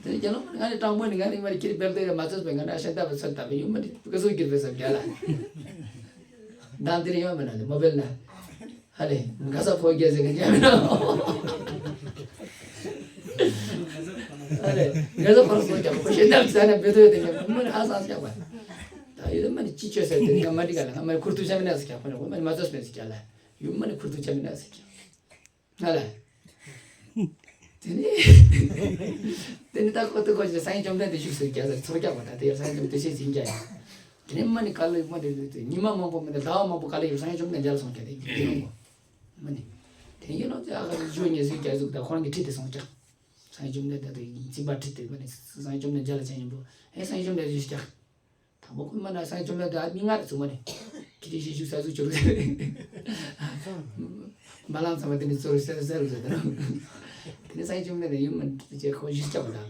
དེ་རྒྱལ་ལོ་ང་ནི་དྲང་པོ་ནི་ང་ནི་མ་རི་ཁྱེར་བེལ་དེ་རེ་མ་ཚོད་པའི་ང་ནི་ཨ་ཤ་འདབ་པ་ཚོད་ལྟ་བུ་ཡུམ་མ་ནི་ཀ་སོ་གྱུར་པའི་སབ་རྒྱ་ལ། མདང་དེ་རེ་ཡོང་མི་ན་དེ་མོ་བེལ་ན། ཧ་ལེ། ག་ས་ཕོ་རྒྱལ་ཟེར་གི་རྒྱ་མི་ན། ཧ་ལེ། ག་ས་ཕོ་སོ་རྒྱ་ཕོ་ཤེ་འདབ་ས་ནས་བེ་ཐོ་ཡོད་དེ་ང་མ་ནི་ཧ་སང་སྐྱ་བ། ད་ཡོད་མ་ནི་ཅི་ཅོ་ཟེར་དེ་ང་མ་རི་ག་ལ་ང་མ་ནི་ཁུར་ཐུག་ཆ་མི་ན་ཟེར་སྐྱ་ཕོ་ནི་ང་མ་ནི་མ་ཚོད་པའི་ཟེར་སྐྱ་ལ། ཡུམ་མ་ནི་ཁུར་ཐུག་ཆ་མི་ན་ཟེར་སྐྱ། ང་ལ། དེ་ནི། དེ་ནི་ད་ཁོ་ཐུག་ཁོ་ཞིག་སངས་རྒྱས་བཅོམ་ལྡན་འདས་བཞུགས་སུ་རྒྱ་ཟེར་ཚོར་རྒྱག་པ་དང་དེ་ཡང་སངས་རྒྱས་བཅོམ་ལྡན་འདས་ཞིག་ཡིན་རྒྱ་ཡིན། དེ་ནི་མ་ནི་ག་ལ་ཡུམ་མ་དེ་ཉི་མ་མང་པོ་མི་འདུག་ཟླ་བ་མང་པོ་ག་ལ་ཡུམ་སངས་རྒྱས་བཅོམ་ལྡན་འདས་ལ་སོང་རྒྱ་དེ་ཡིན་ནོ། མ་ནི། དེ་ཡིན་ནོ་དེ་ཨ་ག་རེ་ཇོ་ཉེ་སུའི་རྒྱ་གཟུགས་དང་ཁོ་རང་གི་ཁྲིད་དེ་སོང་རྒྱ། སངས་རྒྱས་བཅོམ་ལྡན་འདས་དེ་འཛིན་པ་ཁྲིད་དེ་མ་ནི་སངས་རྒྱས་བཅོམ་ལྡན་འདས་ལ་ཆ་སྙོམས་པོ་ཨེ་སངས་རྒྱས་བཅོམ་ལྡན་འདས་ཞིག་རྒྱ། དང་པོ་ཁོ་མ་ན་སངས་རྒྱས་བཅོམ་ལྡན་འདས་ཨ་མི་ང་རེ་ཚུགས་མ་ནི། ཁྱི་ཏི་ཤི་ཤུ་ས་ཟུག་ཅོ་རུ། བ་ལང་ཚང་མ་དེ་ནི་ཚོ་རུ་སེ་རུ་སེ་རུ་ཟེར་དེ་ནོ། དེ་ནི་སངས་རྒྱས་བཅོམ་ལྡན་འདས་ཡུམ་མ་ཅེ་ཁོ་ཞིག་སྐྱབས་དང་།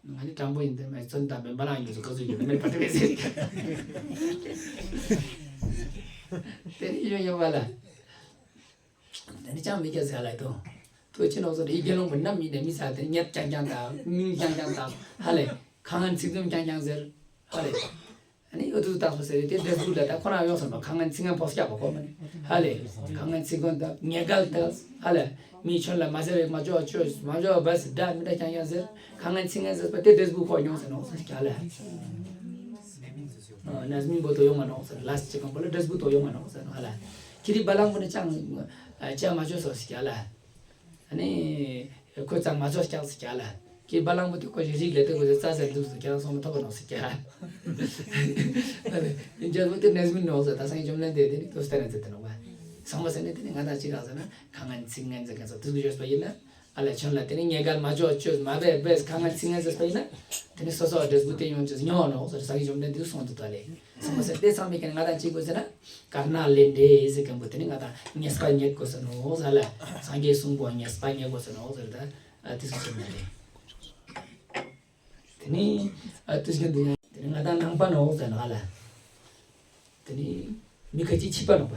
ང་ནི་དྲང་པོ་ཡིན་དེ་མ་ཚོན་དང་བ་ལང་ཡོད་ཚོ་ག་ཚོད་ཡོད་མེད་པ་དེ་མེད་ཟེར། དེ་ནི་ཡོད་ཡོད་པ་ལ། དེ་ནི་ཅང་མི་སྐྱ་ཟེར་ལ་དོ། དོ་ཅི་ནོག་ཟེར་ཡི་གེ་ལོང་པོ་ནམ་ཡིན་ནས་མི་ས་དེ་ཉེར་རྐྱང་རྐྱང་དང་མིང་རྐྱང་རྐྱང་དང་ཧ་ལས་ཁ་ངན་ཚིག་དུམ་རྐྱང་རྐྱང་ཟེར་ཧ་ལས། ཨ་ནི་ཨུ་ཐུ་བཏགས་པ་ཟེར་དེ་འབྲས་བུ་ལ་ད་ཁོ་རང་ཡོང་སོང་ནོ་ཁ་ངན་ཚིག་ངན་ཕོ་སྐྱ་པ་གོ་མ་ནི་ཧ་ལས། ཁ་ངན་ཚིག་ངན་དང་ཉེ་གལ་དང་ཧ་ལས་མི་ཆོན་ལ་མ་ཟེར་བའི་མ་ཅོ་ཅོ་མ་ཅོ་བ་སི་འདྲ་མི་འདྲ་རྐྱང་རྐྱང་ཟེར་ཁ་ངན་ཚིག་ངན་ཟེར་པ་དེ་འབྲས་བུ་ཁོ་ཡོང་སོང་ནོ་ཟེར་སྐྱ་ལ། ནས་མིན་པོ་དོ་ཡོང་མ་ནོག་ཟེར་ལ་སི་ཅི་གང་པོ་ལ་འབྲས་བུ་དོ་ཡོང་མ་ནོག་ཟེར་ནོ་ཧ་ལ། ཁྱི་རི་བ་ལང་པོ་ནི་ཅང་ཅང་མ་ཅོ་སོ་སི་སྐྱ་ལ། ཨ་ནི་ཁོ་ཙང་མ་ཅོ་སྐྱག་སི་སྐྱ་ལ། ཁྱི་བ་ལང་པོ་དེ་ཁོ་ཞིག་རིག་ལས་དེ་ཁོ་ཙ་ཟེར་འདུག་སི་སྐྱ་སོང་མ་ཐོབ་པ་ནོག་སི་སྐྱ། ཨ་ནི་འཇལ་པོ་དེ་ནས་མིན་ནོག་ཟེར་ད་སངས་རྒྱས་བཅོམ་ལྡན་འདས་དེ་ནི་དོ་སྟེ་ན་ཟེར་དེ་ནོག་པ། སོང་པ་ཟེར་ནི་དེ་ནི་ང་དང་ཅི་རག་ཟེར་ན་ཁ་ངན་ཚིག་ངན་ཟེར་མཁན་ཚོ་དེ་ཚོ་ཡོད་པ་ཡིན་ན། ཨ་ལས་ཆོན་ལ་དེ་ནི་ཉེ་གལ་མ་ཅོ་ཅོས་མ་བས་བས་ཁ་ངན་ཚིག་ངན་ཟེར་པ་ཡིན་ན། དེ་ནི་སོ་སོ་འབྲས་བུ་དེ་ཡོང་ཅེས་ཉོ་ནོ་ཟེར་སངས་རྒྱས་བཅོམ་ལྡན་འདས་གསུངས་འདུག་ད་ལས། སོང་པ་ཟེར་དེ་ཚང་མི་ཀན་ང་དང་གཅིག་དགོས་ཟེར་ན། དཀར་ནག་ལས་འབྲས་ཟེར་མཁན་པོ་དེ་ནི་ང་དང་ཉེས་པ་ཉེས་དགོས་ཟེར་ནོ་ཟེར་ལ། སངས་རྒྱས་གསུངས་པོ་ཉེས་པ་ཉེས་དགོས་ཟེར་ནོ་ཟེར་ད། ཨ་དེ་ཚོ་ཚོ་ནི་རེད། དེ་ནི་ཨ་དེ་ཚོ་དེ་ནི་ང་དང་ནང་པ་ནོ་ཟེར་ནོ་ཧ་ལ། དེ་ནི་མི་ཁ་ཅིག་ཕྱི་པ་ནོག་པ།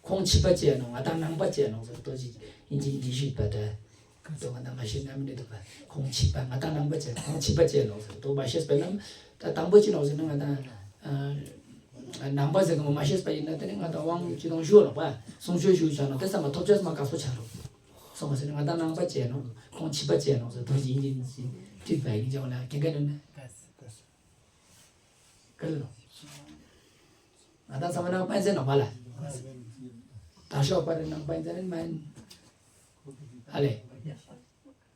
ཁོང་ཕྱི་པ་བྱས་ནོག་ང་དང་ནང་པ་བྱས་ནོག་ཟེར་ཏོ་ཅིག་ཨིན་ཇི་ཨིན་ཇི་ཞིག་པ་ད། ཏོ་ང་དང་མ་ཤེས་ན་མི་འདུག་པ། ཁོང་ཕྱི་པ་ང་དང་ནང་པ་བྱས་ཁོང་ཕྱི་པ་བྱས་ནོག་ཟེར་ཏོ་མ་ཤེས་པ་ན། ད་དང་པོ་ཅི་ནོག་ཟེར་ན་ང་དང་ནང་པ་ཟེར་གི་མ་ཤེས་པ་ཡིན་ན་དེ་ནི་ང་དང་དབང་ཅི་དང་ཞུ་ནོག་པ། གསུང་ཆོས་ཞུ་བྱ་ནོག་དེ་ཚང་མ་ཐོབ་ཆོས་མ་དཀའ་སོ་ཆ་རོག་སོང་བ་ཟེར་ན་ང་དང་ནང་པ་བྱས་ནོག་ཁོང་ཕྱི་པ་བྱས་ནོག་ཟེར་ཏོ་ཅིག་ཨིན་ཇི་ཨིན་ཇི་ཁྲིད་པ་ཡིན་ཅང་ན་ཁྱེད་ཀ་ནི་ན། ག་ལ་ནོ། ང་དང་ཚང་མ་ནང་པ་ཡིན་ཟེར་ནོག་པ་ལ། ད་ཤོག་པ་རེ་ནང་པ་ཡིན་ཟེར་ནི་མ་ཡིན། ཨ་ལས།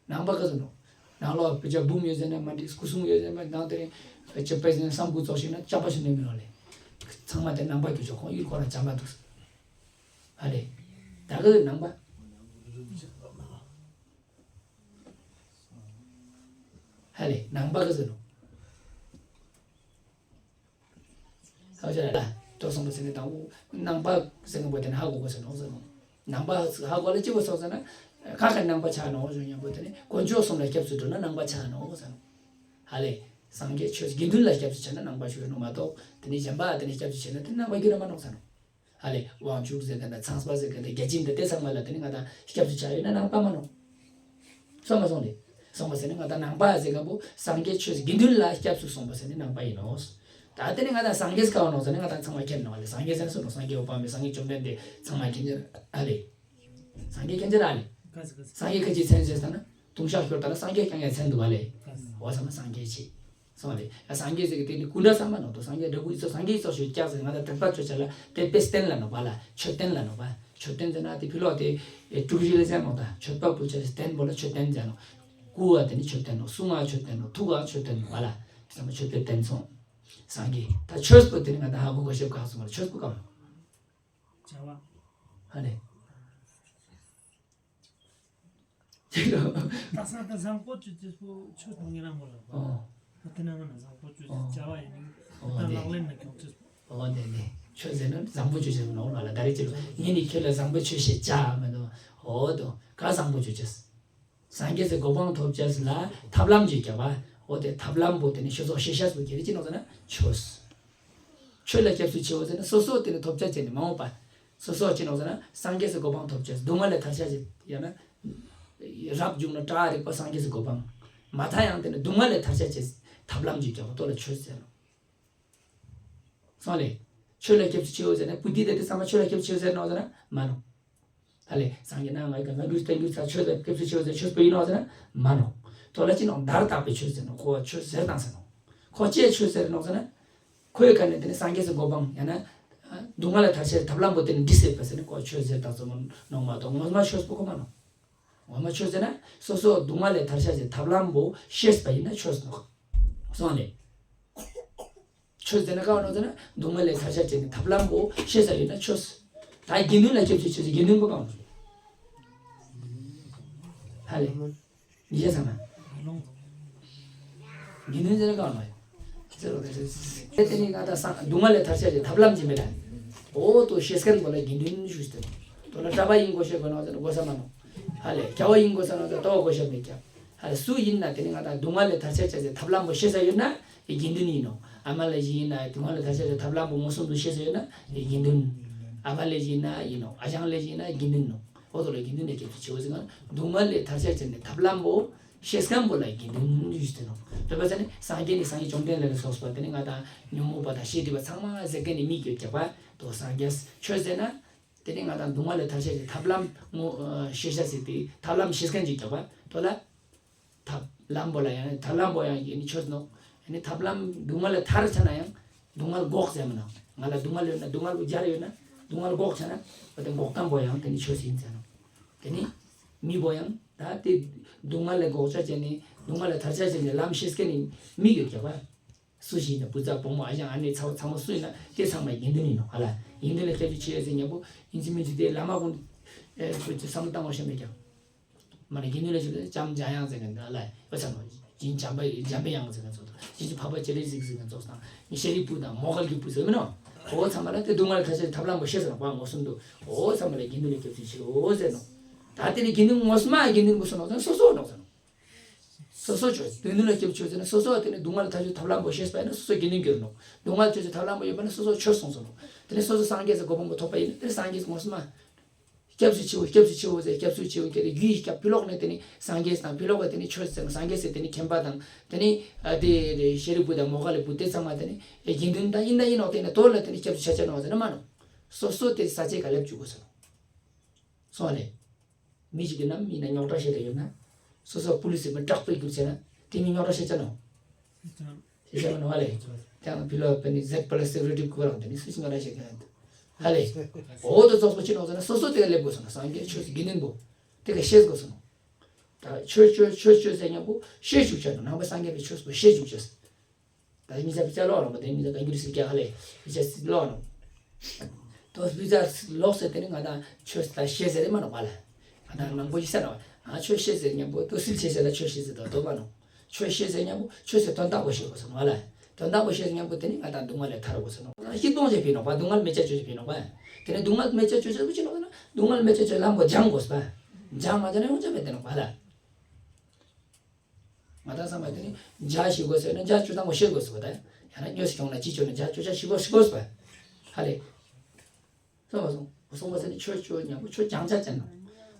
ནང་པ་ག་ཟེར་ནོག་ནང་ལོགས་བེ་ཅ་འབུམ་ཡོད་ཟེར་ན་མ་འགྲིག་སྐུ་གསུང་ཡོད་ཟེར་ན་ནང་དེ་རིང་བེ་ཅ་པེ་ཟེར་ན་བསམ་དགུ་ཚོགས་ཤིག་ན་ཅག་པ་ཞིག་ནས་མི་རོ་ལས། ཚང་མ་དེ་ནང་པ་རྒྱུ་ཆོག་ཁོང་ཡུལ་ཁོ་རང་བྱམས་པ་འདུག་ཨ་ལས། ད་ག་ཟེར་ནང་པ། ཧ་ལས་ནང་པ་ག་ཟེར་ནོག་ཧ་ཅང་ལ་ཏོ་སོང་པ་ཟེར་ནས་དང་པོ་ནང་པ་ཟེར་མཁན་པོ་དེ་ནི་ཧ་གོ་དགོས་ཟེར་ནོག་ཟེར་ནོག་ནང་པ་ཧ་གོ་ལ་ཅི་བོ་སོགས་ཟེར་ན་ཁ་ཁ་ནང་པ་ཆགས་ནོག་ཟེར་མཁན་པོ་དེ་ནི་དཀོན་མཆོག་གསུམ་ལ་སྐྱབས་སུ་འགྲོ་ན་ནང་པ་ཆགས་ནོག་ཟེར་ནོག་ཧ་ལས་སངས་རྒྱས་ཆོས་དགེ་འདུན་ལ་སྐྱབས་སུ་བྱས་ན་ནང་པ་ཞུ་ནོག་མ་གཏོགས་དེ་ནི་གཞན་པ་དེ་ནི་སྐྱབས་སུ་བྱས་ན་དེ་ནང་པ་རྒྱུད་ར་མ་ནོག་ཟེར་ནོག་ཧ་ལས་དབང་ཕྱུག་ཟེར་མཁན་དང་ཚངས་པ་ཟེར་མཁན་དང་བརྒྱ་བྱིན་དང་དེ་ཚང་མ་ལ་དེ་ནི་ང་དང་སྐྱབས་སུ་ཆ་ཡོད་ན་ནང་པ་མ་ནོག་སོང་མ་སོང་ལེ། སོང་མ་ཟེར་ནི་ང་དང་ནང་པ་ཟེར་མཁན་པོ་སངས་རྒྱས་ཆོས་དགེ་འདུན་ལ་སྐྱབས་སུ་སོང་བ་ཟེར་ནི་ནང་པ་ཡིན་ནོག་ད་དེ་ནི་ང་དང་སངས་རྒྱས་ག་བ་ནོག་ཟེར་ནི་ང་དང་ཚང་མ་མཁྱེན་ནོག་ལེ། སངས་རྒྱས་ཟེར་སོང་ནོག་སངས་རྒྱས་འོད་དཔག་མེད་སངས་རྒྱས་བཅོམ་ལྡན་འདས་ཚང་མ་མཁྱེན་ཅེས་ཨ་ལེ། སངས་རྒྱས་མཁྱེན་ཅེས་ཨ་ལེ། སངས་རྒྱས་ཁ་ཅིག་མཚན་ཟེར་ད་ན་ལྟུང་བཤགས་ཤོར་ད་ན་སངས་རྒྱས་ཀྱང་ཡང་མཚན་འདུག་ཨ་ལེ། འོ་ཚང་མ་སངས་རྒྱས་ཆེ། སོང་བ་རེད། ཡ་སངས་རྒྱས་ཟེར་གི་དེ་ནི་ཀུན་འདྲ་ཚང་མ་ནོག་ཏོ། སངས་རྒྱས་འདྲ་སྐུ་ཡི་ཚོགས་སངས་རྒྱས་ཡི་ཚོགས་ཞུ་སྐྱག་ཟེར་ང་དང་དད་པ་ཆོས་ཅན་ལ་དད་པའི་རྟེན་ལ་ནོག་པ་ལ་མཆོད་རྟེན་ལ་ནོག་པ། མཆོད་རྟེན་ཟེར་ན་དེ་ཕི་ལོགས་དེ་དྲུག་རི་ལ་ཟེར་ནོག་ད་མཆོད་པ་ཕུལ་བྱ་རྟེན་པོ་ལ་མཆོད་རྟེན་ཟེར་ནོག་སྐུ་བ་དེ་ནི་མཆོད་རྟེན་ནོག་གསུང་བ་མཆོད་རྟེན་ནོག་ཐུགས་བ་མཆོད་རྟེན་ནོག་པ་ལ་ཚང་མ་མཆོད་པའི་རྟེན་སོང་། སངས་རྒྱས་ད་ཆོས་པོ་དེ་ནི་ང་དང་ཧ་གོ་ག་ཤེབ་ག་སོང་བ་ལ་ཆོས་པོ་ག་བ་ནོག་བྱ་བ། ཧ་ལེ། ད་ས་ད་བཟང་པོ་ཅོ་ཅེས་པོ་ཆོས་དང་ཉེ་རང་མོ་ལ་བ། ཨོ། ད་དེ་ན་ང་ན་བཟང་པོ་ཅོ་ཅེས་བྱ་བ་ཡིན་ནི། ཨོ་ད་ལག་ལེན་ན་ཁྱོང་ཅེས་པོ། ཨོ་ནེ་ནེ། ཆོས་ཟེར་ན་བཟང་པོ་ཅོ་ཅེས་ནོག་ལ་ལ་ད་རེ་ཅི་ལོ་ངེད་ནི་ཁྱོད་ལ་བཟང་པོ་ཆོས་ཤེས་བྱ་མི་འདུག་ཨོ་དོ་ག་བཟང་པོ་ཅོ་ཅེས། སངས་རྒྱས་སི་གོ་འཕང་ཐོབ་ཅེས་ལ་ཐབས་ལམ་ཅིག་བརྒྱབ་པ། ཨོ་དེ་ཐབས་ལམ་པོ་དེ་ནི་ཤོ་སོགས་ཤེས་ཤ་སུ་ཁྱེར་ཅི་ནོག་ཟེར་ན་ཆོས། ཆོས་ལ་སྐྱབས་སུ་མཆིའོ་ཟེར་ན་སོ་སོ་དེ་ནི་ཐོབ་བྱ་བྱས་ནས་མ་འོངས་པ། སོ་སོ་ཅི་ནོག་ཟེར་ན་སངས་རྒྱས་སི་གོ་འཕང་ཐོབ་ཅེས་སྡུག་བསྔལ་ལས་ཐར་བྱ་ཅིག་ཡང་ན་ རབ་བྱུང་ན་དྲག་རིག་པ་སངས་རྒྱས་སུ་གོ་འཕང་། མ་མཐའ་ཡང་དེ་ནི་སྡུག་བསྔལ་ལས་ཐར་བྱ་ཆེད་ཐབས་ལམ་གྱི་རྒྱལ་པོ་ཏོ་ལ་ཆོས་ཟེར་ནོ། སོང་ལེ། ཆོས་ལ་སྐྱབས་སུ་མཆིའོ་ཟེར་ན་པུ་ཏི་དེ་དེ་ཚང་མ་ཆོས་ལ་སྐྱབས་སུ་མཆིའོ་ཟེར་ནོ་ཟེར་ན་མ་ནོ། ད་ལེ་སངས་རྒྱས་ན་ང་ག་ང་རྒྱུད་བསྟན་རྒྱུད་ཚ་ཆོས་ལ་སྐྱབས་སུ་མཆིའོ་ཟེར་ཆོས་པོ་ཡིན་ནོ་ཟེར་ན་མ་ནོ། ཏོ་ལ་ཅི་ནོ་བརྡར་བཏགས་པའི་ཆོས་ཟེར་ནོ། ཁོ་ཆོས་ཟེར་དང་ཟེར་ནོ། ཁོ་ཅིའི་ཆོས་ཟེར་ནོ་ཟེར་ན། ཁོའི་ཁ་ནས་དེ་ནི་སངས་རྒྱས་སུ་གོ་འཕང་ཡང་ན། སྡུག་བསྔལ་ལས་ཐར་ཆེད་ཐབས་ལམ་པོ་དེ་ནི་འདི་ཟེར་པ་ཟེར་ནི་ཁོ་ཆོས་ཟེར་དང་ཟེར་མོ་ནོ་མ་གཏོགས་ངོ་མ་ཆོས་པོ་ཁོ་མ་ནོ། ངོ་མ་ཆོས་ཟེར་ན་སོ་སོ་སྡུག་བསྔལ་ལས་ཐར་ཆ་ཆེད་ཐབས་ལམ་པོ་ཤེས་པ་ཡིན་ན་ཆོས་ནོ། སོང་ལེ། ཆོས་ཟེར་ན་ག་བ་ནོ་ཟེར་ན་སྡུག་བསྔལ་ལས་ཐར་ཆ་ཆེད་ནི་ཐབས་ལམ་པོ་ཤེས་ས་ཡིན་ན་ཆོས། ད་དགེ་འདུན་ལ་སྐྱབས་སུ་མཆིའོ་ཟེར་དགེ་འདུན་པོ་ག་བ་ནོ། ཧ་ལེ། ཡིན་ས་ན། དགེ་འདུན་ཟེར་ན་གང་ལ་ཡོད། དེ་ནི་ང་དང་སང་སྡུག་བསྔལ་ལས་ཐར་ཆ་ཆེད་ཐབས་ལམ་གྱི་མེད་ལ། འོ་ཏོ་ཤེས་མཁན་པོ་ལ་དགེ་འདུན་ཞུས་ཏེ། ཏོ་ལ་གྲྭ་པ་ཡིན་དགོས་ཤེས་དགོས་ན་ཟེར་ན་དགོས་ས་མ་ནོ། ཧ་ལེ་སྐྱ་བ་ཡིན་དགོས་ས་ན་ཟེར་ཏོ་དགོས་ཤེས་མེད་ཀྱང་། ཧ་ལེ་སུ་ཡིན་ན་དེ་ནི་ང་དང་སྡུག་བསྔལ་ལས་ཐར་ཆ་ཆེད་ཐབས་ལམ་པོ་ཤེས་ས་ཡོད་ན་དགེ་འདུན་ཡིན་ནོ། ཨ་མ་ལ་ཞིག་ཡིན་ན་སྡུག་བསྔལ་ལས་ཐར་ཆ་ཆེད་ཐབས་ལམ་པོ་མངོན་སུམ་དུ་ཤེས་ས་ཡོད་ན་དགེ་འདུན། ཨ་མ་ལ་ཞིག་ཡིན་ན་ཡིན་ནོ། ཨ་ཞང་ལ་ཞིག་ཡིན་ན་དགེ་འདུན་ནོ། འོ་ཏོ་ལ་དགེ་འདུན་ལས་སྐྱབས་སུ་མཆིའོ་ཟེར་ན་སྡུག་བསྔལ་ལས་ཐར་ཆ་ཆེད་ནི་ཐབས་ལམ་པོ་ཤེས་མཁན་པོ་ལ་དགེ་འདུན་ཞུས་ཏེ་ནོ། དེ་བ་ཟེར་ནི་སངས་རྒྱས་ནི་སངས་རྒྱས་བཅོམ་ལྡན་འདས་ལ་སོགས་པ་དེ་ནི་ང་དང་ཉོན་མོངས་པ་དང་ཤེས་སྒྲིབ་པ་ཚང་མ་ཟད་མཁན་ནི་མི་གྱུར་ཀྱག་པ་ཏོ་སངས་རྒྱས་ཆོས་ཟེར་ན། དེ་ནི་ང་དང་སྡུག་བསྔལ་ལས་ཐར་ཆ་ཆེད་ཐབས་ལམ་ངོ་ཤེས་བྱ་ཟེར་ཏེ་ཐབས་ལམ་ཤེས་མཁན་ཅིག་ཀྱག་པ་ཏོ་ལ། ཐབས་ལམ་པོ་ལ་ཡང་ཐབས་ལམ་པོ་ཡང་ཡིན་ཆོས་ནོ། ཡིན་ཐབས་ལམ་སྡུག་བསྔལ་ལས་ཐར་ཆ་ན་ཡང་སྡུག་བསྔལ་འགོག་ཟེར་མི་ནོ། ང་ལ་སྡུག་བསྔལ་ཡོད་ན་སྡུག་བསྔལ་པོ་སྦྱར་ཡོད་ན་སྡུག་བསྔལ་འགོག་ཆ་ན་འོ་དེ་འགོག་སྟངས་པོ་ཡང་དེ་ནི་ཆོས་ཡིན་ཟེར་ནོ། དེ་ནི་མི་པོ་ཡང་ད་དེ་སྡུག་བསྔལ་ལས་འགོག་ཆ་ཆེད་ནི་སྡུག་བསྔལ་ལས་ཐར་ཆ་ཆེད་ནི་ལམ་ཤེས་མཁན་ནི་མི་ཡོད་ཀྱག་པ། སུ་ཞིག་ཡིན་ན་བུ་ཚ་བུ་མོ་ཨ་ཞང་ཨ་ནེ་ཚ་བོ་ཚ་མོ་སུ་ཡིན་ན་དེ་ཚང་མ་དགེ་འདུན་ཡིན་ནོ་ཧ་ལ། དགེ་འདུན་ལ་སྐྱབས་སུ་མཆི་ཡ་ཟེར་མཉམ་པོ་ཡིན་གཅིག་མིན་གཅིག་དེ་བླ་མ་ཀུན་ཨེ་ཁོ་ཚོས་བསམ་བློ་བཏང་བ་ཤེས་མེད་ཀྱང་། མ་ནི་དགེ་འདུན་ལ་ཞུ་ལ་ལྕམ་འཇམ་དབྱངས་ཟེར་མཁན་འདི་ལ་ཨོ་ཚང་མ་ཡིན་འཇམ་པ་འཇམ་པའི་དབྱངས་ཟེར་མཁན་ཚོ་དང་ཡིན་ཅིག་འཕགས་པ་སྤྱན་རས་གཟིགས་ཟེར་མཁན་ཚོ་དང་ཡིན་ཤཱ་རིའི་བུ་དང་མོའུ་འགལ་གྱི་བུ་ཟེར་མིན་ནོ། ཨོ་ཚང་མ་ལ་དེ་སྡུག་བསྔལ་ཐར་ཆེད་ཐབས་ལམ་པོ་ཤེས་ཟེར་ནོ་བ་མངོན་སུམ་དུ་ཨོ་ཚང་མ་ལ་དགེ་འདུན་ལ་སྐྱབས་སུ་མཆིའོ་ཟེར་ནོ། ད་དེ་ནི་དགེ་འདུན་ངོ་མ་དགེ་འདུན་པོ་སུ་ནོ་ཟེར་ན་སོ་སོ་ནོ་ཟེར་ནོ། སོ་སོ་ཆོས་དགེ་འདུན་ལ་སྐྱབས་ཆོས་ཟེར་ན་སོ་སོ་དེ་ནི་སྡུག་བསྔལ་ཐར་ཆོས་ཐབས་ལམ་པོ་ཤེས་པ་ཡིན་ན་སོ་སོ་དགེ་འདུན་གྱུར་ནོ། སྡུག་བསྔལ་ཆོས་ཀྱི་ཐབས་ལམ་པོ་ཡོད་པ་ན་སོ་སོ་ཆོས་སོང་ཟེར་ནོ། དེ་ནི་སོ་སོ་སངས་རྒྱས་སུ་གོ་འཕང་པོ་ཐོབ་པ་ཡིན་ན་དེ་ནི་སངས་རྒྱས་སུ་ངོ་མ། སྐྱབས་སུ་མཆིའོ་སྐྱབས་སུ་མཆིའོ་ཟེར་སྐྱབས་སུ་མཆིའོ་ཁྱེད་རྒྱུད་སྐྱབས་ཕྱི་ལོགས་ནས་དེ་ནི་སངས་རྒྱས་དང་ཕྱི་ལོགས་ཀྱི་དེ་ནི་ཆོས་ཟེར་ན་སངས་རྒྱས་ཟེར་དེ་ནི་མཁྱེན་པ་དང་དེ་ནི་ཨ་དེ་ཤཱ་རིའི་བུ་དང་མོའུ་འགལ་གྱི་བུ་དེ་ཚང་མ་དེ་ནི་དགེ་འདུན་དང་ཡིན་ད་ཡིན་ནོ་དེ་ནི་དོ་ལ་དེ་ནི་སྐྱབས་སུ་ཆ་ཆ་ནོ་ཟེར་ན་མ་ནོ། སོ་སོ་དེ་ས་ཆའི་ཀ་སླེབས་བཅུག་དགོས་ཟེར་ནོ། སོང་ལེ། མི་ཞིག་གི་ནམ་ཡིན་ན་རྙོག་དྲ་བཤད་དེ་ཡོད་ན། སོ་སོ་པུ་ལི་སི་མི་དྲག་པོའི་རྒྱུག་བྱས་ན་དེ་མི་རྙོག་དྲ་བཤད་ཆ་ནོ། ཤེས་བྱ་མ་ནོ་ཧ་ལེ། དེའང་ཕི་ལོ་པེ་ནི་ཟེད་པ་ལ་སི་རི་ཊིབ་ཁོ་རང་དེ་ནི་སུ་ཞིག་ང་རང་ཤེས་མཁན་ཧ་ལེ། འོ་དོ་ཙོགས་པ་ཅི་ནོ་ཟེར་ན་སོ་སོ་དེ་ག་སླེབས་དགོས་སོ་ན་སངས་རྒྱས་ཆོས་སུ་དགེ་འདུན་པོ་དེ་ག་ཤེས་དགོས་སོ་ནོ། ད་ཆོས་ཆོས་ཆོས་ཆོས་ཟེར་མཉམ་པོ་ཤེས་བཅུག་ཆ་ནོ། ནང་པ་སངས་རྒྱས་པའི་ཆོས་པོ་ཤེས་བཅུག་ཆ། ད་མི་ཚ་པི་ཚ་ལོག་ནོ་མ་དེ་མི་ཚ་ག་འགྱུར་སི་རྒྱ་ཧ་ལེ་མི་ཚ་སི་ལོག་ནོ། དོ་སྤུས་ཚ་ལོག་ཟེར་དེ་ནི་ང་དང་ཆོས་ད་ཤེས་ཟེར་རེ་མ་ནོ་བ་ལ། ང་དང་ནང་པོ་ཞིག་ས་ནོ། ང་ཆོས་ཤེས་ཟེར་མཉམ་པོ་དོ་སིལ་ཤེས་ཟེར་ལ་ཆོས་ཤེས་ཟེར་དོ་དོ་བ་ནོ། ཆོས་ཤེས་ཟེར་མཉམ་པོ་ཆོས་ཟེར་དོན་དག་པོ་ཤེས་དགོས་སོ་ནོ་བ་ལ། དོན་དག་པོ་ཤེས་ཟེར་མཉམ་པོ་དེ་ནི་ང་དང་སྡུག་བསྔལ་ལས་ཐར་དགོས་སོ་ནོ། ཤི་སྟོང་ཅེས་ཕི་ནོ་བ་སྡུག་བསྔལ་མེ་ལྕེ་ཅོ་ཅེས་ཕི་ནོ་བ། དེ་ནི་སྡུག་བསྔལ་མེ་ལྕེ་ཅོ་ཅེས་པོ་ཅི་ནོ་ཟེར་ན་སྡུག་བསྔལ་མེ་ལྕེ་ཅོ་ལམ་པོ་སྦྱང་དགོས་པ། སྦྱང་མ་ཅོ་ན་ཡོང་ཅེས་མེད་དེ་ནོ་བ་ལ། ང་དང་ཚང་མ་དེ་ནི་འཇའ་ཤི་དགོས་ཟེར་ན་འཇའ་བཅུ་དང་པོ་ཤེས་དགོས་ཟེར་བ་དང་། ཡང་ན་དངོས་སུ་བྱུང་ན་ཅི་བྱུང་ན་འཇའ་བཅུ་ཆ་ཤི་དགོས་ཤི་དགོས་ཟེར་བ། ཧ་ལེ། སོང་བ་སོང་། སོང་བ་ཟེར་ནི་ཆོས་ཆོས་ཉམ་པོ་ཆོས་རྐྱང་ཆ་ཅན་ནོ།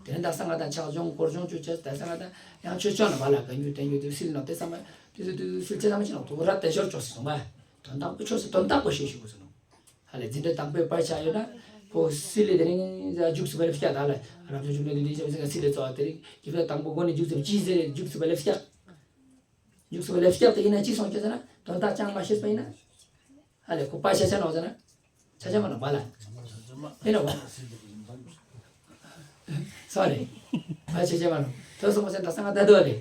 དེ་ནི་དག་ས་ང་དང་ཕྱག་སྦྱོང་སྐོར་སྦྱོང་བཅུ་ཆ་དག་ས་ང་དང་ཡང་ཆོས་ཆོས་ན་བ་ལ་ག་ཉུ་དེ་ཉུ་དེ་སིལ་ནོ་དེ་ཚང་མ་དེ་ཚོ་དེ་ཚོ་སིལ་ཆ་ཚང་མ་ཅི་ནོ་དུ་ར་དེ་ཞོར་ཅོག་སོང་བ། དོན་དག་པོ་ཆོས་སུ་དོན་དག་པོ་ཤེས་ཤེས་དགོས་ཟེར་ནོ། ཧ་ལས་འཛིན་གྲྭ་དང་པོའི་པར་ཆ་ཡོད་ན། ཕོ་སི་ལི་དེ་རིང་རྒྱུགས་སུ་བ་ལེབ་སྐྱ་དག་ལ། རབ་བྱུང་བྱུང་ནས་འདི་འདྲའི་ཞབས་ཟིན་སི་ལི་ཙོགས་དེ་རིང་རྒྱུགས་སུ་དང་པོ་སྒོ་ནས་རྒྱུགས་སུ་ཅི་ཟེར་རྒྱུགས་སུ་བ་ལེབ་སྐྱ། རྒྱུགས་སུ་བ་ལེབ་སྐྱ་དེ་ཡིན་ན་ཅི་སོང་སྐྱ་ཟེར་ན་དོན་དག་ཅང་མ་ཤེས་པ་ཡིན་ན། ཧ་ལས་ཁོ་པར་ཆ་ཆ་ནོ་ཟེར་ན། ཆ་ཆ་མ་ནོ་བ་ལ། ཡིན་ནོ་བ། སོ་རེ། བ་ཆེ་ཆེ་བ་ནོ། ཐོས་སོང་བ་སེ་ད་སང་ང་ད་དོ་རེ།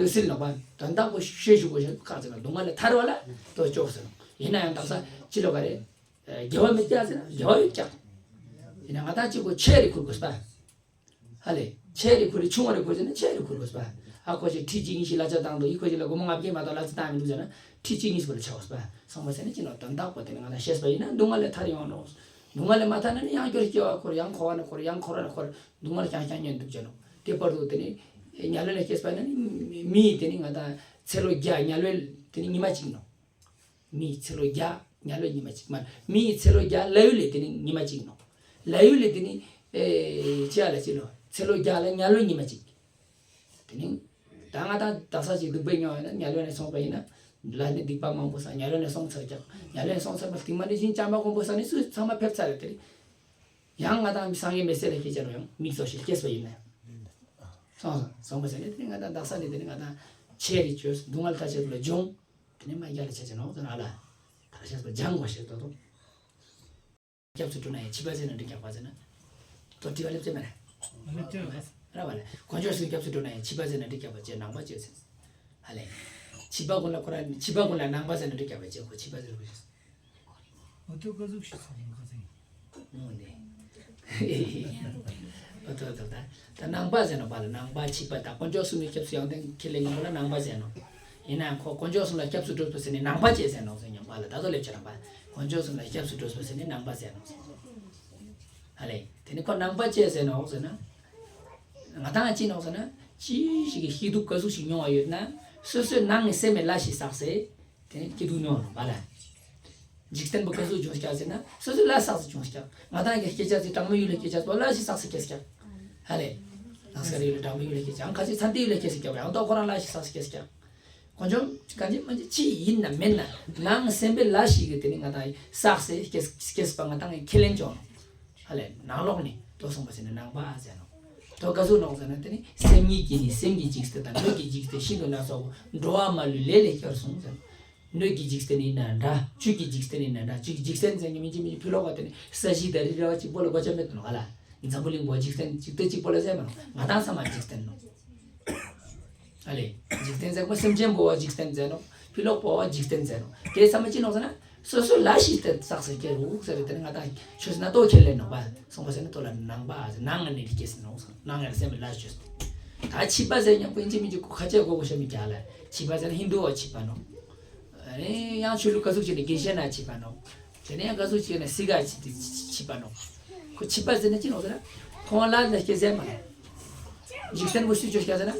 སིལ་ནོ་བ། དོན་དག་པོ་ཤེས་ཞུ་དགོས་ཤེས་ཁག་ཅིག་ལ་སྡུག་བསྔལ་ལས་ཐར་བ་ལ་དོ་ཅོག་ཟེར་ནོ། ཡིན་ན་ཡང་དག་ས་ཅི་ལོ་ག་རེ། དགེ་བ་མི་སྐྱག་ཟེར་ན་དགེ་བ་ཡོད་ཀྱག་ཡིན་ན་ང་ད་ཅིག་གོ་ཆེ་རེ་ཁུར་དགོས་པ། ཧ་ལས། ཆེ་རེ་ཁུར་རེ་ཆུང་བ་རེ་ཁུར་ཟེར་ན་ཆེ་རེ་ཁུར་དགོས་པ། ཨ་ཁོ་ཅིག་ཁྲི་གཅིག་གཉིས་ཤིག་གླ་ཆ་བཏང་འདུག་ཡི་ཁོ་ཅིག་ལ་སྒོར་མོ་ལྔ་བརྒྱ་མ་གཏོགས་གླ་ཆ་བཏང་མི་འདུག་ཟེར་ན་ཁྲི་གཅིག་གཉིས་པ་ལ་ཆ་དགོས་པ། སོང་བ་ཟེར་ན་ཅི་ནོ་དོན་དག་པོ་དེ་ནི་ང་ད་ཤེས་པ་ཡིན་ན་སྡུག་བསྔལ་ལས་ཐར་ཡོང་ནོ། སྡུག་བསྔལ་ལས་མ་ཐར་ན་ནི་ཡང་བསྐྱར་སྐྱེ་བ་འཁོར་ཡང་འཁོར་བ་ན་འཁོར་ཡང་འཁོར་བ་ན་འཁོར་སྡུག་བསྔལ་རྐྱང་རྐྱང་ཉན་འདུག་ཅེ་ནོ། དེ་བར་དུ་དེ་ནི་དམྱལ་བའི་ལས་སྐྱེས་པ་ན་ནི་མི་ཡི་དེ་ནི་ང་ད་ཚེ་ལོ་བརྒྱ་དམྱལ་བའི་དེ་ནི་ཉི་མ་གཅིག་ནོ། མི་ཡི་ཚེ་ལོ་བརྒྱ་དམྱལ་བའི་ཉི་མ་གཅིག་མ། མི་ཡི་ཚེ་ལོ་བརྒྱ་ལྷ་ཡུལ་ལས་དེ་ནི་ཉི་མ་གཅིག་ནོ། ལྷ་ཡུལ་ལས་དེ་ནི་ཨེ་ཅི་ཡ་ལ་ཅི་ལོ་ཚེ་ལོ་བརྒྱ་ལ་དམྱལ་བའི་ཉི་མ་གཅིག་ནི། ད་ང་དང་དག་ས་ཅིག་སྡིག་པའི་མྱོང་ཡོད་ན་ཉལ་ལོ་ནས་སོང་པ་ཡིན་ན། ལ་ནི་སྡིག་པ་མང་པོ་བསགས། ཉལ་ལོ་ནས་སོང་ཚར་ཀྱང་། ཉལ་ལོ་ནས་སོང་ཚར་བ་དེ་མ་ནི་ཞིང་ཅང་མ་གོམས་པོ་ས་ནི་སུ་ཚང་མ་ཕེབས་ཚར་རེད་དེ། ཡང་ང་དང་སངས་རྒྱས་མེད་ཚད་ལ་སྐྱེ་ཅར་ཡང་མིག་སོགས་ཤིག་སྐྱེས་པ་ཡིན་ན། སོང་སོང་པ་ཟེར་ནས་དེ་ནི་ང་དང་དག་ས་ནས་དེ་ནི་ང་དང་ཆེ་རིགས་བཅོས་སྡུག་བསྔལ་ཐ་ཆད་ལ་སྦྱོང་། དེ་ནི་མ་རྒྱ་ལ་ཆ་ཆ་ནོག་ཟེར་ན་ཨ་ལ། ད་ཤེས་པ་སྦྱང་དགོས་ཤེས་ཏོ་ཏོ། སྐྱབས་སུ་འགྲོ་ན་ཡང་བྱིས་པ་ཟེར་ན་འགྲིག་ཀྱག་པ་ཟེར་ན། ཏོ་དྲི་བ་སླེབས་ཅེ་མེད་རེད། སླེབས་ཅེ་མེད། ར་བ་ལས་དཀོན་མཆོག་གསུམ་སྐྱབས་སུ་འགྲོ་ན་ཡང་བྱིས་པ་ཟེར་ན་འགྲིག་ཀྱག་པ་ཅེས་ནང་པ་ཅེས་ཟེར། ཧ་ལས། བྱིས་པ་ཀུན་ལ་ཁོ་ར་བྱིས་པ་ཀུན་ལ་ནང་པ་ཟེར་ན་འགྲིག་ཀྱག་པ་ཅེས་ཁོ་བྱིས་པ་ཟེར་དགོས་ཤེས། འོ་ཏོ་ཀ་ཟུག་ཤེས་སོང་ཡིན་ཁ་སེང་། ངོ་ནས། འོ་ཏོ་ཏོ་ད་ད་ནང་པ་ཟེར་ན་པ་ལ་ནང་པ་བྱིས་པ་ད་དཀོན་མཆོག་གསུམ་ལ་སྐྱབས་སུ་ཡང་དེ་ཁྱེད་ལས་ངན་པ་ལ་ནང་པ་ཟེར་ནོ། ཡིན་ནའང་ཁོ་དཀོན་མཆོག་གསུམ་ལ་སྐྱབས་སུ་འགྲོ་དགོས་ཟེར་ནས་ནང་པ་བྱས་ཟེར་ནོ་ཟེར་ཉམས་པ་ལ་ད་ལྟ་སླེབས་ཆ་རང་པ་དཀོན་མཆོག་གསུམ་ལ་སྐྱབས་སུ་འགྲོ་དགོས་ཟེར་ནས་ནང་པ་ཟེར་ནོ་ཟེར། ཧ་ལས། དེ་ནི་ཁོ་ནང་པ་བྱས་ཟེར་ནོ་ཟེར་ན། ང་དང་ཅི་ནོག་ཟེར་ན། ཅི་ཞིག་གི་སྐྱིད་སྡུག་ག་ཟུག་ཞིག་མྱོང་བ་ཡོད་ན། སོ་སོའི་ནང་གི་སེམས་མེད་ལ་ཞིག་བསགས་སེ། དེ་ནི་སྐྱིད་སྡུག་མྱོང་ནོག་པ་ལ། འཇིག་རྟེན་པོ་ག་ཟུག་བྱུང་སྐྱག་ཟེར་ན་སོ་སོའི་ལ་བསགས་སེ་བྱུང་སྐྱག་ང་དང་གི་སྐྱེ་ཆ་ཚེ་གྲངས་མེད་ཡུལ་ལ་སྐྱེ་ཆ་ཚོ་ལ་ཞིག་བསགས་སེ་སྐྱེ་སྐྱག་ཧ་ལས། ནང་སྐར་ཡུལ་ལ་གྲངས་མེད་ཡུལ་ལ་སྐྱེ་ཆ་ཡང་ཁ་ཅིག་ཚན་ཏི་ཡུལ་ལ་སྐྱེ་སེ་སྐྱག་ཡང་ཏོག་ཁོ་རང་ལ་ཞིག་བསགས་སེ་སྐྱེ་སྐྱག་གང་བྱུང་གང་ཅི་མ་ཅི་ཅི་ཡིན་ན་མེད་ན་ནང་སེམས་པའི་ལ་ཞིག་གི་དེ་ནི་ང་དང་བསགས་སེ་སྐྱེ་སྐྱེས་པ་ང་དང་གི་ཁས་ལེན་ཅོག་ནོག་ཧ་ལས་ནང་ལོགས་ནས་ཏོ་སོང་པ་ཟེར་ན་ནང་པ་ཨ་ཟེར་ནོག་ཏོ་ག་ཟུག་ནོག་ཟེར་ན་དེ་ནི་སེམས་ཉིད་ཀྱིས་ནི་སེམས་ཀྱི་འཇིག་རྟེན་དང་སྣོད་ཀྱི་འཇིག་རྟེན་ཤིན་ཏུ་ན་ཚ་བོ་འགྲོ་བ་མ་ལུས་ལས་ལས་སྐྱོར་གསུངས་ཟེར། སྣོད་ཀྱི་འཇིག་རྟེན་ཡིན་ན་འདྲ། བཅུད་ཀྱི་འཇིག་རྟེན་ཡིན་ན་འདྲ། བཅུད་ཀྱི་འཇིག་རྟེན་ཟེར་ཉི་མ་ཅི་མི་ཕི་ལོག་ག་དེ་ནི་ས་གཞི་དང་རི་ར་བ་གཅིག་པོ་ལ་གོ་ཆ་མེད་དུ་ནོག་ཧ་ལ། འཛམ་བུ་གླིང་པོ་འཇིག་རྟེན་གཅིག་ཏུ་གཅིག་པོ་ལ་ཟེར་མ་ནོག་ང་དང་ཚང་མ་འཇིག་རྟེན་ནོག་ཨ་ལས། འཇིག་རྟེན་ཟེར་པོ་སེམས་ཅན་པོ་བ་འཇིག་རྟེན་ཟེར་ནོག་ཕི་ལོག་པོ་བ་འཇིག་རྟེན་ཟེར་ནོག་དེ་ཚང་མ་ཅི་ནོག་ཟེར་ན། སོ་སོ་ལ་ཞིག་དེ་བསགས་སེ་སྐྱེ་རུག་ཟེར་དེ་ནི་ང་དང་ཆོས་ཟེར་ན་ལྟོ་ཁྱེར་ལེན་ནོག་པ། སོང་པ་ཟེར་ན་ལྟོ་ལ་ནང་པ་ཟེར་ནང་ང་ནི་སྐྱེས་ཟེར་ནོག་ཟེར་ནང་ང་སེམས་ལ་ཆོས་ཟེར། ད་བྱིས་པ་ཟེར་ཉམ་པོ་ཨིན་ཇི་མིན་ཇི་ཁ་ཆེ་གོ་གོ་ཤ་མི་རྒྱག་ལ། བྱིས་པ་ཟེར་ན་ཧིན་དུ་བ་བྱིས་པ་ནོག་ཨ་ནི་ཡང་ཆོས་ལུགས་ག་ཟུག་ཅིག་ནི་དགེ་བཤེས་ན་བྱིས་པ་ནོག་དེ་ནས་ཡང་ག་ཟུག་ཅིག་ན་སི་ག་ཅིག་དེ་བྱིས་པ་ནོག་ཁོ་བྱིས་པ་ཟེར་ན་ཅི་ནོག་ཟེར་ན། ཁོང་ལ་ལ་སྐྱེ་ཟེར་མ་ནོག་འཇིག་རྟེན་པོ་སུས་ཆོས་སྐྱ་ཟེར་ན།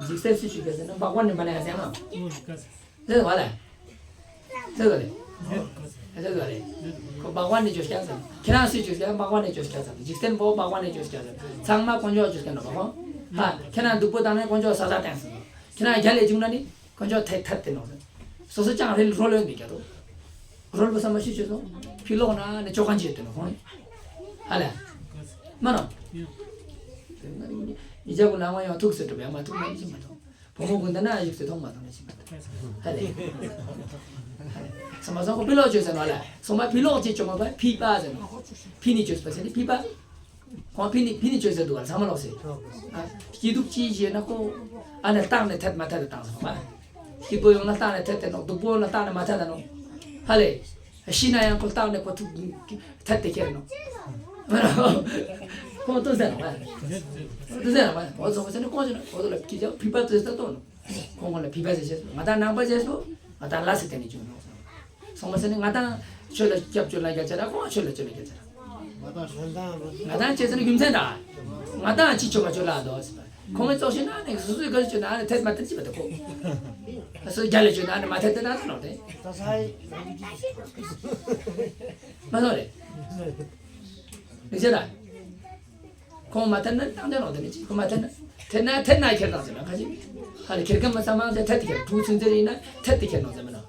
འཇིག་རྟེན་སུས་ཆོས་སྐྱ་ཟེར་ན་འབག་པ་ནི་མ་ན་ཡ་ཟེར་མ། ཟེར་བ་ལ། ཟེར་བ་ལ། ཟེར་བ་ལ། ཁོ་འབག་པ་ནི་ཆོས་སྐྱ་ཟེར། ཁྱེད་རང་སུས་ཆོས་སྐྱ་འབག་པ་ནི་ཆོས་སྐྱ་ཟེར། འཇིག་རྟེན་པོ་འབག་པ་ནི་ཆོས་སྐྱ་ཟེར། ཚང་མ་དཀོན་མཆོག་ཆོས་སྐྱ་ནོག་པ་ཁོང་། ཧ། ཁྱེད་རང་སྡུག་པོ་བཏང་ནས་དཀོན་མཆོག་ས་ས་བསྟན་ཟེར། ཁྱེད་རང་རྒྱ་ལས་བྱུང་ན་ནི། དཀོན་མཆོག་ཐད་ཐད་དེ་ནོག་ཟེར། སོ་སོ་ཅང་རེ་རོལ་ཡོང་གི་རྒྱ་རོ། རོལ་པ་ས་མ་ཤི་ཆོས་སོ། ཕི་ལོག་ན་ནི་ཅོ་གང་བྱེད་དེ་ནོག་ཁོང་། ཧ་ལས། མ་ནོག་ཉི་ཇ་གུ་ལ་མ་ཡོང་ཐུག་ཟེར་གྲུབ་ཡ་མ་ཐུག་ན་ཅི་མ་ཐུག་བུ་མོ་གུན་ད་ན་ཡུག་ཟེར་ཐོག་མ་ཐུག་ན་ཅི་མ་ཐུག་ཧ་ལས། ས་མ་སོང་ཁོ་ཕི་ལོག་ཆོས་ཟེར་ནོག་ལ། སོ་མ་ཕི་ལོག་ཅི་ཅོ་མ་པ་ཕི་པ་ཟེར་ནོག་ཕི་ནི་ཆོས་པ་ཟེར་ནི་ཕི་པ། ཁོང་ཕི་ནི་ཕི་ནི་ཆོས་ཟེར་འདུག་ག་ཚང་མ་ལོག་ཟེར། ཨ། སྐྱིད་སྡུག་ཅི་བྱས་ན་ཁོ། ཨ་ནི་བཏང་ནས་ཐད་མ་ཐད་དུ་བཏང་ཟེར་བ། སྐྱིད་པོ་ཡོང་ན་བཏང་ནས་ཐད་དེ་ནོག་སྡུག་པོ་ཡོང་ན་བཏང་ནས་མ་ཐད་ད་ནོག་ཧ་ལས། ཤི་ན་ཡང་ཁོ་བཏང་ནས་ཁོ་ཐུག་ཐད་དེ་ཁྱེར་ནོག་ཁོང་ཏུ་ཟེར་བ། ཏུ་ཟེར་བ། ཁོ་ཚོ་ཁོ་ཚོ་ནི་ཁོང་ཚོ་ནི་ཁོ་ཚོ་ལ་ཕི་ཅག་ཕི་པ་ཏུ་ཟེར་ཏོ་ནོག་ཁོང་ཁོང་ལ་ཕི་པ་ཟེར་ཆེ་ང་དང་ནང་པ་ཟེར་སོ། ང་དང་ལ་སི་ཏེ་ནི་བྱུང་ནོག་སོང་བ་ཟེར་ནི་ང་དང་ཆོས་ལ་སྐྱབས་བཅོལ་ལ་རྒྱ་ཆེ་ར་ཁོང་ཆོས་ལ་བཅོལ་ལ་རྒྱ་ཆེ་ར། ང་དང་ཆོས་ཟེར་ནི་རྒྱུ་མཚན་ར། ང་དང་ཅི་ཆོས་མ་ཆོས་ལ་དོ་ཟེར་བ། ཁོང་གི་ཙོག་ཤི་ན་ནི་སོ་སོའི་ག་ཆོས་ན་ནི་ཐད་མ་ཐད་ཅི་བ་དེ་ཁོ། སོ་རྒྱ་ལ་ཆོས་ན་ནི་མ་ཐད་དེ་ན་ཐད་ནོག་དེ། མ་ཐོག་རེད། མི་ཟེར་ར། ཁོང་མ་ཐད་ན་བཏང་དེ་ནོག་དེ་ནི་ཅི་ཁོ་མ་ཐད་ན། ཐད་ན་ཐད་ན་ཁྱེར་དང་ཟེར་ན་ཁ་ཅིག་ཧ་ལས་ཁྱེར་ག་མ་ས་མང་ཟེར་ཐད་དེ་ཁྱེར་ཕྲུ་གུ་ཚུན་ཚོད་ཡིན་ན་ཐད་དེ་ཁྱེར་ནོག་ཟེར་མི་ནོག་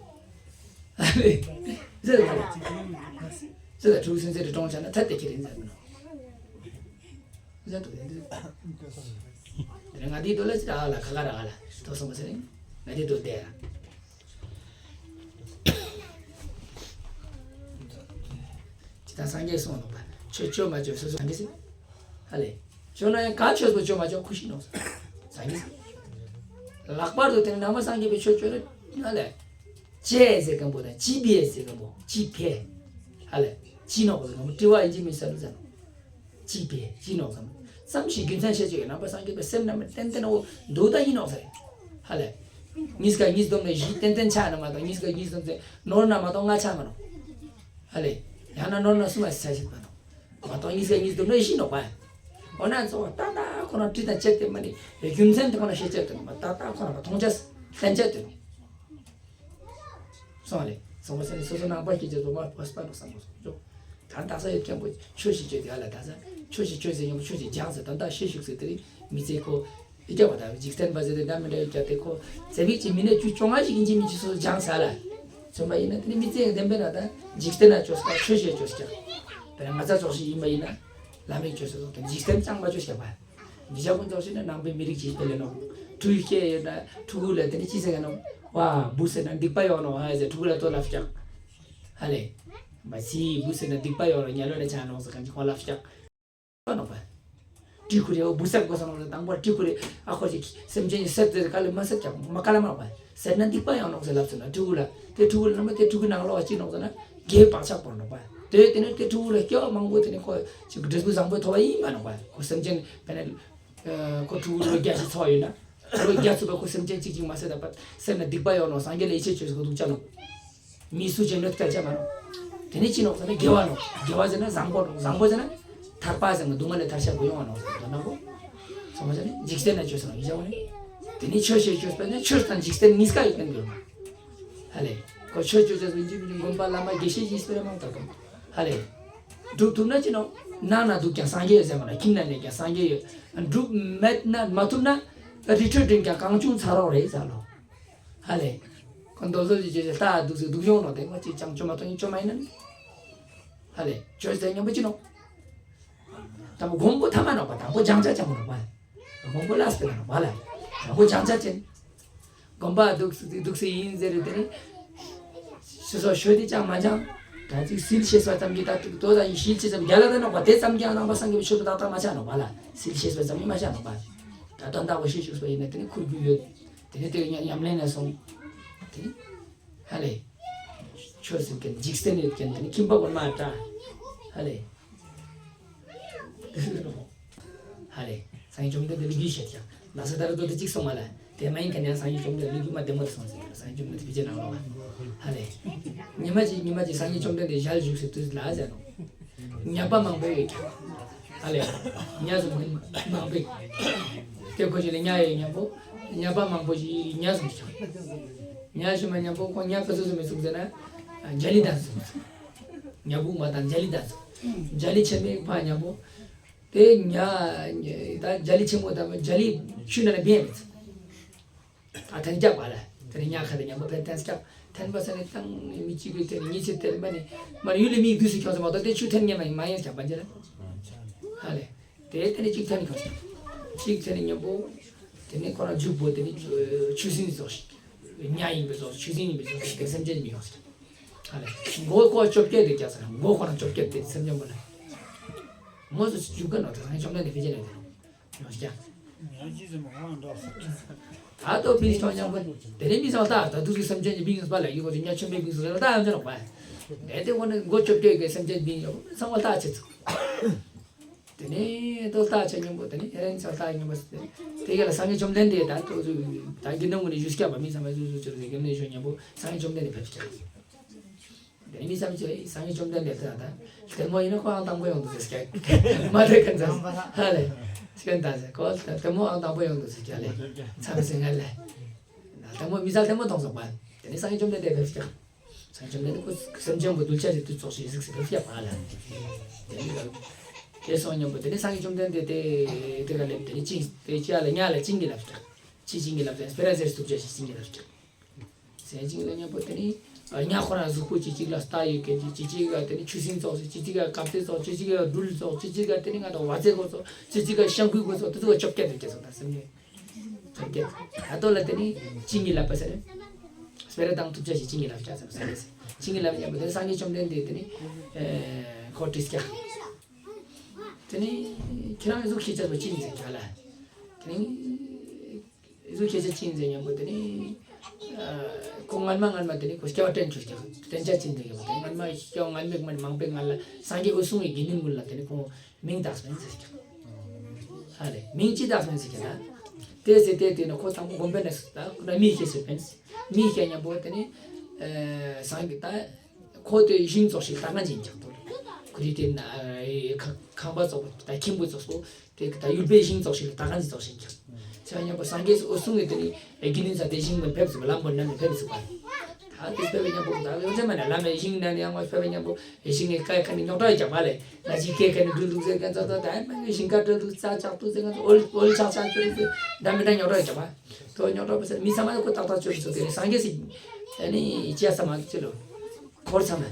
ཟེར་ཟེར་ཕྲུ་གུ་ཚུན་ཚོད་དུ་གྲོངས་ཆ་ན་ཐད་དེ་ཁྱེར་ཡིན་ཟེར་མི་ནོག་ཟེར་དུ་ཡིན་དུ། དེ་ནས་ང་དེའི་དུ་ལ་ཅི་ད་ཨ་ལ་ཁ་ཁ་ར་ཨ་ལ་དོ་སོང་བ་ཟེར་ནས་ང་དེའི་དུ་བསྡད་ར། ཇི་ལྟར་སངས་རྒྱས་གསུངས་ནོག་པ། ཆོས་སྤྱོད་མ་སྤྱོད་སོ་སོ་སངས་རྒྱས་ཟེར། ཧ་ལས། ཆོས་ན་ཡང་ག་ཆོས་པོ་སྤྱོད་མ་སྤྱོད་ཁུ་ཤི་ནོག་སངས་རྒྱས་ཟེར། ལྷག་པར་དུ་དེ་ནི་ནང་པ་སངས་རྒྱས་པའི་ཆོས་སྤྱོད་ནི་ཧ་ལས། ཅི་ཟེར་མཁན་པོ་དང་ཅི་བས་ཟེར་མཁན་པོ་ཅི་བས། ཧ་ལས། ཅི་ནོག་པ་ཟེར་མཁན་པོ་དྲི་བ་ཡིན་གཅིག་མིན་གསལ་ལུགས་ཟེར་ནོག་ཅི་བས་ཅི་ནོག་ཟེར་མཁན་པོ་ཙམ་ཞིག་རྒྱུ་མཚན་བཤད་ཅིག་ཡོད་ན་པ་སངས་རྒྱས་པའི་སེམས་རྣམས་ཏན་ཏན་འོ་འདུག་ད་ཡིན་ནོག་ཟེར། ཧ་ལས། གཉིས་ཀ་གཉིས་བསྡོམས་ནས་བཞི་ཏན་ཏན་ཆགས་ན་མ་གཏོགས་གཉིས་ཀ་གཉིས་བསྡོམས་ཚེ་ནོར་ན་མ་གཏོགས་ལྔ་ཆགས་མ་ནོག་ཧ་ལས། ཡང་ན་ནོར་ན་གསུམ་ལ་ཆ་ཤེས་མ་གཏོགས། མ་གཏོགས་གཉིས་ཀ་གཉིས་བསྡོམས་ནས་བཞི་ནོག་པ། འོ་ན་གཙོ་བོ་ཏག་ཏག་ཁོ་ན་དྲི་དང་བཅད་དེ་མ་ནི་རྒྱུ་མཚན་དེ་ཁོ་ན་ཤེས་བྱ་དེ་ནོག་པ་ཏག་ཏག་ཁོ་ན་མ་མཐོང་བྱ་ལྷན་བྱ་དེ་ནོག་སོང་ལེ། སོང་བ་ས་ནི་སོ་སོ་ནང་པ་སྐྱེ་ཅེས་སོ་མ་བོས་པ་ནོ་བསམ་བློ་སོང་ཅོག་ད་ལྟ་ས་ཡོད་མཁན་པོ་ཆོས་ཤིག་བཅོས་ཏེ་ཨ་ལ་ད་ས་ཆོས་ཤིག་བཅོས་ཟེར་ཡོང་ཆོས་ཤིག་སྦྱངས་ཟེར་ད་ལྟ་ཤེས་ཤུགས་ཟེར་དེ་རིང་ མི་ཚེ་ཁོ་ཨི་སྐྱ་བ་དང་འཇིག་རྟེན་པ་ཟེར་ཏེ་འདྲ་མི་འདྲ་ཡོད་ཀྱང་དེ་ཁོ་ཚེ་བིག་ཅིག་མི་ནས་བཅུ་བཅོ་ལྔ་ཞིག་ཡིན་གཅིག་མིན་གཅིག་སོ་སོ་སྦྱངས་ཚར་ལ། མཚོན་པ་ཡིན་ན་དེ་ནི་མི་ཚེ་ཡང་བདེན་པས་ན་ད་འཇིག་རྟེན་ན་བཅོས་ཀྱང་ཆོས་བཤད་བཅོས་ཀྱང་། དེ་ནས་ང་ཚ་ཙོགས་ཞིག་ཡིན་པ་ཡིན་ན་ལམ་རིག་བཅོས་སོ་སོ་དང་འཇིག་རྟེན་ཅང་མ་བཅོས་ཀྱང་བ། མི་ཇ་ཀུན་ཙོགས་ཞིག་ན་ནང་པའི་མི་རིགས་ཀྱི་དཔེ་ལས་ནོ། ཕྲུ་གུ་སྐྱེས་ཡོད་ན་ཕྲུ་གུ་ལ་དེ་ནི་ཅི་ཟེར་ག་ནོ། ཝ་འབུ་ཟེར་ན་སྡིག་པ་ཡོང་ནོ་ཧ་ཟེར་ཕྲུ་གུ་ལ་ལྟོས་ལབ་ཀྱང་། ཧ་ལེ། མ་སི་འབུ་ཟེར་ན་སྡིག་པ་ཡོང་ནོ་ཉ་ལོ་ལ་ཆ་ནོ་ཟེར་ག་ཅི་ཁོ་ལབ་ཀྱང་། ནོག་པ། དྲི་ཁུ་རེ་འོ་བུ་སར་གོ་ས་ནོག་ལ་དང་པོ་དྲི་ཁུ་རེ་ཨ་ཁོ་ཅིག་སེམས་ཅན་གྱི་སེར་དེ་ག་ལེ་མ་སེར་ཀྱང་མ་ག་ལ་མ་ནོག་པ། སེར་ན་སྡིག་པ་ཡང་ནོག་ཟེར་ལབ་ཚུལ་ན་དྲི་ཁུ་ལ་དེ་དྲི་ཁུ་ལ་ནམ་པ་དེ་དྲི་ཁུ་ནང་ལོགས་ཅི་ནོག་ཟེར་ན་དགེ་བག་ཆགས་པོ་ནོག་པ། དེ་དེ་ནས་དེ་དྲི་ཁུ་ལ་སྐྱེ་བ་མང་པོ་དེ་ནས་ཁོ་ཅིག་འབྲས་བུ་བཟང་པོ་ཐོབ་པ་ཡིན་མ་ནོག་པ། ཁོ་སེམས་ཅན་བས་ན་ཁོ་དྲི་ཁུ་ལོ་བརྒྱ་ཞིག་འཚོ་བ་ཡོད་ན། ལོ་བརྒྱ་ཚུགས་པ་ཁོ་སེམས་ཅན་གཅིག་གཅིག་མ་ཟད་ད་པ་སེམས་ན་སྡིག་པ་ཡོད་ནོག་སངས་རྒྱས་ལ་ཡིད་ཆེས་བཅོས་ཟེར་གོ་འདུག་ཅག་ནོག་མི་སུ་ཅན་ནོད་སྐལ་ཆ་མ་ནོག་དེ་ནས་ཅི་ནོག་ཟེར་ན་དགེ་བ་ནོག་དགེ་བ་ཟེར་ན་བཟང་པོ་ནོག་བཟང་པོ་ཟེར་ན་ཐར་པ་ཟེར་ན་སྡུག་བསྔལ་ལས་ཐར་ཤ་དགོས་ཡོང་བ་ནོག་ཟེར་ན་ནོག་སོང་བ་ཟེར་ན་འཇིག་རྟེན་ན་བཅོས་ཟེར་ན་ཡིན་ཅག་ནི། དེ་ནས་ཆོས་བཤད་བཅོས་པ་ནི་ཆོས་དང་འཇིག་རྟེན་གཉིས་ཀ་ཡོད་མཁན་དགོས་ནོག་ཧ་ལེ། ཁོ་ཆོས་བཅོས་བཅོས་པ་ཡིན་གཅིག་མིན་གཅིག་དགོན་པ་བླ་མ་དགེ་བཤེས་ཀྱིས་སྤེལ་མང་དག་གམ། ཧ་ལེ། སྒྲུབ་ཐུབ་ན་ཅི་ནོག་ནང་ན་འདུག་ཀྱང་སངས་རྒྱས་ཟེར་མ་ན་ཁྱིམ་ན་གནས་ཀྱང་སངས་རྒྱས་ཡོད། སྒྲུབ་མེད་ན་མ་ཐུབ་ན་རི་ཁྲོད་འགྲིམ་ཀྱང་གང་བྱུང་ཚ་རོགས་རེད་ཟེར་ལོ། ཧ་ལེ། ཁོ་མདོ་བཟོ་ཅི་བྱེད་ལྟ་འདུག་ཟེར་འདུག་ཡོང་ནོག་དེ་ཁོ་ཅི་ཅང་བཅོས་མ་གཏོང་ཡིན་བཅོས་མ་ཡིན་ན། ཧ་ལེ། བཅོས་ཟེར་སྙམ་པོ་ཅི་ནོག་དང་པོ་མགོན་པོ་ཐ་མ་ནོག་པ་དང་པོ་སྦྱང་བྱ་ཅང་པོ་ནོག་པ། མགོན་པོ་ལ་སྤེལ་ནོག་པ་ལ། དང་པོ་སྦྱང་བྱ་ཅན། དགོན་པ་འདུག་སེ་འདུག་སེ་ཡིན་ཟེར་རེད་དེ་ནི། སོ་སོ་ཤོད་དེ་ཅང་མ་སྦྱང་། ད་ཅིག་སིལ་ཤེས་པ་ཙམ་གྱིས་ད་ཏུག་ཏོ་ད་ཡི་ཤིལ་ཆེ་ཙམ་རྒྱ་ལ་ད་ནོག་པ་དེ་ཙམ་ཀྱང་ནང་པ་སངས་རྒྱས་པའི་ཆོས་ལ་ཏག་ཏག་མ་ཆགས་ནོག་པ་ལ། སིལ་ཤེས་པ་ཙམ་གྱིས་མ་ཆགས་ནོག་པ། ད་དོན་དག་པོ་ཤེས་བཅུག་པ་ཡིན་ན་དེ་ནི་ཁུར་རྒྱུ་ཡོད། དེ་ནི་དེ་ཉམས་ལེན་ལ་སོང་། དེ་ནི། ཧ་ལེ། ཆོས་སེམས་ཀྱི་འཇིག་རྟེན་ཡོད་ཀྱང་དེ་ནི་ཁྱིམ་པ་ཀུན་མ་འདྲ། ཧ་ལེ། ཧ་ལེ། སངས་རྒྱས་བཅོམ་ལྡན་འདས་ལོ་རྒྱུས་བཤད་ཀྱང་ན་ས་ད་ར་ཏོ་དེ་གཅིག་སོང་བ་ལ་དེ་མ་ཡིན་ཁ་ནས་སངས་རྒྱས་བཅོམ་ལྡན་ལོ་རྒྱུས་མ་བདེ་མོ་རེ་སོང་ཟེར་སངས་རྒྱས་བཅོམ་ལྡན་འདས་དེ་བྱེད་ནང་ལོག་ཧ་ལེ། ཉི་མ་གཅིག་ཉི་མ་གཅིག་སངས་རྒྱས་བཅོམ་ལྡན་འདས་ཞལ་བཞུགས་སེ་དུས་ལ་ཟེར་ནོ། ཉ་པ་མང་པོ་ཡོད་ཀྱང་། ཨ་ལས། ཉ་བཟུང་མི་མང་པོ་ཡོད། དེ་ཁོ་ཞིག་ལ་ཉ་ཡོད་མཉམ་པོ། ཉ་པ་མང་པོ་ཞིག་ཉ་བཟུང་ཀྱང་། ཉ་ཞུ་མ་མཉམ་པོ་ཁོ་ཉ་ག་ཚོད་བཟུང་མི་བཟུང་ཟེར་ན། འཇའ་ལི་དང་བཟུང་། ཉ་གུག་མ་དང་འཇའ་ལི་དང་བཟུང་། འཇའ་ལི་ཆེན་མོའི་ཕ་མཉམ་པོ། དེ་ཉ། ད་འཇའ་ལི་ཆེན་མོ་དང་འཇའ་ལི་ཆུ་ནང་ལ་འབེན་མི་ཚུགས། ཨ་ཐན་རྒྱབ་པ་ལ། དེ་ནས་ཉ་ཁ་དེ་མཉམ་པོ་ཕན་ཐན་སྐྱབས་ཐན་པ་ས་ནས་བཏང་ནས་མི་གཅིག་གིས་དེ་ནས་ཉི་ཚེ་དེར་མ་ནས་མར་ཡུལ་ལས་མིའི་དུས་སུ་ཁྱོད་ཚོ་མ་གཏོགས་དེ་ཆུ་ཐན་ཉེ་མ་ཡིན་མ་ཡིན་སྐྱབས་པ་འཇལ། ཧ་ལས། དེ་དེ་ནས་གཅིག་ཐན་ཁྱོད་ཚོ། གཅིག་དེ་ནས་མཉམ་པོ། དེ་ནས་ཁོ་རང་འཇུག་པོ་དེ་ནས་ཆུ་སྲིན་ཙོགས་ཤིག་ཉ་ཡིན་པའི་ཙོགས་ཆུ་སྲིན་ཡིན་པའི་ཙོགས་དེ་སེམས་ཅན་མི་ཡོང་ཟེར། ཧ་ལས། མགོ་ཁོ་བཅོ་བརྒྱད་དེ་རྒྱག་ཟེར་མགོ་ཁོ་རང་བཅོ་བརྒྱད་དེ་སེམས་ཅན་པོ་ལ། མོ་སུ་འཇུག་གི་ནོ་དེ་སངས་རྒྱས་བཅོམ་ལྡན་འདས་ཕལ་ཆེར་ནས་དེ། ཡོང་ཀྱང་། ཉ་ཅི་ཟེར་མ་ཧང་འདྲ་ཟེར། ད་ལྟོ་བིང་སོང་སྙམ་པོ། དེ་ནས་མི་ཚང་ལྟ་ད་དུས་ཀྱི་སེམས་ཅན་གྱི་བིང་སོང་པ་ལ་ཡི་གོ་ཉ་ཆེན་པོའི་བིང་སོང་ཟེར་ལ་ལྟ་ཡང་ཅི་ནོག་པ། དེ་དེ་འོ་ནི་མགོ་བཅོ་བརྒྱད་ཀྱི་སེམས་ཅན་བིང་ཡོད་མི་ཚང་བ་ལྟ་ཆེ་ཚུགས། དེ་ནས་ལྟོ་ལྟ་ཆེ་སྙམ་པོ་དེ་ནས་ཧེ་རན་ཚ་ལྟ་སྙམ་པོ་ཟེར་ཏེ། དེ་ག་ལ་སངས་རྒྱས་བཅོམ་ལྡན་འདས་ད་ལྟོ་ད་དགེ་འདུན་ཀུན་ནས་ཞུ་སྐྱབས་པ་མི་ཚང་མ་ཟུ་ཟུ་ཅོར་ཏེ་དགེ་འདུན་ཞུ་སྙམ་པོ་སངས་རྒྱས་བཅོམ་ལྡན་འདས་ཕེབས་སྐྱབས། དེ་མི་བསམ་ཚེ་སངས་རྒྱས་བཅོམ་ལྡན་འདས་དེ་ལ་ལྟ་ལྟད་མོ་ཡིན་ན་ཁོ་ཨང་དང་པོ་ཡོང་འདུག་ཟེར་སྐད། མ་དེ་གན་ཟེར་ཧ་ལས་སྐད་ད་ཟེར་ཁོ་ལྟད་མོ་ཨང་དང་པོ་ཡོང་འདུག་ཟེར་སྐད་ལས་མཚམས་ཟིན་ང་ལས་ལྟད་མོ་མི་ཚ་ལྟད་མོ་མཐོང་སོང་པ། དེ་ནས་སངས་རྒྱས་བཅོམ་ལྡན་འདས་ཕེབས་ཀྱང་། སངས་རྒྱས་བཅོམ་ལྡན་འདས་ཁོ་སེམས་ཅན་པོ་གདུལ་བྱ་ཞིག་དུས་ཚོགས་ཤིག་གཟིགས་སུ་ཕེབས་ཀྱང་པ་ལ། དེ་ནས་དེ་སོང་སྙམ་པོ་དེ་ནས་སངས་རྒྱས་བཅོམ་ལྡན་འདས་དེ་དེ་ག་ལས་དེ་ནས་ཅིང་དེ་ཅི་ཡ་ལ་ཉ་ལ་ཅིང་གི་ལབ་ཀྱང་། ཅི་ཅིང་གི་ལབ་ཀྱང་སྤེ་ར་ཟེར་སྟུག་བྱ་ཞིག་ཅིང་གི་ལབ་ཀྱང་། ཟས་ཅིག་ལ་མཉམ་པོ་དེ་ནི་ཉ་ཁོ་རང་གཟུགས་པོ་ཅི་ཅིག་ལ་སྟག་ཡོད་མཁན་ཅིག་ཅི་ཅིག་ག་དེ་ནི་ཆུ་སྲིན་ཙོགས་ཅིག་ཅི་ཅིག་ག་གབ་རྩེ་ཙོགས་ཅི་ཅིག་ག་སྦྲུལ་ཙོགས་ཅི་ཅིག་ག་དེ་ནི་ང་དང་བ་ཚེ་གོ་ཙོགས་ཅི་ཅིག་ག་ཤང་ཁུའི་གོ་ཙོགས་དེ་ཚོ་བཅོ་བརྒྱད་དུ་སྐྱེ་སོང་ད་སེམས་ཉིད་བཅོ་བརྒྱད་ད་ལྟོ་ལ་དེ་ནི་ཅིང་གི་ལབ་པ་ཟེར་ནི་སྤེ་ར་དང་ཐུབ་ཆ་ཞིག་ཅིང་གི་ལབ་ཆ་ཟེར་ཟེར་ནི་ཅིང་གི་ལབ་མཉམ་པོ་དེ་ནི་སངས་རྒྱས་བཅོམ་ལྡན་འདས་དེ་ནི་ཁོ་དྲིས་ཀྱང་དེ་ནི་ཁྱེད་རང་གཟུགས་ཤེས་ཆ་བ་ཅིང་ཟེར་ཀྱང་ལ་དེ་ནི། གཟུགས་ཁྱད་ཆོས་ཅི་ཡིན་ཟེར་སྙམ་པོ་དེ་ནི། ཁོ་སྔན་མ་སྔན་མ་དེ་ནི་ཁོ་སྐྱེ་བ་དྲན་བཅུག་ཀྱང་དྲན་བྱ་ཅི་ཡིན་ཟེར་ཡོད་པ་དེ་སྔན་མ་སྐྱེ་བ་སྔན་མའི་མ་ནི་མང་པོའི་སྔན་ལ་སངས་རྒྱས་འོད་སྲུང་བའི་དགེ་འདུན་ཀུན་ལ་དེ་ནི་ཁོ་མིང་བཏགས་སོང་ཟེར་ཀྱང་། ཧ་ལས་མིང་ཅི་བཏགས་སོང་ཟེར་ཀྱང་ན། དེ་ཟེར་དེ་དེ་ནི་ཁོ་དང་པོ་དགོན་པའི་ནས་སུ་ད་ཁོ་ན་མིའི་སྐད་ཟེར་ཕན། མིའི་སྐད་སྙམ་པོ་དེ་ནི། སངས་རྒྱས་ད། ཁོ་དེ་ཞིང་ཙོགས་ཤིག་ལྟ་ག་འཇིན་ཀྱང་ཏོ། ཁོ་རི་དེ་ན་ཁང་པ་ཙོགས་ད་ཁྱིམ་པོ་ཙོགས་སོ། དེ་ད་ཡུལ་པའི་ཞིང་ཙོགས་ཤིག་ལ་ལྟ་ག་འཇིན་ཙོགས་ཤིག་ཀྱང་། ཆ་མཉམ་པོ་སངས་རྒྱས་སུ་འོད་སྲུང་གི་དེ་ནི་དགེ་འདུན་ས་དེ་ཞིང་མི་ཕེབས་ཟིག་ལམ་པོ་ནམ་མི་ཕེབས་ཟིག་པ། ད་དེ་ཕེབས་པའི་མཉམ་པོ་ད་ལོ་ཙེ་མ་ན་བླ་མའི་ཞིང་ན་ནི་ཡང་ཕེབས་པའི་མཉམ་པོ་ཞིང་ནས་སྐད་ཁ་ནས་རྙོག་དྲ་རྒྱག་པ་ལས་ང་ཅིག་སྐད་ཁ་ནས་འགྲུལ་འདུག་ཟེར་མཁན་ཚོ་ད་ད་མ་ནི་ཞིང་ཁ་འགྲོ་འདུག་རྩྭ་ཆག་འདུག་ཟེར་མཁན་ཚོ་འོལ་འོལ་ཆག་ཆག་ཁྱོད་རིགས་ཟེར་ད་མི་འདྲ་རྙོག་དྲ་རྒྱག་པ་དོ་རྙོག་དྲ་པོ་ཟེར་མི་ཚང་མ་ཁོ་ཏག་ཏག་ཅོ་ཚོ་དེ་ནི་སངས་རྒྱས་སི་ཨ་ནི་ཅི་ཡ་ས་མ་ཅི་ལོ་འཁོར་ཚང་མ་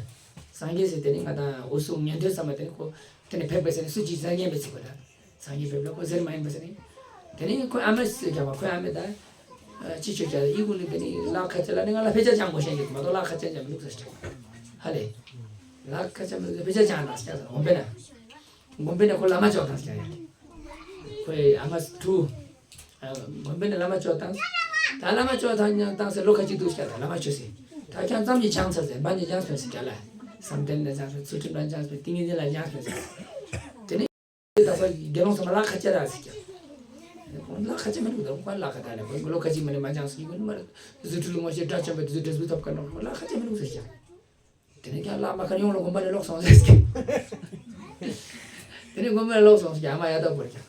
སངས་རྒྱས་སི་དེ་ནི་ང་དང་འུ་སུ་ཉན་ཐོས་ཚང་མ་དེ་ནི་ཁོ་དེ་ནི་ཕེབས་པའི་ཟེར་ནི་སུ་ཅིག་ཟ་ཉན་པའི་ཚིག་པ་ད། སངས་རྒྱས་ཕེབས་ལ་ཁོ་ཟེར་མ་ཡིན་པ་ཟེར་ནས། དེ་ནས་ཁོའི་ཨ་མས་ཟེར་ཀྱང་བ་ཁོའི་ཨ་མས་ད། ཅི་ཆོས་ཀྱང་ཡི་གུ་ནི་དེ་ནས་ལག་ཁ་ཆེ་ལ་ནི་ང་ལ་དཔེ་ཆ་སྦྱང་དགོས་ཤེས་ཀྱི་མ་གཏོགས་ལག་ཁ་ཆེ་ཅང་མི་འདུག་ཟེར་ཀྱང་། ཧ་ལས། ལག་ཁ་ཆེ་མི་འདུག་དཔེ་ཆ་སྦྱང་དང་ཟེར་ཀྱང་ཟེར་དགོན་པའི་ན། དགོན་པའི་ན་ཁོ་བླ་མ་ཅོག་དང་ཟེར་ཀྱང་ཡ། ཁོའི་ཨ་མས་ཐུ། དགོན་པའི་ན་བླ་མ་ཅོག་དང་། ད་བླ་མ་ཅོག་དང་ཉང་དང་ཟེར་ལོ་ཁ་ཅིག་འདུག་ཟེར་ཀྱང་ད་བླ་མ་ཅོག་ཟེར། ད་ཁྱང་ཙམ་གྱི་སྦྱང་ཚར་ཟེར་འབའ་ནི་སྦྱང་སོང་ཟེར་ཀྱང་ལ། བསམ་གཏན་ལ་སྦྱང་སོང་ཚུལ་ཁྲིམས་ལ་སྦྱང་སོང་ཏིང་ངེ་འཛིན་ལ་སྦྱང་སོང་ཟེར། དེ་ནས། ད་ས་དགེ་སློང་ཚང་མ་ལག་ཁ་ཆེ་ར་ཟེར་ཀྱང་། ཁོང་ལག་ཁ་ཆེ་མི་འདུག་ད་ཁོང་ལག་ཁ་ད་ལས་ཁོང་ལོ་ཁ་ཅིག་མ་ནས་མ་སྦྱངས་སུ་ཡིན་ཁོང་མ་རེད། རྫུ་འཕྲུལ་ངོ་ཤེས་དགྲ་བཅོམ་པ་དེ་ཚོ་འབྲས་བུ་ཐོབ་ཀ་ནོ་ཁོང་ལག་ཁ་ཆེ་མི་འདུག་ཟེར་ཀྱང་། དེ་ནས་ཀྱང་ལག་མ་ཁར་ཡོང་ལ་དགོན་པ་ནས་ལོག་སོང་ཟེར་ཀྱང་། དེ་ནས་དགོན་པ་ནས་ལོག་སོང་ཟེར་ཀྱང་ཨ་མ་ཡ་དག་བོར་ཀྱང་།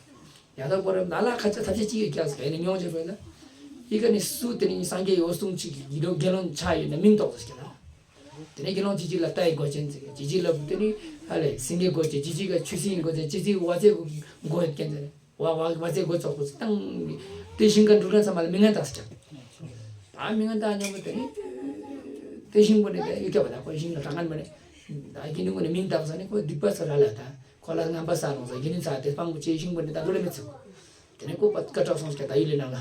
ཡ་དག་བོར་ན་ལག་ཁ་ཆེ་ཐབས་ཤེས་ཅིག་ཡོད་ཀྱང་ཟེར་ཀྱང་ཡིན་ན་མྱོང་བྱེད་དགོས་ན། ཡི་ག་ནས་སུ་དེ་ནས་སངས་རྒྱས་ཡོད་གསུང་ཅིག་གི་དགེ་སློང་ཆ་ཡོད་ན་མིང་ཐོགས་ཟེར་ཀྱང་ལ། དེ་ནས་དགེ་སློང་ཅིག་ཅིག་ལ་ལྟ་ཡི་མགོ་ཅན་ཟེར། ཅིག་ཅིག་ལ་དེ་ནས་ཧ་ལས་སེང་གེ་མགོ་ཅན། ཅིག་ཅིག་ལ་ཆུ་སྲིན་མགོ་ཅན། ཅིག་ཅིག་ཝ་ཙེ་མགོ་ཡོད་མཁན་ཟེར། ཝ་ཝ་ཝ་ཙེ་མགོ་ཙོག་པོ་ཙི་ཏང་། དེ་ཞིང་ཁ་འགྲོ་མཁན་ཚང་མ་ལ་མི་ངན་བཏགས་ཟེར། ད་མི་ངན་བཏགས་སྙམ་པོ་དེ་ནས་དེ་ཞིང་པོ་ནས་དེ་ཡི་གེ་བ་ད་ཁོ་ཞིང་ལ་གྲགས་ངན་མ་ནས་ད་དགེ་འདུན་ཀུན་ནས་མིང་བཏགས་ས་ནས་ཁོ་སྡིག་པ་ཚོ་ར་ལ་ད་ཁོ་ལ་ངན་པ་བསགས་ལོང་ས་དགེ་འདུན་ཚ་དེ་སྤང་པོ་ཅེ་ཞིང་པོ་ནས་ད་འགྲོ་ལ་མི་ཚུགས། དེ་ནས་ཁོ་པ་སྐད་གྲགས་སོང་ཟེར་ད་ཡུལ་ལས་ནང་ལ།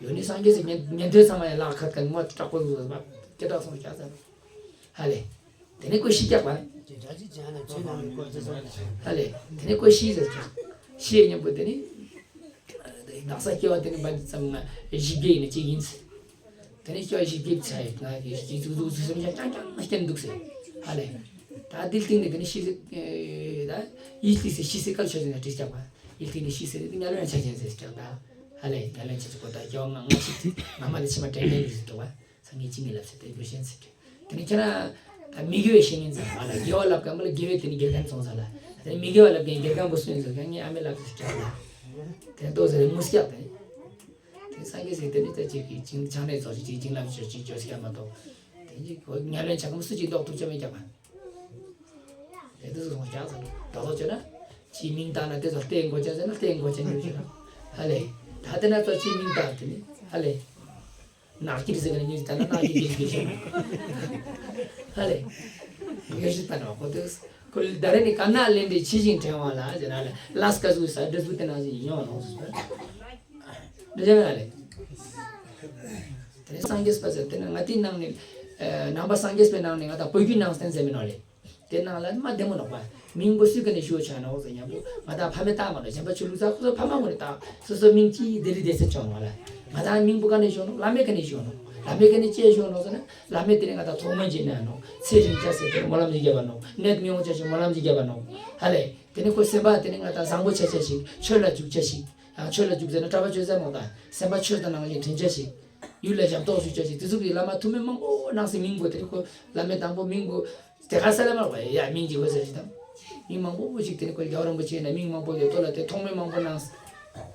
ཡོད་ནི་སངས་རྒྱས་སི་ཉན་ཉན་ཐོས་ཚང་མ་ཡང་ལག་ཁ་ཁ་ངོ་དྲག་པོ་ཡོད་པ་སྐད་གྲགས་སོང་ཟེར་ད། ཧ་ལས། དེ་ནས་ཁོ་ཤི་རྒྱག་པ། ཧ་ལས། དེ་ནས་ཁོ་ཤི་ཟེར་ཀྱང་། ཤི་ཡས་མཉམ་པོ་དེ་ནས། དག་ས་སྐྱེ་བ་དེ་ནས་འབའ་ཙམ་ང་བཞི་བརྒྱ་ཡིན་ན་གཅིག་ཡིན་ཟེར། དེ་ནས་སྐྱེ་བ་བཞི་བརྒྱ་ཚར་ཡོད་ང་གི་གཅིག་ཙུག་ཙུག་ཙུག་སེམས་ཀྱང་ཀྱང་ཀྱང་སྐྱེ་འདུག་ཟེར། ཧ་ལས། ད་དེ་སྟེང་ནས་དེ་ནས་ཤི་ཟེར། ད་ཡིད་ལྟིས་ཟེར་ཤི་ཟེར་སྐབས་ཆ་ཟེར་ན་བྲིས་ཀྱང་བ། ཡིད་ལྟིས་ནས་ཤི་ཟེར་དེ་དམྱལ་བའི་ཆ་ཅན་ཟེར་ཀྱང་ད། ཧ་ལས་དམྱལ་བའི་ཆ་ཅན་གོ་ད་སྐྱེ་བ་ང་ང་ཤི་ང་མ་ནས་ཕྱི་མ་དྲན་མེད་ལུས་ཟེར་འདུག་བ། སངས་རྒྱས་ཅི་ངེས་ལབ་ཟེར་དེ་འགྲོ་ཤེས་ཟེར་གི། དེ་ནས་ཁྱེད་རང་མི་དགེ་བའི་བཤེས་གཉེན་ཚང་མ་ལ་དགེ་བ་ལབ་ག་མི་ལ་དགེ་བའི་དེ་ནི་དགེ་རྒན་ཚོང་ས་ལ། དེ་ནི་མི་དགེ་བ་ལབ་མཁན་དགེ་རྒན་པོ་སུ་ཡིན་ཟེར་ག་ངའི་ཨ་མའི་ལབ་ཟེར་ཀྱང་ལ། དེ་ནི་ལྟོ་ཟེར་ངུ་སྐྱག་དེ། དེ་སངས་རྒྱས་ཟེར་དེ་ནི་ད་ཅིག་གི་ཅིང་ཆང་ནས་ཚོགས་ཅིག་ཅིང་ལབ་ཅིག་ཅིག་བརྗོད་སྐྱག་མ་གཏོགས། དེ་ཅིག་གོ་ཉ་ལེན་ཆག་མི་སུ་ཅིག་ལྡོག་ཐུབ་ཆ་མེད་ཀྱང་མ། དེ་དུ་སོང་སྐྱག་ཟེར་ལ་ད་ལོ་བྱས་ན། ཅིའི་མིང་བཏགས་ན་དེ་ཚོ་ལྟའི་མགོ་ཅན་ཟེར་ན་ལྟའི་མགོ་ཅན་ཡོད་ཅེ་ན། ཧ་ལས། ད་དེ་ན་ཚོ་ཅིའི་མིང་བཏགས་དེ་ནི་ཧ་ལས། ནག་ཀིར་ཟེར་གི་ནི་ད་ན་ནག་ཀིར་ཀིར་ཀིར་ཤེས་ན། ཧ་ལས། ངེས་ཤེས་ལྟ་ན་གོ་ཏོས། ཁོ་ལ་ད་རེ་ནི་ག་ན་ལེན་དེ་ཕྱི་ཞིང་དྲན་བ་ལ་ཟེར་ན་ལ་ལས་ཀ་ཟུག་ས་འབྲས་བུ་དེ་ནང་བཞིན་ཡོང་ལོང་ཟེར། འདི་ལས་ལས། དེ་ནས་སངས་རྒྱས་པ་ཟེར་དེ་ནི་ང་དེའི་ནང་ནས་ནང་པ་སངས་རྒྱས་པའི་ནང་ནས་ང་དང་བོད་བརྒྱུད་ནང་བསྟན་ཟེར་མི་ནོ་ལེ། དེ་ནང་ལ་མ་བདེ་མོ་ནོག་པ། མིང་པོ་སུས་ག་ནས་ཞུ་ཆ་ནོག་ཟེར་ཉམ་པོ་ང་དང་ཕ་མས་བཏགས་མ་ནོག་གཞན་པ་ཆོས་ལུགས་ཚ་ཁོ་ཚོ་ཕ་མ་ངོ་ནས་བཏགས་སོ་སོ་མིང་ཅི་དེ་རི་དེ་ཚེ་ཆོག་ནོག་ལ། ང་དང་མིང་པོ་ག་ནས་ཞུ་ནོག་བླ་མས་ག་ནས་ཞུ་ནོག་བླ་མས་ག་ནས་ཅི་ཞུ་ནོག་ཟེར་ན་བླ་མས་དེ་ནས་ང་དང་ཐོག་མ་ཅི་ན་ནོག་ཚེ་རིང་ཆ་ཟེར་དེ་སྨོན་ལམ་ཅི་བརྒྱབ་པ་ནོག་གནད་མི་ཡོང་ཆ་ཞིག་སྨོན་ལམ་ཅི་བརྒྱབ་པ་ནོག་ཧ་ལས། དེ་ནས་ཁོ་སེམས་པ་དེ་ནས་ང་དང་བཟང་པོ་ཆ་ཆ་ཞིག་ཆོས་ལ་འཇུག་ཆ་ཞིག་ཡང་ཆོས་ལ་འཇུག་ཟེར་ན་གྲྭ་པ་ཆོས་ཟེར་མོ་དང་སེམས་པ་ཆོས་དང་ནང་བཞིན་དྲན་ཆ་ཞིག་ཡུལ་ལ་ཞབས་ཏོག་ཞུ་ཆ་ཞིག་དེ་ཚོ་གི་བླ་མ་ཐུ་མི་མང་པོ་ནང་སེ་མིང་པོ་དེ་ནི་ཁོ་བླ་མའི་དང་པོ་མིང་པོ་དེ་ག་ས་ལ་མ་བ་ཡ་མིང་གི་འོ་ཟེར་ཞིག་དང་མིང་མང་པོ་པོ་ཞིག་དེ་ནི་ཁོ་རྒྱལ་བ་རིན་པོ་ཆེ་ན་མིང་མང་པོ་ཡོད་དོ་ལ་དེ་ཐོག་མེད་མང་པོ་ནང་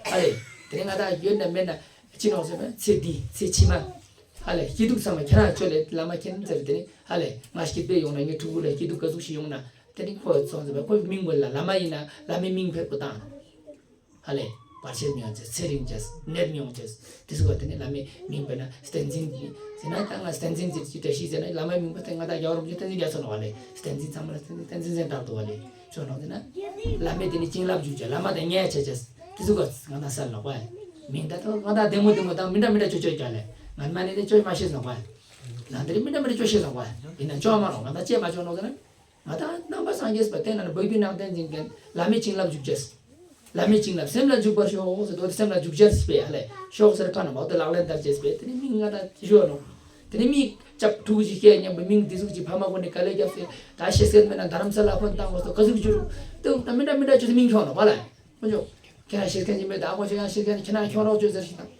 ཨ་ལེ། དེ་ནི་ང་དང་ཡོད་ན་མེད་ན་ཅི་ནོག་ཟེར་ན་ཚེ་འདི་ཚེ་ཕྱི་མ་ཨ་ལེ་སྐྱིད་སྡུག་ཚང་མ་ཁྱེད་རང་ཆོས་ལས་བླ་མ་མཁྱེན་ཟེར་དེ་ནི་ཨ་ལེ་ང་སྐྱིད་པའི་ཡོང་ན་ངའི་ཕྲུ་གུ་ལ་སྐྱིད་སྡུག་ག་ཟུག་ཞིག་ཡོང་ན་དེ་ནི་ཁོ་ཚོང་ཟེར་བ་ཁོ་མིང་པོ་ལ་བླ་མ་ཡིན་ན་བླ་མའི་མིང་ཕེབས་པོ་དང་། ཧ་ལས། བར་ཆད་མི་ཡོང་ཅེས་ཚེ་རིང་ཅེས་ནད་མི་ཡོང་ཅེས་དེ་ཟུག་པ་དེ་ནི་བླ་མའི་མིང་དཔེར་ན་བསྟན་འཛིན་གྱི་ཟེར་ན་ད་ང་བསྟན་འཛིན་གྱི་ཅི་བཀྲ་ཤིས་ཟེར་ན་བླ་མའི་མིང་པོ་དེ་ང་དང་རྒྱལ་བ་རིན་པོ་ཆེ་བསྟན་འཛིན་རྒྱ་མཚོ་ནོག་བ་ལས་བསྟན་འཛིན་ཚང་མ་ལ་བསྟན་འཛིན་བསྟན་འཛིན་ཟེར་བཏགས་འདུག་བ་ལས་ཅོ་ནོག་ཟེར་ན་བླ་མས་དེ་ནི་བྱིན་རླབས་འཇུག་ཅེས་བླ་མ་དང་ཉེ་ཆ་ཅེས་དེ་ཟུག་པ་ང་དང་སལ་ནོག་བ་མིང་ད་ད་ང་དང་བདེ་མོ་བདེ་མོ་དང་མི་འདྲ་མི་འདྲ་ཅོ་ཅོ་རྒྱག་ལས་ང་མ་ནི་དེ་ཅོ་མ་ཤེས་ནོག་བ་ལ་འདིར་མི་འདྲ་མི་འདྲ་ཅོ་ཤེས་ནོག་བ་ཡིན་ན་ཅོ་མ་ནོག་ང་དང་ཅེས་མ་ཅོ་ནོག་ཟེར་ན། ང་དང་ནང་པ་སངས་རྒྱས་པ་དེ་ན་ནི་བོད་བརྒྱུད་ནང་བསྟན་འཛིན་མཁན་བླ་མའི་བྱིན་རླབས་འཇུག་ཅེས། བླ་མའི་བྱིན་རླབས་སེམས་ལ་འཇུག་པར་ཤོག་ཟེར་དུས་སེམས་ལ་འཇུག་ཅེས་པས་ཧ་ལས་ཤོག་ཟེར་ཁ་ན་མ་དེ་ལག་ལེན་བསྟར་ཅེས་པས་དེ་ནི་མིང་ང་དང་ཞུ་ནོག་དེ་ནི་མིང་ཅབ་ཕྲུ་གུ་ཅིག་སྐྱེས་སྙམ་པའི་མིང་དེ་ཟུག་ཅིག་ཕ་མ་ཀུན་ནས་དཀའ་ལས་བརྒྱབ་སྟེ་ད་ཤེས་མཁན་མེད་ན་རྡ་རམ་ས་ལ་ཕོན་བཏང་དགོས་སོ་ག་ཟུག་གྱུར་དུ་ད་མི་འདྲ་མི་འདྲ་ཅོ་དེ་མིང་ཁྱོང་ནོག་བ་ལ་མ་ཅོ་ཁྱེད་རང་ཤེས་མཁན་ཅིག་མེད་ད་ཁོ་ཅོ་ཡང་ཤེས་མཁན་ཁྱེད་རང་ཁྱོང་རོགས་ཅོ་ཟེར་ཞིག་དང་།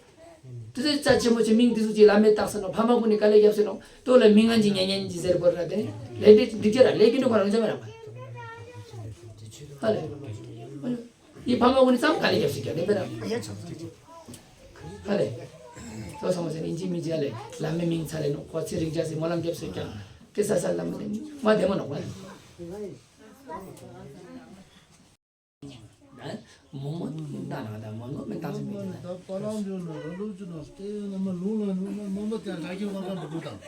དེ་ཚོ་རྩ་ཆེན་པོ་ཆེ་མིང་དེ་ཚོ་ཅིག་བླ་མས་བཏགས་ཟེར་ནོག་ཕ་མ་ཀུན་ནས་དཀའ་ལས་བརྒྱབ་ཟེར་ནོག་ལྟོ་ལ་མིང་ང་ཅིག་ཉན་ཉན་ཅིག་ཟེར་བོར་ར་དེ་ནི་ལས་འབྲས་འགྲིག་ཅེ་ར་ལས་ཀྱི་འགྲོ་ཁ་རང་ཅ་མེད་ར་མ། ཧ་ལས། ཡི་ཕ་མ་ཀུན་ནས་ཙམ་དཀའ་ལས་བརྒྱབ་ཟེར་ཀྱང་ལས་འབྲས་ར། ཧ་ལས། ལོ་སོང་ཟེར་ཨིན་ཇི་མི་བརྗེད་ལེ་ལ་མི་མིང་ཚ་ལེ་ནོ་ཁོ་ཚེ་རིག་རྒྱ་སེ་སྨོན་ལམ་རྒྱབ་སོད་ཀྱང་དེ་ས་ས་ལ་མི་མ་བདེ་མོ་ནོ་བ། མོ་མོ་ད་ན་ད་མོ་མོ་མི་ད་སེ་མི་ད་པ་ལང་ཇོ་ན་ར་ལུ་ཇོ་ན་སྟེ་ན་མ་ལུ་ལ་ལུ་ན་མོ་མོ་ད་ར་གི་ང་ང་མ་དུ་དང་།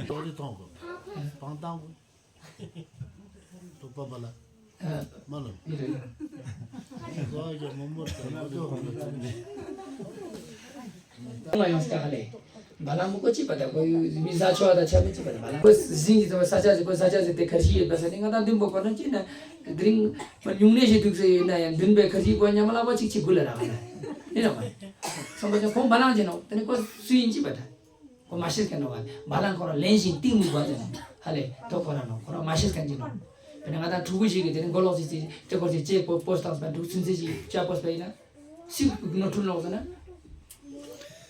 ཏོ་རི་ཐོང་གོ་བང་ཏང་གོ། ཏོ་པ་པ་ལ། མ་ལ། ཨི་རེད། ཟོ་ཡ་མོ་མོ་ད་ན་ཏོ་ཧོ་ལ་ཅི་ནི། ང་ཡོང་སྐྱ་ཧ་ལེ། བ་ལང་མོ་ཀོ་ཅི་པ་ད་ཀོ་མི་ཟ་ཆོ་ད་ཆ་མི་ཅི་པ་ད་བ་ལང་ཀོ་ཟིན་གྱི་ཟ་ཆ་ཟི་ཀོ་ཟ་ཆ་ཟི་དེ་ཁར་ཤི་ཡོད་པ་ས་ནི་ང་ད་འདུན་པོ་ཀོ་ན་ཅི་ན་དེ་རིང་མ་ཉུང་ནས་ཞིག་འདུག་སེ་ཡོད་ན་ཡང་འདུན་པའི་ཁར་ཤི་ཀོ་ཉམ་ལ་པ་ཅིག་ཅིག་གུ་ལ་ར་ཧ་ལེ། ཨི་ར་མ། སོང་པ་ཅན་ཁོང་བ་ལང་ཅི་ནོ་དེ་ནི་ཀོ་སུ་ཡིན་ཅི་པ་ད། ཁོ་མ་ཤེས་མཁན་ནོ་བ། བ་ལང་ཁོ་རང་ལེན་ཞིང་གཏིང་མུག་པ་ཅན་ཧ་ལེ་ཐོ་ཁོ་རང་ནོ་ཁོ་རང་མ་ཤེས་མཁན་ཅིག་ནོ། དཔེར་ན་ང་དང་ཕྲུ་གུ་ཞིག་གིས་དེ་ནི་མགོ་ལོག་ཅིག་ཅིག་ཅེ་ཀོར་ཅིག་ཅེ་པོ་པོ་སྟངས་པ་འདུག་ཚུན་ཚོད་ཅིག་ཅ་པོ་པ་ཡིན་ན། སུས་ནོར་འཁྲུལ་ལོག་ཟེར་ན།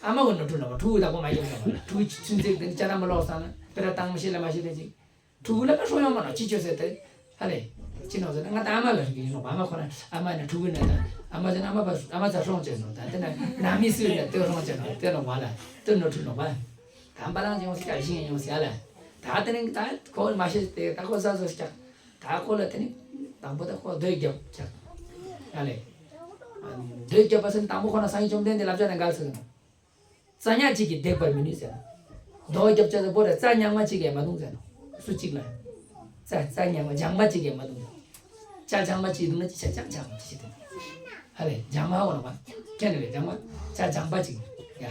ཨ་མ་གི་ནོར་འཁྲུལ་ལོག་པ་ཕྲུ་གུ་དག་པོ་མ་ཡོང་ཟེར་བ་ཕྲུ་གུ་ཚུན་ཚོད་དེ་ནི་ཅ་དང་མ་ལོག་ས་ན་དཔེར་ན་བཏང་མི་ཤེས་ལ་མ་ཤེས་ལ་ཅིག་ཕྲུ་གུ་ལ་ཀ་ཧྲོ་ཡོང་མ་ནོ་ཅི་ཅོ་ཟེར་ཏེ། ཧ་ལེ། ཅི་ནོ་ཟེར་ན་ང་ད་ཨ་མ་ལ་རིག་ཡིན་ནོ་ཨ་མ་ཁོ་ན་ཨ་མ་ན་ཕྲུ་གུ་ན་ད་ཨ་མ་ཟེར་ན་ཨ་མ་པ་ཨ་མ་ཚ་ཧྲོང་ཅེ་ནོ་ད་དེ་ན་ན་མི་སུ་ཡིན་ན་དེ་ཧྲོང་ཅེ་ནོ་དེ་ནོ་བ་ལ་དེ་ནོ་ཁྲུ་ནོ་བ། ད་བ་ལང་ཅི་ཡོང་སི་ཀ་ཤིང་ཡོང་སི་ཨ་ལ། ད་དེ་ནི་ད་ཁོ་མ་ཤེས་ཏེ་ད་ཁོ་ས་སོ་སྐྱ། ད་ཁོ་ལ་དེ་ནི་དང་པོ་ད་ཁོ་སྡོད་རྒྱབ་ཅག་ཨ་ལེ། སྡོད་རྒྱབ་པ་སེ་དང་པོ་ཁོ་ན་སང་ཡིན་བཅོམ་ལྡན་འདས་ལབ་ཅ་ན་འགལ་སོ་ནོ། རྩྭ་ཉག་གཅིག་གིས་འདེགས་པར་མི་ནུས་ཟེར་ནོ། རྡོ་རྒྱབ་ཅག་ཟེར་པོ་རེ་རྩྭ་ཉག་མ་གཅིག་གིས་མ་བརྡུང་ཟེར་ནོ། སུ་གཅིག་ལ། རྩྭ་རྩྭ་ཉག་མ་ལྗང་པ་གཅིག་གིས་མ་བརྡུང་ཟེར། ཅ་ལྗང་མ་གཅིག་བརྡུང་ན་ཅི་བྱ་ལྗང་ལྗང་ཅི་བྱེད་དེ། ཧ་ལེ་ལྗང་མ་འོ་ལ་མ། ཁྱེད་ནི་རེ་ལྗང་མ། ཅ་ལྗང་པ་གཅིག་ཡ།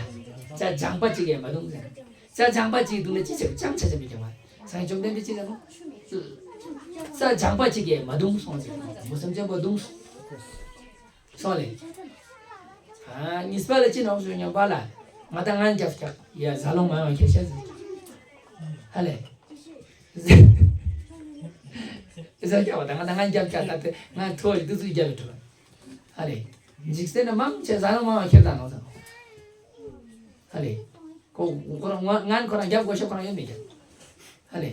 ཅ་ལྗང་པ་གཅིག་གིས་མ་བརྡུང་ཟེར། ཅ་ལྗང་པ་གཅིག་བརྡུང་ན་ཅི་བྱ་ལྗང་ཆ་ཆ་མི་ལྗང་བ། སང་བཅོམ་ལྡན་འདས་ཅི་ཟེར་ནོ། རྩྭ་ལྗང་པ་གཅིག་གིས་མ་བརྡུང་སོང་ཟེར། མུ་སེམས་ཅན་པོ་བརྡུང་སོང་། སོང་ལེ། ཨ་གཉིས་པ་ལ་ཅི་ནོག་ཞུ་ཉམས་པ་ལ། ང་ད་ངན་རྒྱབ་སྐྱག་ཡ་ཟ་ལོང་མ་ཡོང་ཁྱེད་ཤ་ཟེར། ཧ་ལེ། ཟ་རྒྱབ་པ་ད་ང་ད་ངན་རྒྱབ་སྐྱག་ད་དེ་ང་ཐོ་རི་དུ་ཚུ་རྒྱབ་པའི་ཐོ། ཧ་ལེ། འཇིག་རྟེན་ན་མང་ཆེ་ཟ་ལོང་མ་ཡོང་ཁྱེད་ད་ནོ་ད། ཧ་ལེ། ཁོ་ཁོ་རང་ང་ངན་ཁོ་རང་རྒྱབ་དགོས་ཤ་ཁོ་རང་ཡོད་མི་རྒྱབ། ཧ་ལེ།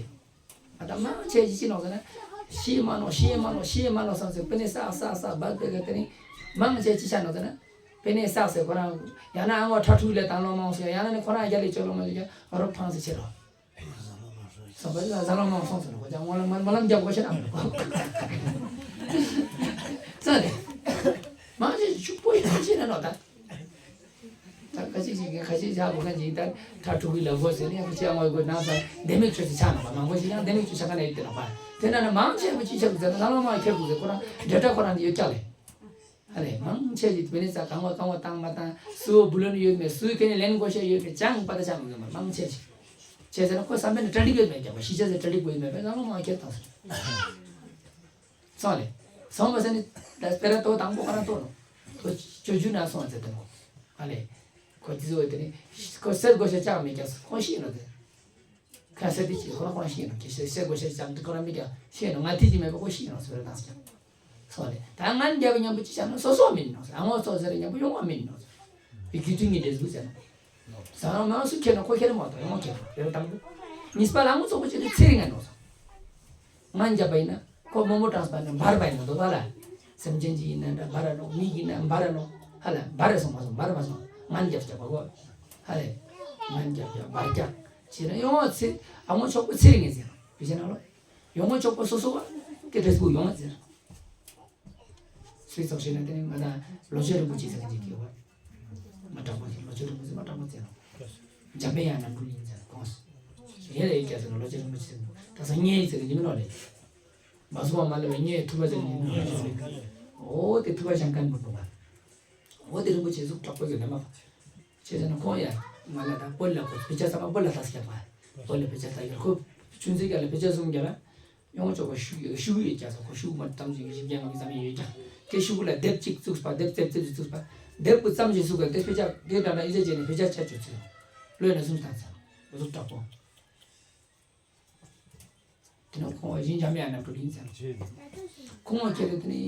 ཨ་ད་མང་ཆེ་ཅི་ཅི་ནོག་ཟེར་ན། ཤི་མ་ནོ་ཤི་མ་ནོ་ཤི་མ་ནོ་བསམ་སེ་པེ་ནེ་སག་སག་སག་སྦག་སྦག་གི་དེ་ནི། མང་ཆེ་ཅི་ཆ་ནོག་ཟེར་ན། པེ་ནེ་སག་སེ་ཁོ་རང་། ཡང་ན་ཨ་ངོ་ཁྲ་ཁྲུག་ལས་བཏང་ལོ་མང་སོ་ཡང་ན་ནི་ཁོ་རང་རྒྱ་ལས་ཅོ་ལོ་མ་ལས་རྒྱ་རོ་ཕང་སེ་ཆེ་རོ། སོ་པ་ཟ་ལོ་མང་སོང་ཟེར་ནོ་ཁོ་ཅང་ངོ་ལ་མ་མ་ལམ་རྒྱབ་གོ་ཤེ་ན། ཙ་ནི། མང་ཆེ་ཕྱུག་པོ་ཡིན་ཤེ་ན་ནོ་ད། ད་ཁ་ཅིག་ཅིག་གིས་ཁ་ཅིག་བཞག་དགོས་མཁན་ཅིག་ད་ཁྲ་ཕྲུ་གུ་ལ་དགོས་ཟེར་ནས་ཁ་ཅིག་ཨ་ངོ་དགོས་ནང་ས་འདེ་མེད་ཆོས་ཅིག་ཆགས་ནོག་པ། མང་པོ་ཞིག་ཡང་འདེ་མེད་ཆོས་ཆགས་ཀ་ནས་ཡོད་དེ་ནོག་པ། དེ་ན་ནི་མང་ཆེ་བ་ཅིག་ཆགས་དགོས་ཟེར་ན་ལ་ལོ་མང་ཁྱེར་དགོས་ཟེར་ཁོ་རང་འབྲེལ་སྒྲ་ཁོ་རང་ཡོད་ཀྱག་ལེ། ཨ་ལེ་མང་ཆེ་ཅིག་བེ་ནེ་ཙ་གང་བ་གང་བ་བཏང་མ་བཏང་སུ་བུ་ལོན་ཡོད་མེད་སུ་ཁེ་ནས་ལེན་དགོས་ཤེས་ཡོད་མེད་ཅང་པ་ད་ཅང་མི་དགོས་མ་མང་ཆེ་ཅིག་བྱས་ཟེར་ན་ཁོ་བསམ་པའི་ནི་གྲ་སྒྲིག་ཡོད་མེད་ཀྱག་པ་ཤི་ཆ་ཟེར་གྲ་སྒྲིག་དགོས་ཡོད་མེད་པས་ལ་ལོ་མང་ཁྱེར་བཏང་ཟེར། སོང་ལེ། སོང་བ་ཟེར་ནི། ད་སྤེ་ར་ཏོ་དང་པོ་ཁོ་རང་ཏོ་ནོ། ཏོ་ཅོ་ཅུ་ན་སོང་ཟེར་ཏེ་ནོ། ཨ་ལེ། ཁོ་ཏི་ཟོ་ཏེ་ནི། ཁོ་སེར་གོ་ཤ་ཅང་མེད་ཀྱང་ཁོ་ཤི་ནོ་ཏེ། ཁ་སེར་ཏི་ཅི་ཁོ་རང་ཁོ་རང་ཤི་ནོ། ཁྱེད་སེར་སེར་གོ་ཤ་ཅང་ཏི་ཁོ་རང་མེད་ཀྱང་ཤི་ནོ། ང་ཏི་ཅི་མེད་པ་ཁོ་ཤི་ནོ་སོ་རེ་དང་སྐྱ། སོང་ལེ། ད་ང་རྒྱབ་ཉམ་པོ་ཅི་ཆ་ནོ་སོ་སོ་མིན་ནོ། ཨ་ངོ་སོ་ཟེར་ཉམ་པོ་ཡོང་བ་མིན་ནོ། ཡི་གེ་ཏུ་ངི་འདྲེ་ཟུག་ཟེར་ནོ། ཟ་རང་མང་སུ་ཁྱེར་ན་ཁོ་ཁྱེར་མ་གཏོགས་ཡོང་ཁྱེར་རེ་བ་དང་པོ། གཉིས་པ་ལ་ངོ་ཚོགས་པ་ཅི་ཏུ་ཚེ་རིང་ང་ནོ། ང་རྒྱབ་པ་ཡིན་ན་ཁོ་མོ་མོ་གྲངས་པ་ནི་འབར་བ་ཡིན་ནོ་དོ་བ་ལ། སེམས་ཅན་ཅི་ཡིན་ན་འདྲ་འབར་ར་ནོ། མི་ཡིན་ན་འབར་ར་ནོ། ཧ་ལ་འབར་ར་སོང་མ་སོང་འབར་མ་སོང་ང་རྒྱབ་རྒྱབ་པ་གོ། ཧ་ལེ། ང་རྒྱབ་རྒྱབ་འབར་རྒྱབ་ཅི་ན་ཡོང་བ་ཚེ་ཨ་ངོ་ཚོགས་པ་ཚེ་རིང་ངེ་ཟེར་ནོ། བི་ཞེ་ན་ལོ། ཡོང་ངོ་ཆོག་པོ་སོ་སོ་བ་དེ་འབྲས་བུ་ཡོང་བ་ཟེར། སུས་ཚོགས་ཤེ་ན་དེ་ནི་ང་དང་ལོ་ཆེན་རིན་པོ་ཆེ་ཟེར་གྱི་གི་བ། ང་དྲག་པོ་ཞིག་ལོ་ཆེན་རིན་པོ་ཆེ་མ་དྲག་པོ་ཟེར་ནོ། འཇམ་པའི་དབྱངས་རྣམ་འཕྲུལ་ཡིན་ཟེར་གོང་སུ། ཡེ་ལ་ཡེ་རྒྱ་ཟེར་ནོ་ལོ་ཆེན་རིན་པོ་ཆེ་ཟེར་ནོ། ད་ས་ངེ་ཡིག་ཟེར་གྱི་མི་ནོ་ལེ། མ་སུ་བ་མ་ལ་བའི་ངེ་ཐུབ་པ་ཟེར་གྱི་མི་ནོ་ལེ། འོ་དེ་ཐུབ་པ་ཞང་ཀན་པོ་འདུག་བ། འོ་དེ་རིན་པོ་ཆེ་གཟུགས་དྲག་པོ་ཟེར་ནས་མ། ཆེ་ཟེར་ན་ཁོང་ཡ། ང་ལ་ད་བོད་ལ་ཁོ་བེ་ཆ་ཚང་མ་བོད་ལ་ད་སྐྱབས་པ། བོད་ལ་བེ་ཆ་ད་ཡོད་ཁོ། ཆུན་ཚེ་རྒྱ་ལ་བེ་ཆ་གསུམ་རྒྱ་ལ། ཡོང་ཆོག་པ་ཤུ་ཤུ་གུ་ཡོད་ཀྱང་ས་ཁོ་ཤུ་གུ་མ་ཙམ་ཞིག་བཞི་བརྒྱ་ང་གི་ཙམ་ཡོད་ཀྱང་། དེ་ཤུ་གུ་ལ་དེབ་གཅིག་བཙུགས་པ་དེབ་རྩེབ་རྩེབ་ཅིག་བཙུགས་པ། དེབ་གུ་ཙམ་ཞིག་བཙུགས་པ་དེ་བེ་ཆ་དེ་འདྲ་འདྲ་ཨི་ཅེ་ཅེ་ནས་བེ་ཆ་ཆ་ཆོད་ཚུལ། ལོས་ན་གསུམ་དང་ཚར། གཟུགས་དྲག་པོ། དེ་ནས་ཁོང་བ་གཞན་འཇམ་ཡང་རྣམ་གྲོལ་ཡིན་ཟེར། ཁོང་བ་ཁྱེད་རེ་དེ་ནས་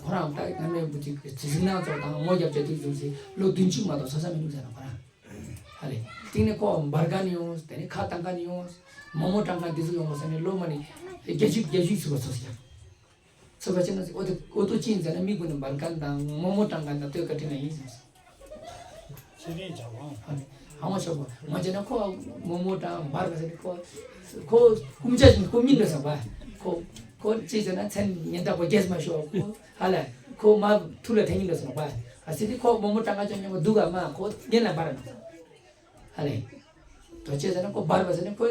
ཁོ་རང་ད་ང་མེད་བུ་ཅིག་ཚི་ཟིང་ནང་ཚོགས་དང་ངོ་རྒྱབ་བྱ་དུས་ཟུར་ཟིག་ལོ་བདུན་ཅུ་མ་གཏོགས་ས་ས་མི་འདུག་ཟེར་ན་ཁོ་རང་། ཧ་ལེ། སྟེང་ནས་ཁོ་འབར་མཁན་ཡོང་། དེ་ནས་ཁ་བཏང་མཁན་ཡོང་། མོག་མོག་བཏང་མཁན་དེ་ཚོ་ཡོང་བ་ས་ནས་ལོ་མ་ནི་བརྒྱད་ཅུ་བརྒྱད་ཅུ་ཚུད་པ་ཚོ་ཟེར། ཚུད་པ་ཅན་ན་ཨོ་དེ་ཨོ་ཏོ་ཅི་ཡིན་ཟེར་ན་མི་ཀུན་ནས་འབར་མཁན་དང་མོག་མོག་བཏང་མཁན་དང་ལྟོས་ཀ་དྲི་ན་ཡིན་ཟེར། ཚེ་རིང་བྱ་བ། ཨ་ནི་ཨ་མ་ཤོག་གོ་ང་བྱས་ན་ཁོ་མོ་མོ་དང་འབར་བ་ཟེར་ནི་ཁོ་ཁོ་སྐུ་མཇལ་ཞིག་སྐུ་མིན་འགྲོ་ས་བ། ཁོ་ཁོ་ཅི་ཟེར་ན་མཚན་སྙན་གྲགས་པོ་རྒྱས་མ་ཤོག་ཁོ་ཧ་ལས་ཁོ་མ་ཐུགས་ལ་དེ་ཉིན་འགྲོ་ས་བ། ཨ་སི་དི་ཁོ་མོ་མོ་དང་ང་ཅང་ཉོ་མ་འདུག་ག་མ་ཁོ་སྙན་ལ་འབར་ནོ་ཧ་ལས། དོ་ཅི་ཟེར་ན་ཁོ་འབར་བ་ཟེར་ནི་ཁོ་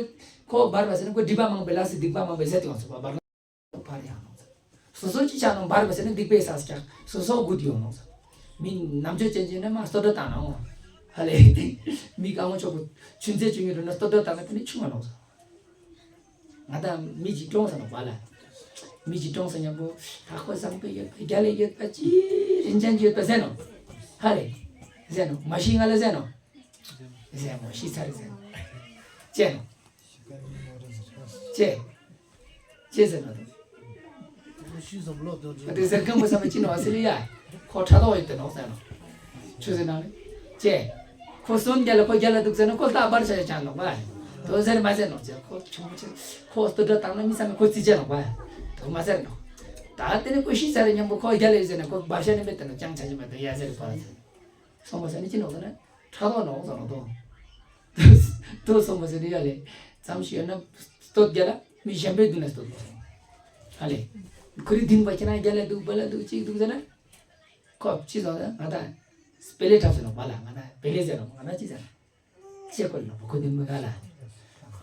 ཁོ་འབར་བ་ཟེར་ནི་ཁོ་སྒྲིབ་པ་མང་པོའི་ལས་སུ་སྡིག་པ་མང་པོའི་ཟེར་ཏེ་ཡོང་ས་བ་འབར། བར་ཡང་ནོ། སོ་སོ་ཅི་ཆ་ནོ་འབར་བ་ཟེར་ན་སྡིག་པའི་ས་སྐྱ་སོ་སོ་དགུ་དེ་ཡོང་ནོ། མི་ནམ་ཆོས་ཅན་ཅན་ན་མ་ལྟོ་འགྲོ་བཏང་ནའོ། ཧ་ལས། མི་གང་བོ་ཆོག་གོ་ཆུན་ཚེ་ཆུན་ཡོད་ན་ལྟོ་འགྲོ་བཏང་ན་དེ་ནི་ཆུང་བ་ནོ། ང་ད་མི་གཅིག་གྲོངས་ས་ནོ་བ་ལ། མི་གཅིག་གྲོངས་ས་མཉམ་པོ་ད་ཁོ་བཟང་པོ་ཡོད་པ་རྒྱ་ལས་ཡོད་པ་ཅི་རིན་ཅན་ཅི་ཡོད་པ་ཟེར་ནོ། ཧ་ལས། ཟེར་ནོ་མ་ཤི་ང་ལ་ཟེར་ནོ། ཟེར་མོ་ཤི་ཚར་ཟེར་ནོ། ཅེ་ནོ། ཅེ། ཅེ་ཟེར་ན་དང་། ཤི་ཙམ་ལོག་ཏུ་འགྲོ། དེ་ཟེར་མཁན་པོ་བསམ་པ་ཅི་ནོ་ཨ་སི་ལི་ཡ། ཁོ་ཕྲག་དོག་ཡོད་དེ་ནོ་ཟེར་ནོ། ཆུ་ཟེར་ན་ནི། ཅེ། ཁོ་སོན་རྒྱ་ལ་ཁོ་རྒྱ་ལ་འདུག་ཟེར་ན་ཁོ་ལྟ་བར་བྱ་ཡ་ཅང་ནོ་བ། དོ་ཟེར་མ་ཟེར་ནོ་ཅེ་ཁོ་ཆུང་ཆེ། ཁོ་ལྟོ་འགྲོ་བཏང་ན་མི་བསམ་ཁོ་རྩི་ཅེ་ནོ་བ། དོ་མ་ཟེར་ནོ། ད་དེ་ནི་ཁོ་ཤི་ཚར་མཉམ་པོ་ཁོ་རྒྱ་ལ་ཡོད་ཟེར་ན་ཁོ་བར་ཤ་ནི་མེད་དེ་ནོ་ཅང་ཆ་ཅི་མ་དོ་ཡ་ཟེར་བ་ཟེར། སོང་བ་ཟེར་ནི་ཅི་ནོ་ཟེར་ན། ཕྲག་དོག་ནོ་ཟེར་ནོ་དོ། དོ་སོང་བ་ཟེར་ནི་ཡ་ལེ། ཙམ་ཞིག་ཡོད་ན་སྟོད་རྒྱ་ལ་མི་གཞན་པའི་མདུན་ལ་སྟོད་དགོས་ཟེར་ནོ། ཧ་ལེ། ཁོ་རི་དིན་པ་ཁྱེད་རང་རྒྱ་ལ་འདུག་བ་ལ་འདུག་ཅིག་འདུག་ཟེར་ན། ཁོ་ཅི་ཟེར་ན་ང་ད་སྤེ་ལེ་འཁྲབ་ཟེར་ནོ་བ་ལ་ང་ད་སྤེ་ལེ་ཟེར་ནོ་ང་ད་ཅི་ཟེར་ན། ཅེ་ཁོ་ལ་ཁོ་དིན་པ་ག་ལ།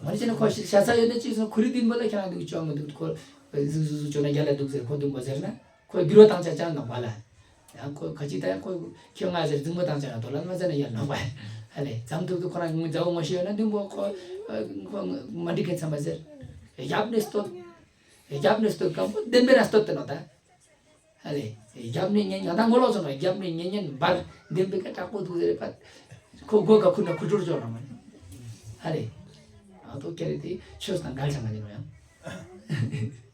མ་ནི་ཅེ་ན་ཁོ་ཤ་ཚ་ཡོད་ན་ཅི་ཟེར་ན་ཁོ་རི་དིན་པ་ལ་ཁྱེད་རང་འདུག་ཅོ་མ་འདུག་ཁོ་ཟུག་ཟུག་ཟུག་ཅོ་ན་རྒྱ་ལ་འདུག་ཟེར་ཁོ་དིན་པ་ཟེར་ན། ཁོས་འགྱུར་བ་བཏང་ཆ་ཅང་ནོག་པ་ལ། ཡང་ཁོ་ག་ཅི་ད་ཡང་ཁོ་ཁྱོད་ང་ཟེར་རྫུན་མ་བཏང་ཆ་ཡང་དོ་ལ་མ་ཟེར་ན་ཡང་ནོག་པ། ཧ་ལས་མཚམས་ཐུག་ཏུ་ཁོ་རང་མཛའ་བོ་ངོ་ཤེས་ཡོད་ན་བདུན་པོ་ཁོ་ཁོ་མ་འགྲིག་མཁན་ཚང་མ་ཟེར། རྒྱབ་ནས་བསྟོད། རྒྱབ་ནས་བསྟོད་གང་པོ་བདེན་པའི་རང་བསྟོད་དེ་ནོ་ད། ཧ་ལས་རྒྱབ་ནས་ཉན་ཡང་ད་ངོ་ལོག་སོང་ནོ་རྒྱབ་ནས་ཉན་ཉན་འབར་བདེན་པའི་ཀ་དྲག་པོ་འདུག་ཟེར་པ། ཁོ་སྒོ་ཀ་ཁུར་ན་ཁུར་ཁྲོར་ཅོག་ན་མ་ནི། ཧ་ལས། ཨ་ཏོ་ཀྱ་རེ་དེ་ཆོས་དང་འགལ་ཆ་ང་ཡིན་ནོ་ཡང་།